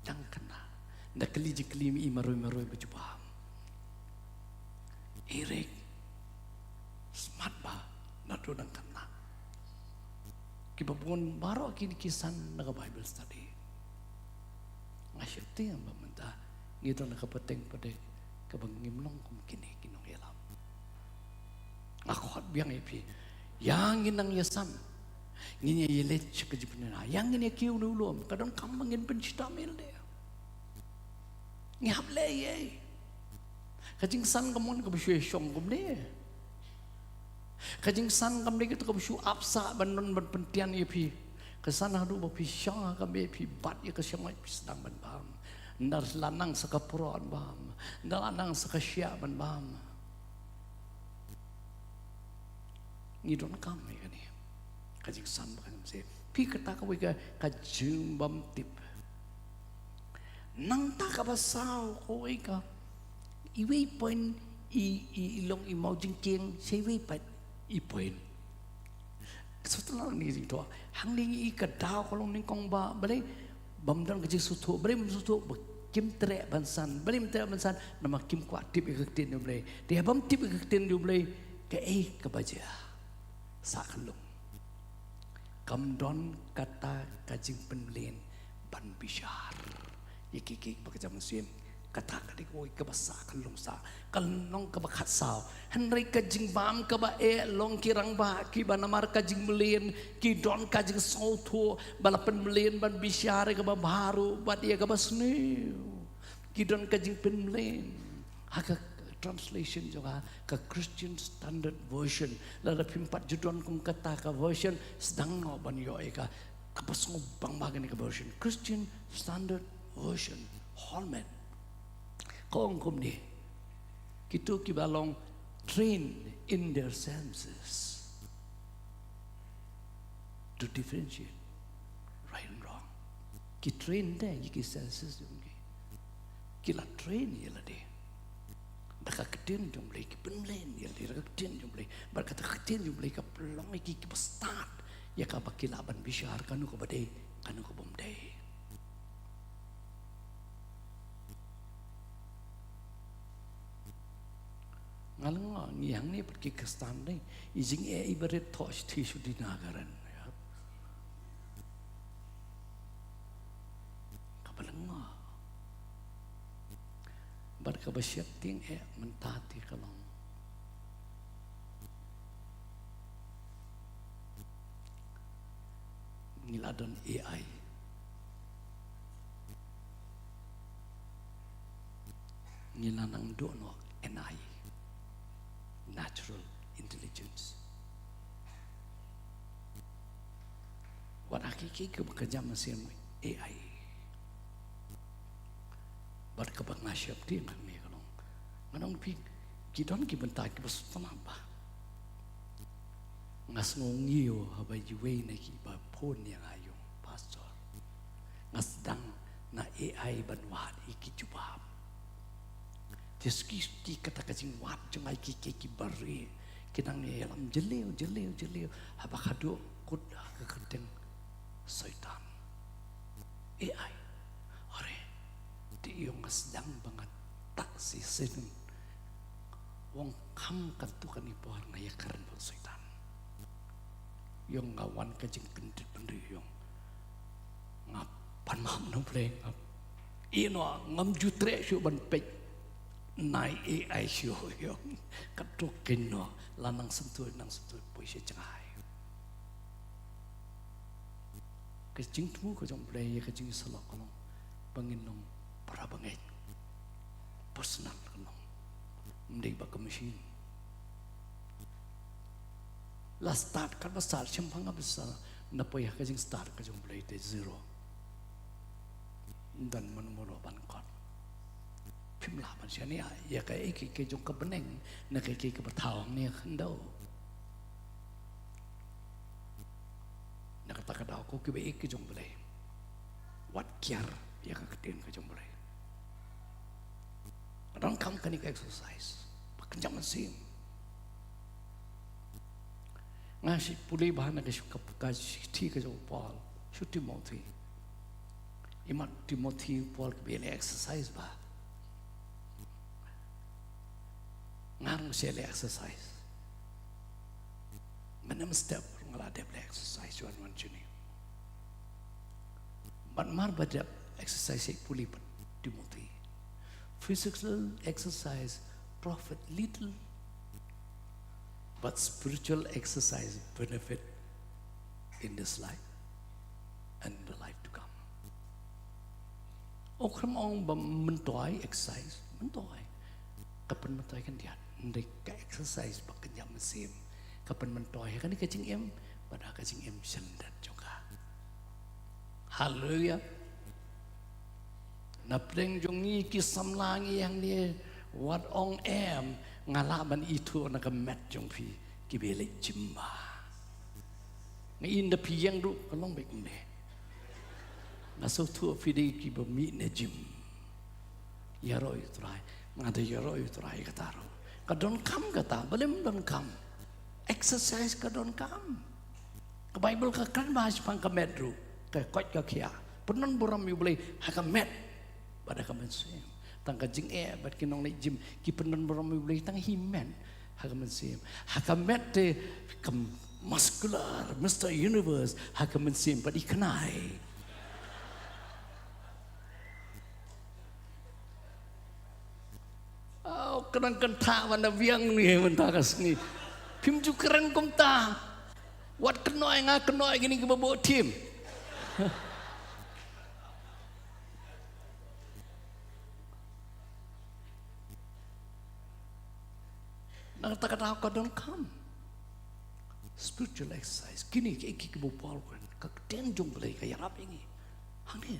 dang khynnah. Da kylli jingkylli, i marwei marwei ba jubab. Eric, smat bha, naduh dang khynnah. Kiba bun baroh kine ki san na ka Bible study. Nga sheptieng ba mynta ngi don ha ka pateng pateng kaba ngim long kum kine ki nongïalam. Nga khot biang ïa phi, ïa ngin nang ïasan, ngin ïa ïaleit sha ka jingpynïaid, ïa ngin ïa kiew na u lum, ka donkam ba ngin pynshita miet de. Ngi hap leh ei ei. Ka jingsan kam mon kaba shu shong kumne. Ka jingsan kam dei kato kaba shu ap sah ban don ban pyntian ïa phi. Ka san haduh ba phi shong ha ka beh, phi bat ïa ka shangoit, phi sdang ban bam. Ynda la nang sa ka prot, bam. Ynda la nang sa ka shiah, ban bam. Ngi donkam ïa kane. Ka jingsan ba kan se. Phi, kata kawei ka, ka jingbymtip. Nangta kaba saw kawei ka, iwei i point i, i, i long i mawjingkieng sha iwei pat i point. Sngewthuh lang ïa kane ka jingthoh. Hangne ngi i ka daw ka long nyngkong ba, balei bym don ka jingsngewthuh, balei bym sngewthuh, ba kim treh ban san, balei kim treh ban san, namar kim kwah tip ïa ka ktien jong U Blei. Te haba ym tip ïa ka ktien jong U Blei, kaei kaba jia? Sah khyllung. Kam don kata ka jingpynmlien ban bishar ïa kiei kiei ba ka jam mynsiem. Kata ka dei kawei kaba sah khyllung sah. Ka lynnong kaba khatsaw. Hynrei ka jingbam kaba eh long ki rangbah kiba namar ka jingmlien ki don ka jingsngewthuh ba la pynmlien ban bishar ïa kaba bha ruh bad ïa kaba sniew. Ki don ka jingpynmlien. Ha ka translation jong ka, ka Christian Standard Version, lada phim pat ju don kum kata ka version, sdang noh ban ïoh ïa ka, kaba sngewbang bha kane ka version, Christian Standard Version, Holman. Ka ong kumne, kito kiba long trained in their senses to differentiate right and wrong. Ki train de ïa ki senses jong ki. Ki la train ïa lade da ka ktien jong U Blei, ki pynmlien ïa lade da ka ktien jong U Blei. Bad kata ka ktien jong U Blei ka pynlong ïa ki kiba stad ïa kaba ki lah ban bishar kano kaba dei, kano kaba ym dei. Nga lyngngoh, ngi hangne pat ki Khristan dei, i jingeh iba rit thoh shithi shu dina ka ren. Kaba lyngngoh. Bad kaba sheptieng eh mynta te ka long, ngi la don A I. Ngi la nang duh noh N I, natural intelligence. Wat ha kiei kiei kaba ka jam mynsiem A I. Bad kaba nga sheptieng hangne ka long, nga ong phi, ki don ki bynta kiba sngewtynnat bha. Nga sngew ngiew haba iwei na kiba phone ïa nga, ïong, Pastor, nga sdang na A I ban wad ïa ki jubab. Te suki suki kata ka jingwad jong nga ïa kiei kiei kiba rieh, ki nang ïalam jylliew jylliew jylliew, haba ka duh kut ha ka kyrteng Soitan. A I. Hooid. Te ïong, nga sdang ba nga tak shisien. Ong kham katto katne por nga ïakren bad u Soitan. Ïong, nga wan ka jingkyndit bynriew, ïong. Nga pan map na U Blei, nga, ïa noh, ngam ju treh shuh ban peit na A I shuh, ïong. Katto katne, la nang sngewthuh, nang sngewthuh, poi sha jngai. Ka jingthmu ka jong U Blei ïa ka jingïasyllok ka long ba ngin long para bangeit. Personal ka long. Ym dei ba ka machine. La start katba start, shemphang katba start, na poi ha ka jingstart ka jong U Blei te zero. Ym don mano mano ban kot. Phim lah ban shaniah ïa kaei kaei ka jong ka bneng na kaei kaei kaba thaw hangne ha khyndew. Na kata ka daw, ko kiba ïeit ki jong U Blei, wat kiar ïa ka ktien ka jong U Blei. Nga donkam kane ka exercise ba kynja mynsiem. Nga shu pule bha na ka shu ka, ka shithi ka jong u Paul sha u Timothi. Imat Timothy Paul ki ba ïaleh exercise ba. Nga ruh nga shu ïaleh exercise. Mynne mynstep ruh nga la dep leh exercise wan wan juni. Bad mar ba dep exercise ïa pule pat Timothy. Physical exercise profit little, but spiritual exercise benefit in this life and the life to come. U khlem ong ba myntoi exercise, myntoi. Ka pynmyntoi khyndiat, hynrei ka exercise ba kynja mynsiem ka pynmyntoi ha kane ka jingim bad ha ka jingim shynrang jong ka. Haleluia. Na pdeng jong ngi ki samla ngi hangne, wat ong em, nga lah ban ithuh na ka met jong phi ki ba leh gym ba. Nga i da phi ïeng ruh ka long beit kumne. Nga sngewthuh phi dei ki ba mih na gym. Ïaroh ïa u Trai, nga da ïaroh ïa u Trai kata ruh. Ka donkam kata, balei ym donkam? Exercise ka donkam. Ka Baibl ka kren ba shaphang ka met ruh, ka koit ka khiah. Pyndon burom ïa U Blei ha ka met bad ha ka mynsiem. Tang ka jingeh bad ki nongleh gym ki pyndon burom ïa U Blei tang hi met, ha ka mynsiem. Ha ka met te ka muscular, Mister Universe, ha ka mynsiem pat i khnai. Oh, kren kynthah ban da biang ni mynta ka sngi. Phim ju kren kumta. Wat kynnoh ïa nga, kynnoh ïa kine kiba bok tim. Na kata ka daw ka donkam spiritual exercise. Kine ki, ki, kiba u Paul u kren, ka ktien jong U Blei ka ïarap ïa ngi. Hangne.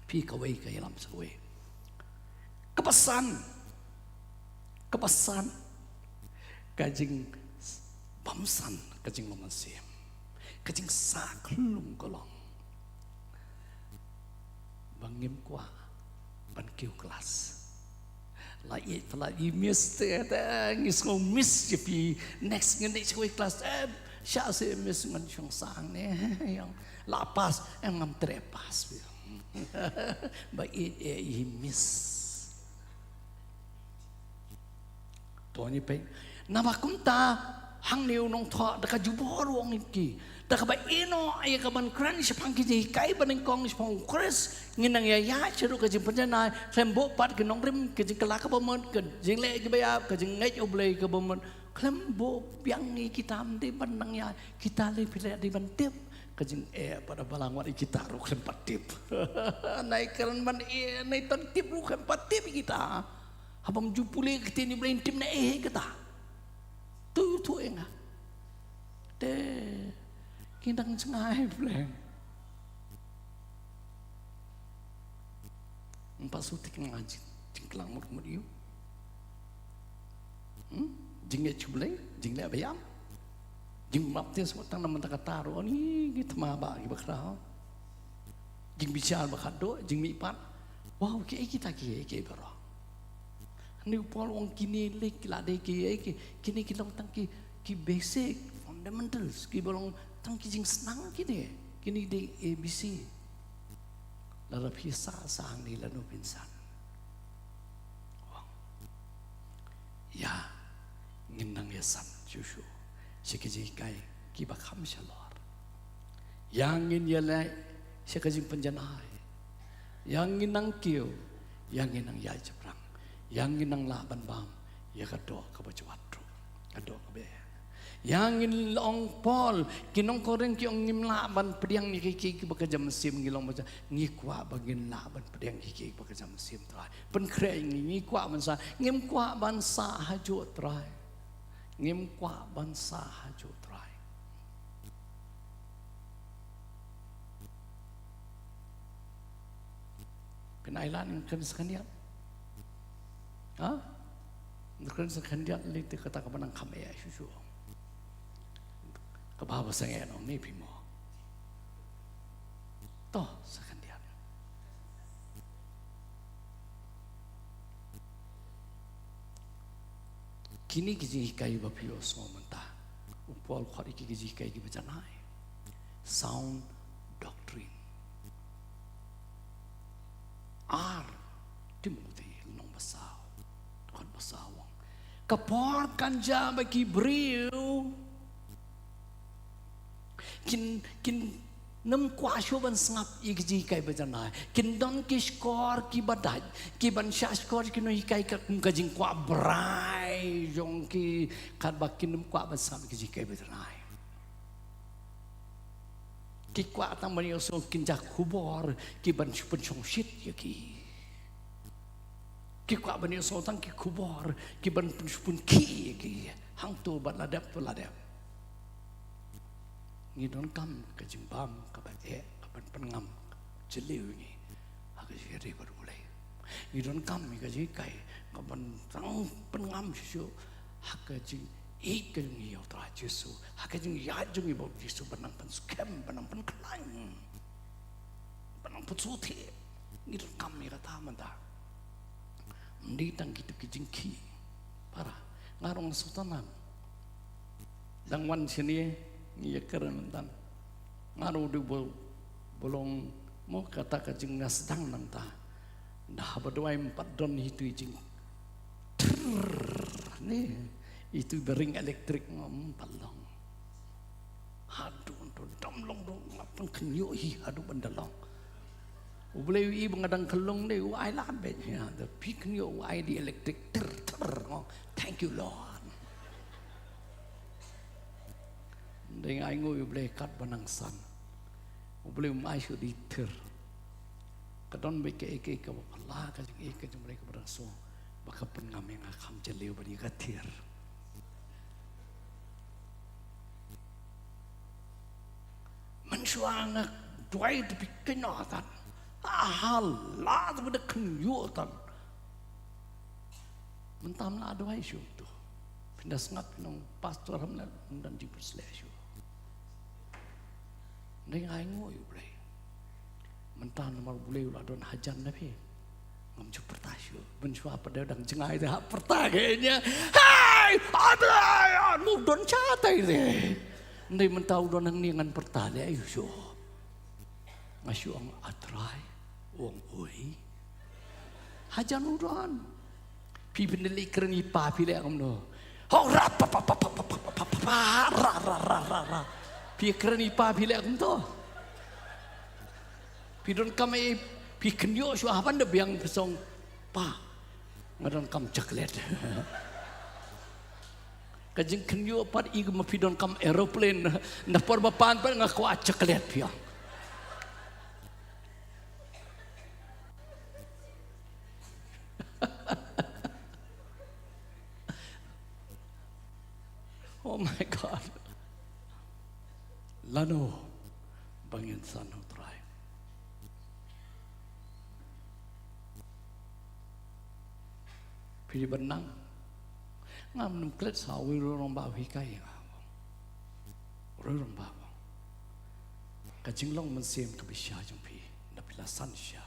Phi kawei ka ïalam sa kawei. Kaba san. Kaba san. Ka jingbymsan, ka jinglong mynsiem. Ka jingsah khlum ka long ba ngim kwah ban kiew klas. La ïeit palat ïa i miss te, te ngi sngew miss ïa phi. Next ngin dei shawei klas, eh, shah se miss, ngan shong sang ne. Ïa la pass, em, ngam treh pass phi. Ba ïeit ïa i miss. To ngi peit. Naba kumta hangne u nongthoh da ka jubor u ong ïa ki. Da kaba ïehnoh ïa ka ban kren shaphang ki jinghikai banyngkong shaphang U Khrist, ngin nang ïa ïaid sha ruh ka jingpynjanai, khlem buh pat ki nongrim, ka jingkylla kaba mut, ka jingleh kiba ïap, ka jingngeit U Blei kaba mut. Khlem buh biang ïa kita, ym dei ban nang ïa kita lei phi leh dei ban tip. Ka jingeh pat da balang wat ïa kita ruh khlem pat tip. Nai kren ban eh, nai tang tip ruh khlem pat tip ïa kita. Haba ym ju pule ka ktien U Blei, ym tip na eh kata. Tu tu eh nga. Te ki dang jngai pleng. Ym pat shu tik nga jing, jingklang mut mut ïa u. Hmm? Jingngeit sha U Blei, jingleh ba ïap. Jingbaptis wat tang na mynta kata ruh, ni ki thma ba ki ba khraw. Jingbishar ba khatduh, jingmihpat. Wow, kiei kita kiei kiei baroh. Hangne u Paul u ong kine lei ki la dei kiei ki, kine ki long tang ki, ki basic, fundamentals, kiba long tang ki jingsnang kine, kine dei A B C. Lada phi sah sah hangne lano phin san. Ïa ngin nang ïasan shuh shuh sha ki jinghikai kiba kham shalor. Ïa ngin ïaleh sha ka jingpynjanai. Ïa ngin nang kiew, ïa ngin nang ïaid shaphrang, ïa ngin nang lah ban bam ïa ka doh kaba jwat ruh, ka doh kaba eh. Ïa ngin, ong Paul, ki nong Korinth ki ong ngim lah ban pdiang ïa kiei kiei kiba ka jam mynsiem, ngi long ba jam, ngi kwah ba ngin lah ban pdiang ïa kiei kiei kiba ka jam mynsiem, Trai. Pynkhreh ïa ngi, ngi kwah ban sah, ngim kwah ban sah hajuh, Trai. Ngim kwah ban sah hajuh, Trai. Phin ai lad, ngin kren sa khyndiat. Ha? Ngin kren sa khyndiat lei te kata kaba nang kham eh shuh shuh. Kaba ba sangeh nong ne phi mo. To sa khyndiat. Kine ki jinghikai ba phi ïohsngew mynta, u Paul u khot ïa ki ki jinghikai kiba janai. Sound doctrine. Sawang. Ka por kan jia ba ki briew kin, kin nym kwah shuh ban sngap ïa ka jinghikai ba janai. Kin don ki shkor kiba dait, ki ban shah shkor ki nonghikai katkum ka jingkwah brai jong ki, katba kin nym kwah ban sngap ïa ka jinghikai ba janai. Ki kwah tang ban ïohsngew ki jingkhubor ki ban shu pynshongshit ïa ki. Ki kwah ban ïohsngew tang ki khubor ki ban pyn, shu pynkhih ïa ki. Hangto bad la dep to la dep. Ngi donkam ka jingbam kaba eh, ka ban pynngam, jylliew ïa ngi ha ka jingïadei bad U Blei. Ngi donkam ïa ka jinghikai ka ban tang pynngam shuh shuh ha ka jingïeit ka jong ngi ïa U Trai Jisu, ha ka jingïaid jong ngi bad Jisu, ban nang pynskhem, ban nang pynkhlaiñ, ban nang pynsngewthuh. Ngi donkam ïa kata mynta. Ym dei tang kito ki jingkhih. Para, nga ruh nga sngewtynnat. Dang wan shane ngi ïakren mynta. Nga ruh dei ba, ba long mo kata ka jing nga sdang nangta. Da haba duwai ym pat don itu i jing. Trrrr, ne, itu i ba ring elektrik, ngam pat long. Haduh to dam long dong, nga pynkhynñiuh hi haduh ban da long. U Blei u i ba nga dang khyllung ne, u ai lad beit, ïa, da phi khynñiuh u ai di elektrik, trrr, trrr, ngo. Thank you, Lord. Dei nga ainguh ïa U Blei katba nang san. U Blei um ai shuh di trrr. Ka don beit kaei kaei kaba phylla ka jingïeit ka jong U Blei kaba dang shu, ba ka pynngam ïa nga kham jylliew ban ïa ka trrr. Mynshuwa nga duwai te phi kynnoh tan. Ah, hala te phi da khynñiuh tan. Mynta ym lah duwai shuh to. Phin da sngap phin ong pastor, ham lah ym don jingpynshlur shuh. Dei nga ainguh ïa U Blei. Mynta namar U Blei u la don hajan na phi. Ngam ju pyrta shuh. Mynshuwa pat dang jngai te hap pyrta ke ïa. Hei! Adrai! Anu don cha tai te. Ndei mynta u don hangne ngan pyrta leh aïu shuh. Nga shu ong A Trai, u ong oi. Hajan u don. Phi phin leit kren ïa i pa phi leh kumno? Ho ra pa pa pa pa pa pa pa pa pa ra ra ra ra ra. Phi kren ïa i pa phi leh kumto. Phi donkam ei, phi khynñiuh shuwa haba da biang phi ong pa, nga donkam chocolate. Ka jingkhynñiuh pat i, ma phi donkam aeroplane. Na por ba pan pat nga kwah chocolate phi ong. Oh my God. Lano ba ngin san ha U Trai. Phi dei ban nang. Ngam nym klet sa uwei u rangbah u hikai ïa nga. Uwei u rangbah u ong, ka jinglong mynsiem kaba shisha jong phi, lada phi la san shisha,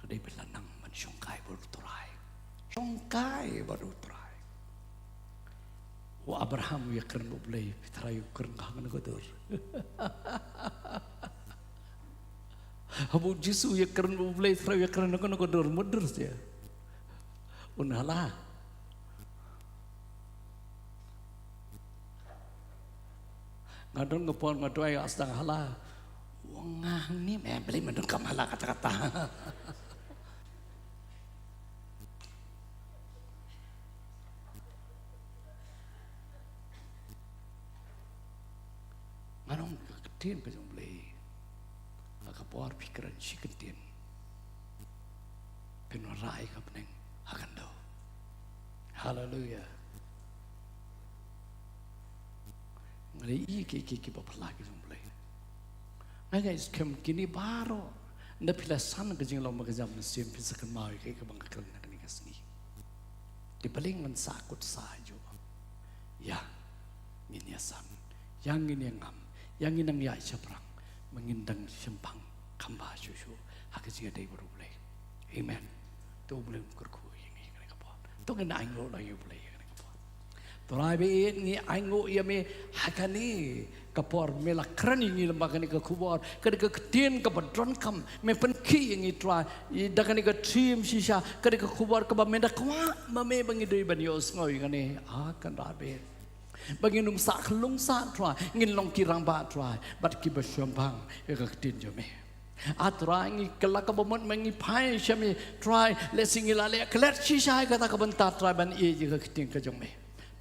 ka dei phi la nang ban shongkai bad U Trai. Shongkai bad U Trai. U Abraham u ïakren bad U Blei, phi tharai u kren ha kano ka dur? Haba u Jisu u ïakren bad U Blei, phi tharai u ïakren ha kano ka dur? Mut dur seh. Un hala. Nga don ka por nga duwai, nga sdang hala. Nga ngim, eh, Blei, me donkam hala katta katta. Nga ong ka ktien ka jong U Blei. Ha ka por phi kren shi kyntien, phin wanrah ïa ka bneng ha khyndew. Haleluia. Nga la ïohi kiei kiei kiba phylla ki jong U Blei. Nga ïa skhem kine baroh, lada phi la san ka jinglong ba ka jam mynsiem, phin sa kynmaw ïa kaei kaba nga kren ha kane ka sngi. Te balei ngan sahkut sah hajuh? Ïa ngin ïa san, ïa ngin ïa ngam, ïa ngin nang ïaid shaphrang, ba ngin dang shemphang kham bha shuh shuh ha ka jingïadei bad U Blei. Amen. To U Blei un kyrkhu ïa ngi ha kane ka por. To ngin ainguh lang ïa U Blei ha kane ka por. To Trai ba ïeit, ngi ainguh ïa me ha kane ka por, me la kren ïa ngi lyngba kane ka khubor, kane ka ktien kaba donkam, me pynkhih ïa ngi Trai, da kane ka theme shisha, kane ka khubor kaba me da kwah ma me ba ngi dei ban ïohsngew ïa kane, ah Kynrad ba ïeit. Ba ngin ym sah khlung sah Trai, ngin long ki rangbah Trai bad kiba shemphang ïa ka ktien jong me. Ah Trai, ngi kylla kaba mut ma ngi phai sha me Trai, lehse ngi la leh klet shisha ïa kata ka bynta Trai ban ïeit ïa ka ktien ka jong me.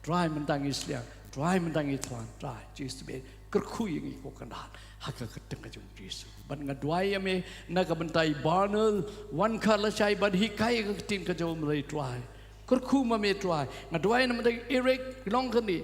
Trai mynta ngi sliang, Trai mynta ngi thran, Trai Jisu ba ïeit, kyrkhu ïa ngi ko Kynrad ha ka kyrteng ka jong Jisu. Bad nga duwai ïa me na ka bynta i Barnel, wan kha lashai bad hikai ïa ka ktien ka jong me Trai. Kyrkhu ma me Trai. Nga duwai na ka bynta i Eric Longkani.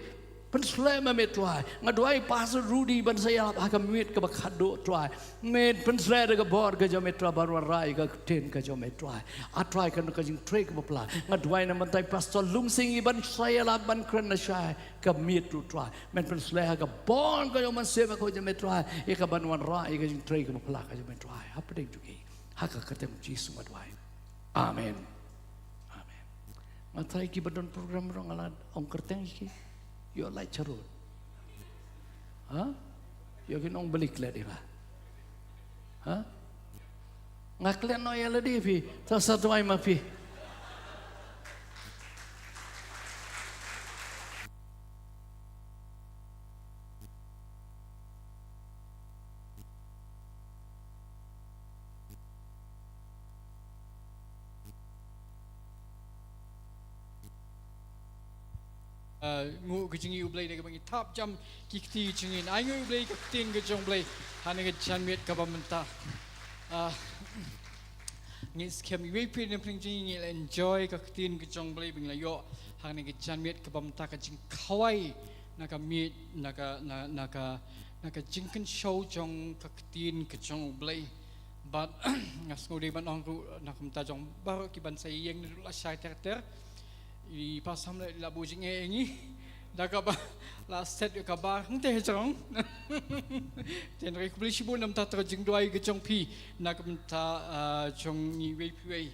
Pynshlur ma me Trai. Nga duwai Pastor Rudy ban sa ïalap ha ka miet kaba khadduh Trai. Men pynshlur da ka bor ka jong me Trai ban wanrah ïa ka ktien ka jong me Trai. Ah Trai, kan ka jingtrei kaba phylla. Nga duwai na ka bynta i Pastor Lungsing, i ban sa ïalap ban kren lashai ka miet ruh Trai. Men pynshlur ha ka bor ka jong me, sa ïalap ka jong me Trai. Ïa ka ban wanrah ïa ka jingtrei kaba phylla ka jong me Trai. Hapdeng jong ngi. Ha ka kyrteng Jisu nga duwai. Amen. Amen. Nga tharai kiba don program ruh nga la ong kyrteng ïa ki. Ïoh lait charut. Ha? Ïoh kin ong balik lait ïa nga. Ha? Nga klet noh ïa lade phi. Sa sa duwai ma phi. Ah, nguh ka jingïeit U Blei da kaba ngi thap jam ki kti jong ngi. Ai nguh U Blei ka ktien ka jong U Blei ha kane ka janmiet kaba mynta. Ah, ngi skhem iwei pa iwei na pdeng jong ngi ngi la enjoy ka ktien ka jong U Blei ba ngi la ïoh ha kane ka janmiet kaba mynta, ka jingkhawai na ka miet, na ka, na, na ka, na ka jingkynshew jong ka ktien ka jong U Blei. Bad nga sngew dei ban ong ruh na ka bynta jong baroh ki ban sa ïeng naduh lashai ter ter. I Pastor Hamlet la buh jingeh ïa ngi da kaba la set ïa ka bar hangtei ha jrong. Te hynrei khublei shibun na ka bynta ka jingduwai ka jong phi na ka bynta, ah, jong ngi iwei pa iwei.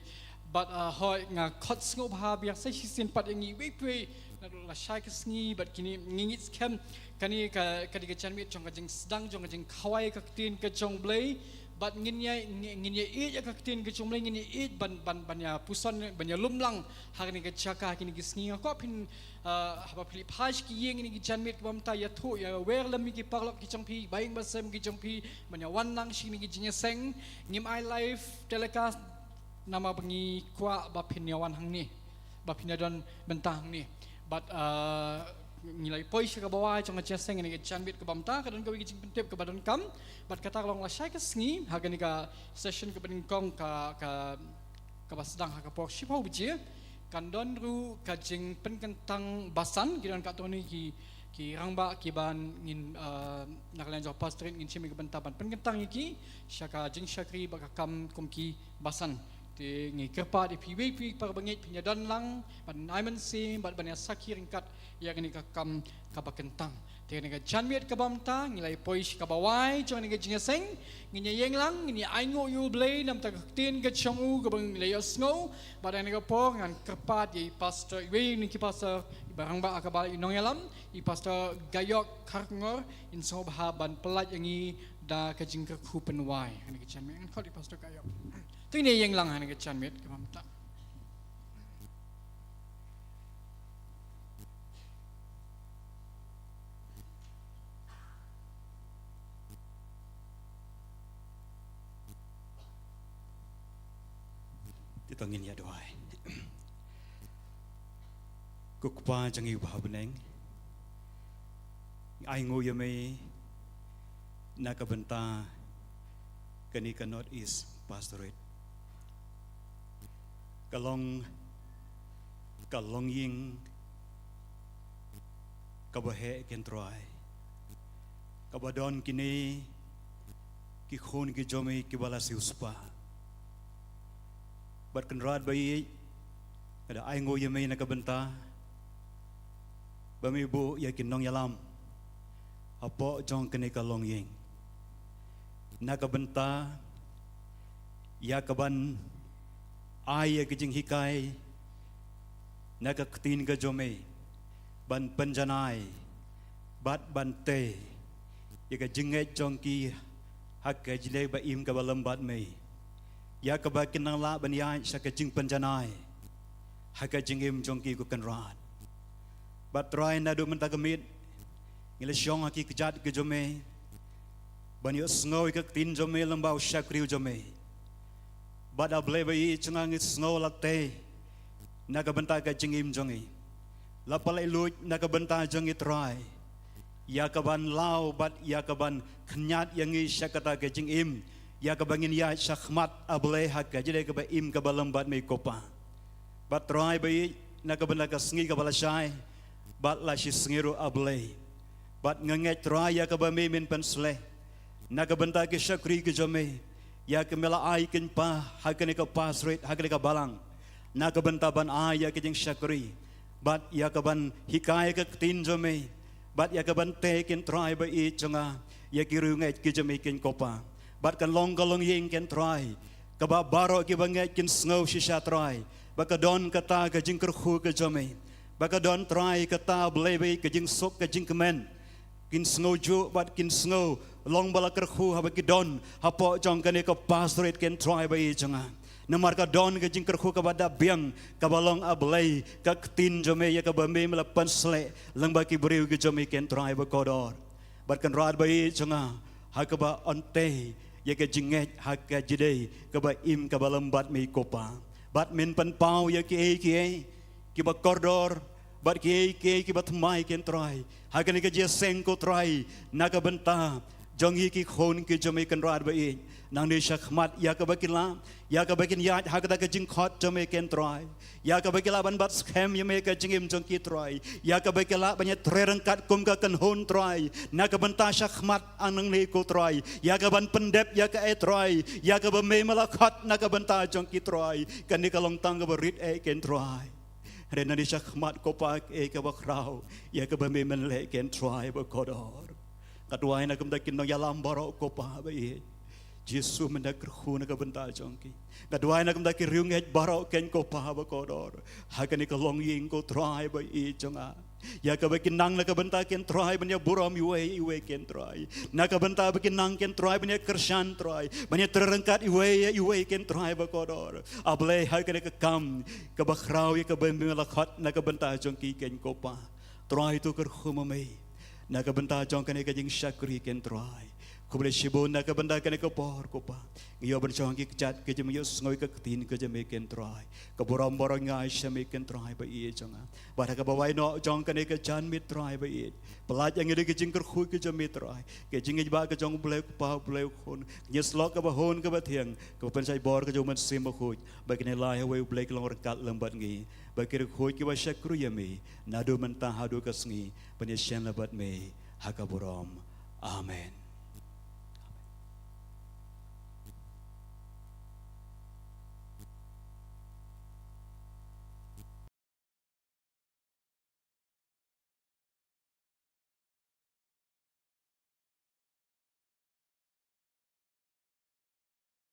Bad, ah, hooid, nga khot sngewbha biang sa shisien pat ïa ngi iwei pa iwei naduh lashai ka sngi bad kine, ngi ngeit skhem kane ka, ka dei ka janmiet jong ka jingsdang jong ka jingkhawai ka ktien ka jong U Blei. Bad ngin ïa, ngin, ngin ïa ïeit ïa ka ktien ka jong U Blei, ngin ïa ïeit ban, ban, ban ïa puson, ban ïa lum lang ha kane ka jaka ha kine ki sngi. Nga kwah phin, ah, haba phi leit phai sha ki ïing ha kine ki janmiet kaba mynta, ïathuh, ïawer lem ïa ki paralok ki jong phi, ba ïing ba sem ki jong phi, ban ïa wan lang sha kine ki jingïaseng. Ngim ai live telecast namar ba ngi kwah ba phin ïa wan hangne, ba phin ïa don bynta hangne. Bad, ah, ngi la ïa poi sha kaba wai jong ka jingïaseng ha kane ka janmiet kaba mynta, ka don kawei ka jingpyntip kaba donkam. Bad kata ka long lashai ka sngi ha kane ka session kaba nyngkong ka, ka, kaba sdang ha ka por shiphew baje. Kan don ruh ka jingpynkyntang basan, ki don katto katne ki, ki rangbah kiban ngin, ah, na ka liang jong ka pastorate ngin shim ïa ka bynta ban pynkyntang ïa ki sha ka jingshakri bad ka kam kum ki basan. Te ngi kyrpad ïa phi iwei pa iwei para bangeit phin ïa don lang ban ai mynsiem bad ban ïa sakhi ryngkat ïa kane ka kam kaba kyntang. Te kane ka janmiet kaba mynta ngi la ïa poi sha kaba wai jong kane ka jingïaseng. Ngin ïa ïeng lang, ngin ïa ainguh ïa U Blei na ka bynta ka ktien ka jong u kaba ngi la ïohsngew. Bad ha kane ka por ngan kyrpad ïa i pastor, iwei na ki pastor, i ba rangbah ha kaba ïa nongïalam, i Pastor Gayok Kharkongor, in sngewbha ban pyllait ïa ngi da ka jingkyrkhu pynwai ha kane ka janmiet. Ngan khot ïa i Pastor Gayok. To ngin ïa ïeng lang ha kane ka janmiet kaba mynta. Te to ngin ïa duwai. Ko Kpa jong ngi uba ha bneng, ngi ainguh ïa me na ka bynta kane ka North East Pastorate. Ka long, ka longïing kaba heh, Kynrad, kaba don kine ki khun ki jong me kiba la siewspah. Bad Kynrad ba ïeit, nga da ainguh ïa me na ka bynta ba me buh ïa ki nongïalam hapoh jong kane ka longïing, na ka bynta ïa kaban ai ïa ki jinghikai na ka ktien ka jong me, ban pynjanai bad ban tei ïa ka jingngeit jong ki ha ka jingdei ba im kaba lem bad me, ïa kaba kin nang lah ban ïaid sha ka jingpynjanai ha ka jingim jong ki, ko Kynrad. Bad Trai, naduh mynta ka miet ngi la shong ha ki kjat ki jong me ban ïohsngew ïa ka ktien jong me lyngba u shakri jong me. Bad A Blei ba ïeit jong nga, ngi sngew la tei na ka bynta ka jingim jong ngi. La pynleit luid na ka bynta jong ngi Trai, ïa kaban law bad ïa kaban khñiat ïa ngi sha kata ka jingim, ïa kaba ngin ïaid shakhmat A Blei ha ka jingdei kaba im kaba lem bad me, ko Pa. Bad Trai ba ïeit, na ka bynta ka sngi kaba la shai bad la shi sngi ruh A Blei, bad nga ngeit Trai ïa kaba me men pynsleh na ka bynta ki shakri ki jong me, ïa ki me la ai, Kynrad, ha kane ka pastorate, ha kane ka balang, na ka bynta ban ai ïa ki jingshakri bad ïa kaban hikai ïa ka ktien jong me bad ïa kaban tei, Kynrad ba ïeit jong nga, ïa ki riewngeit ki jong me, ko Pa. Bad kan long ka longïing, Kynrad, kaba baroh kiba ngeit kin sngew shisha Trai ba ka don kata ka jingkyrkhu ka jong me, ba ka don Trai kata, Blei, ba ka jingsuk ka jingkmen, kin sngew juh bad kin sngew long ba la kyrkhu haba ki don hapoh jong kane ka pastorate, Kynrad ba ïeit jong nga. Namar ka don ka jingkyrkhu kaba dap biang kaba long, A Blei, ka ktien jong me, ïa kaba me, me la pynsleh lyngba ki briew ki jong me, Kynrad ba kordor. Bad Kynrad ba ïeit jong nga, ha kaba yn tei ïa ka jingngeit ha ka jingdei kaba im kaba lem bad me, ko Pa. Bad men pynpaw ïa kiei kiei kiba kordor bad kiei kiei kiba thymmai, Kynrad, ha kane ka jingïaseng, ko Trai, na ka bynta jong ngi ki khun ki jong me, Kynrad ba ïeit. Nangne shakhmat, ïa kaba ki lah, ïa kaba kin ïaid ha kata ka jingkhot jong me, Kynrad, ïa kaba ki lah ban bat skhem ïa me ha ka jingim jong ki Trai, ïa kaba ki lah ban ïatrei ryngkat kum ka kynhun Trai na ka bynta shakhmat hangne, ko Trai, ïa kaban pyndep ïa kaei Trai, ïa kaba me, me la khot na ka bynta jong ki Trai. Kane ka long tang kaba rit eh, Kynrad. Hynrei nangne shakhmat, ko Pa, kaei kaba khraw, ïa kaba me men leh, Kynrad ba kordor. Nga duwai na ka bynta ki nongïalam baroh, ko Pa ba ïeit. Jisu, men da kyrkhu na ka bynta jong ki. Nga duwai na ka bynta ki riewngeit baroh, ko Pa ba kordor, ha kane ka longïing, ko Trai ba ïeit jong nga, ïa kaba ki nang na ka bynta, Kynrad, ban ïaburom iwei iwei, Kynrad, na ka bynta ba ki nang, Kynrad, ban ïakyrshan Trai, ban ïatrei ryngkat iwei iwei, Kynrad ba kordor. A Blei, ha kane ka kam kaba khraw, ïa kaba me la khot na ka bynta jong ki, ko Pa, Trai, to kyrkhu ma me na ka bynta jong kane ka jingshakri, Kynrad. Khublei shibun na ka bynta kane ka por, ko Pa. Ngi ïoh ban shong ha ki kjat ki jong me, ïohsngew ïa ka ktien ka jong me, Kynrad. Ka burom baroh ngi ai sha me, Kynrad ba ïeit jong nga. Bad ha kaba wai noh jong kane ka janmiet, Trai ba ïeit, pyllait ïa ngi da ki jingkyrkhu ki jong me, Trai, ka jingïeit ba ka jong U Blei U Kpa, U Blei U Khun, ka jingïasyllok kaba hun kaba thiang, kaba pynshai bor ka jong U Mynsiem Bakhuid, ba kine lai ha uwei U Blei kin long ryngkat lem bad ngi, ba ki riewkhuid kiba shakri ïa me naduh mynta haduh ka sngi, ban ïashem lem bad me ha ka burom. Amen.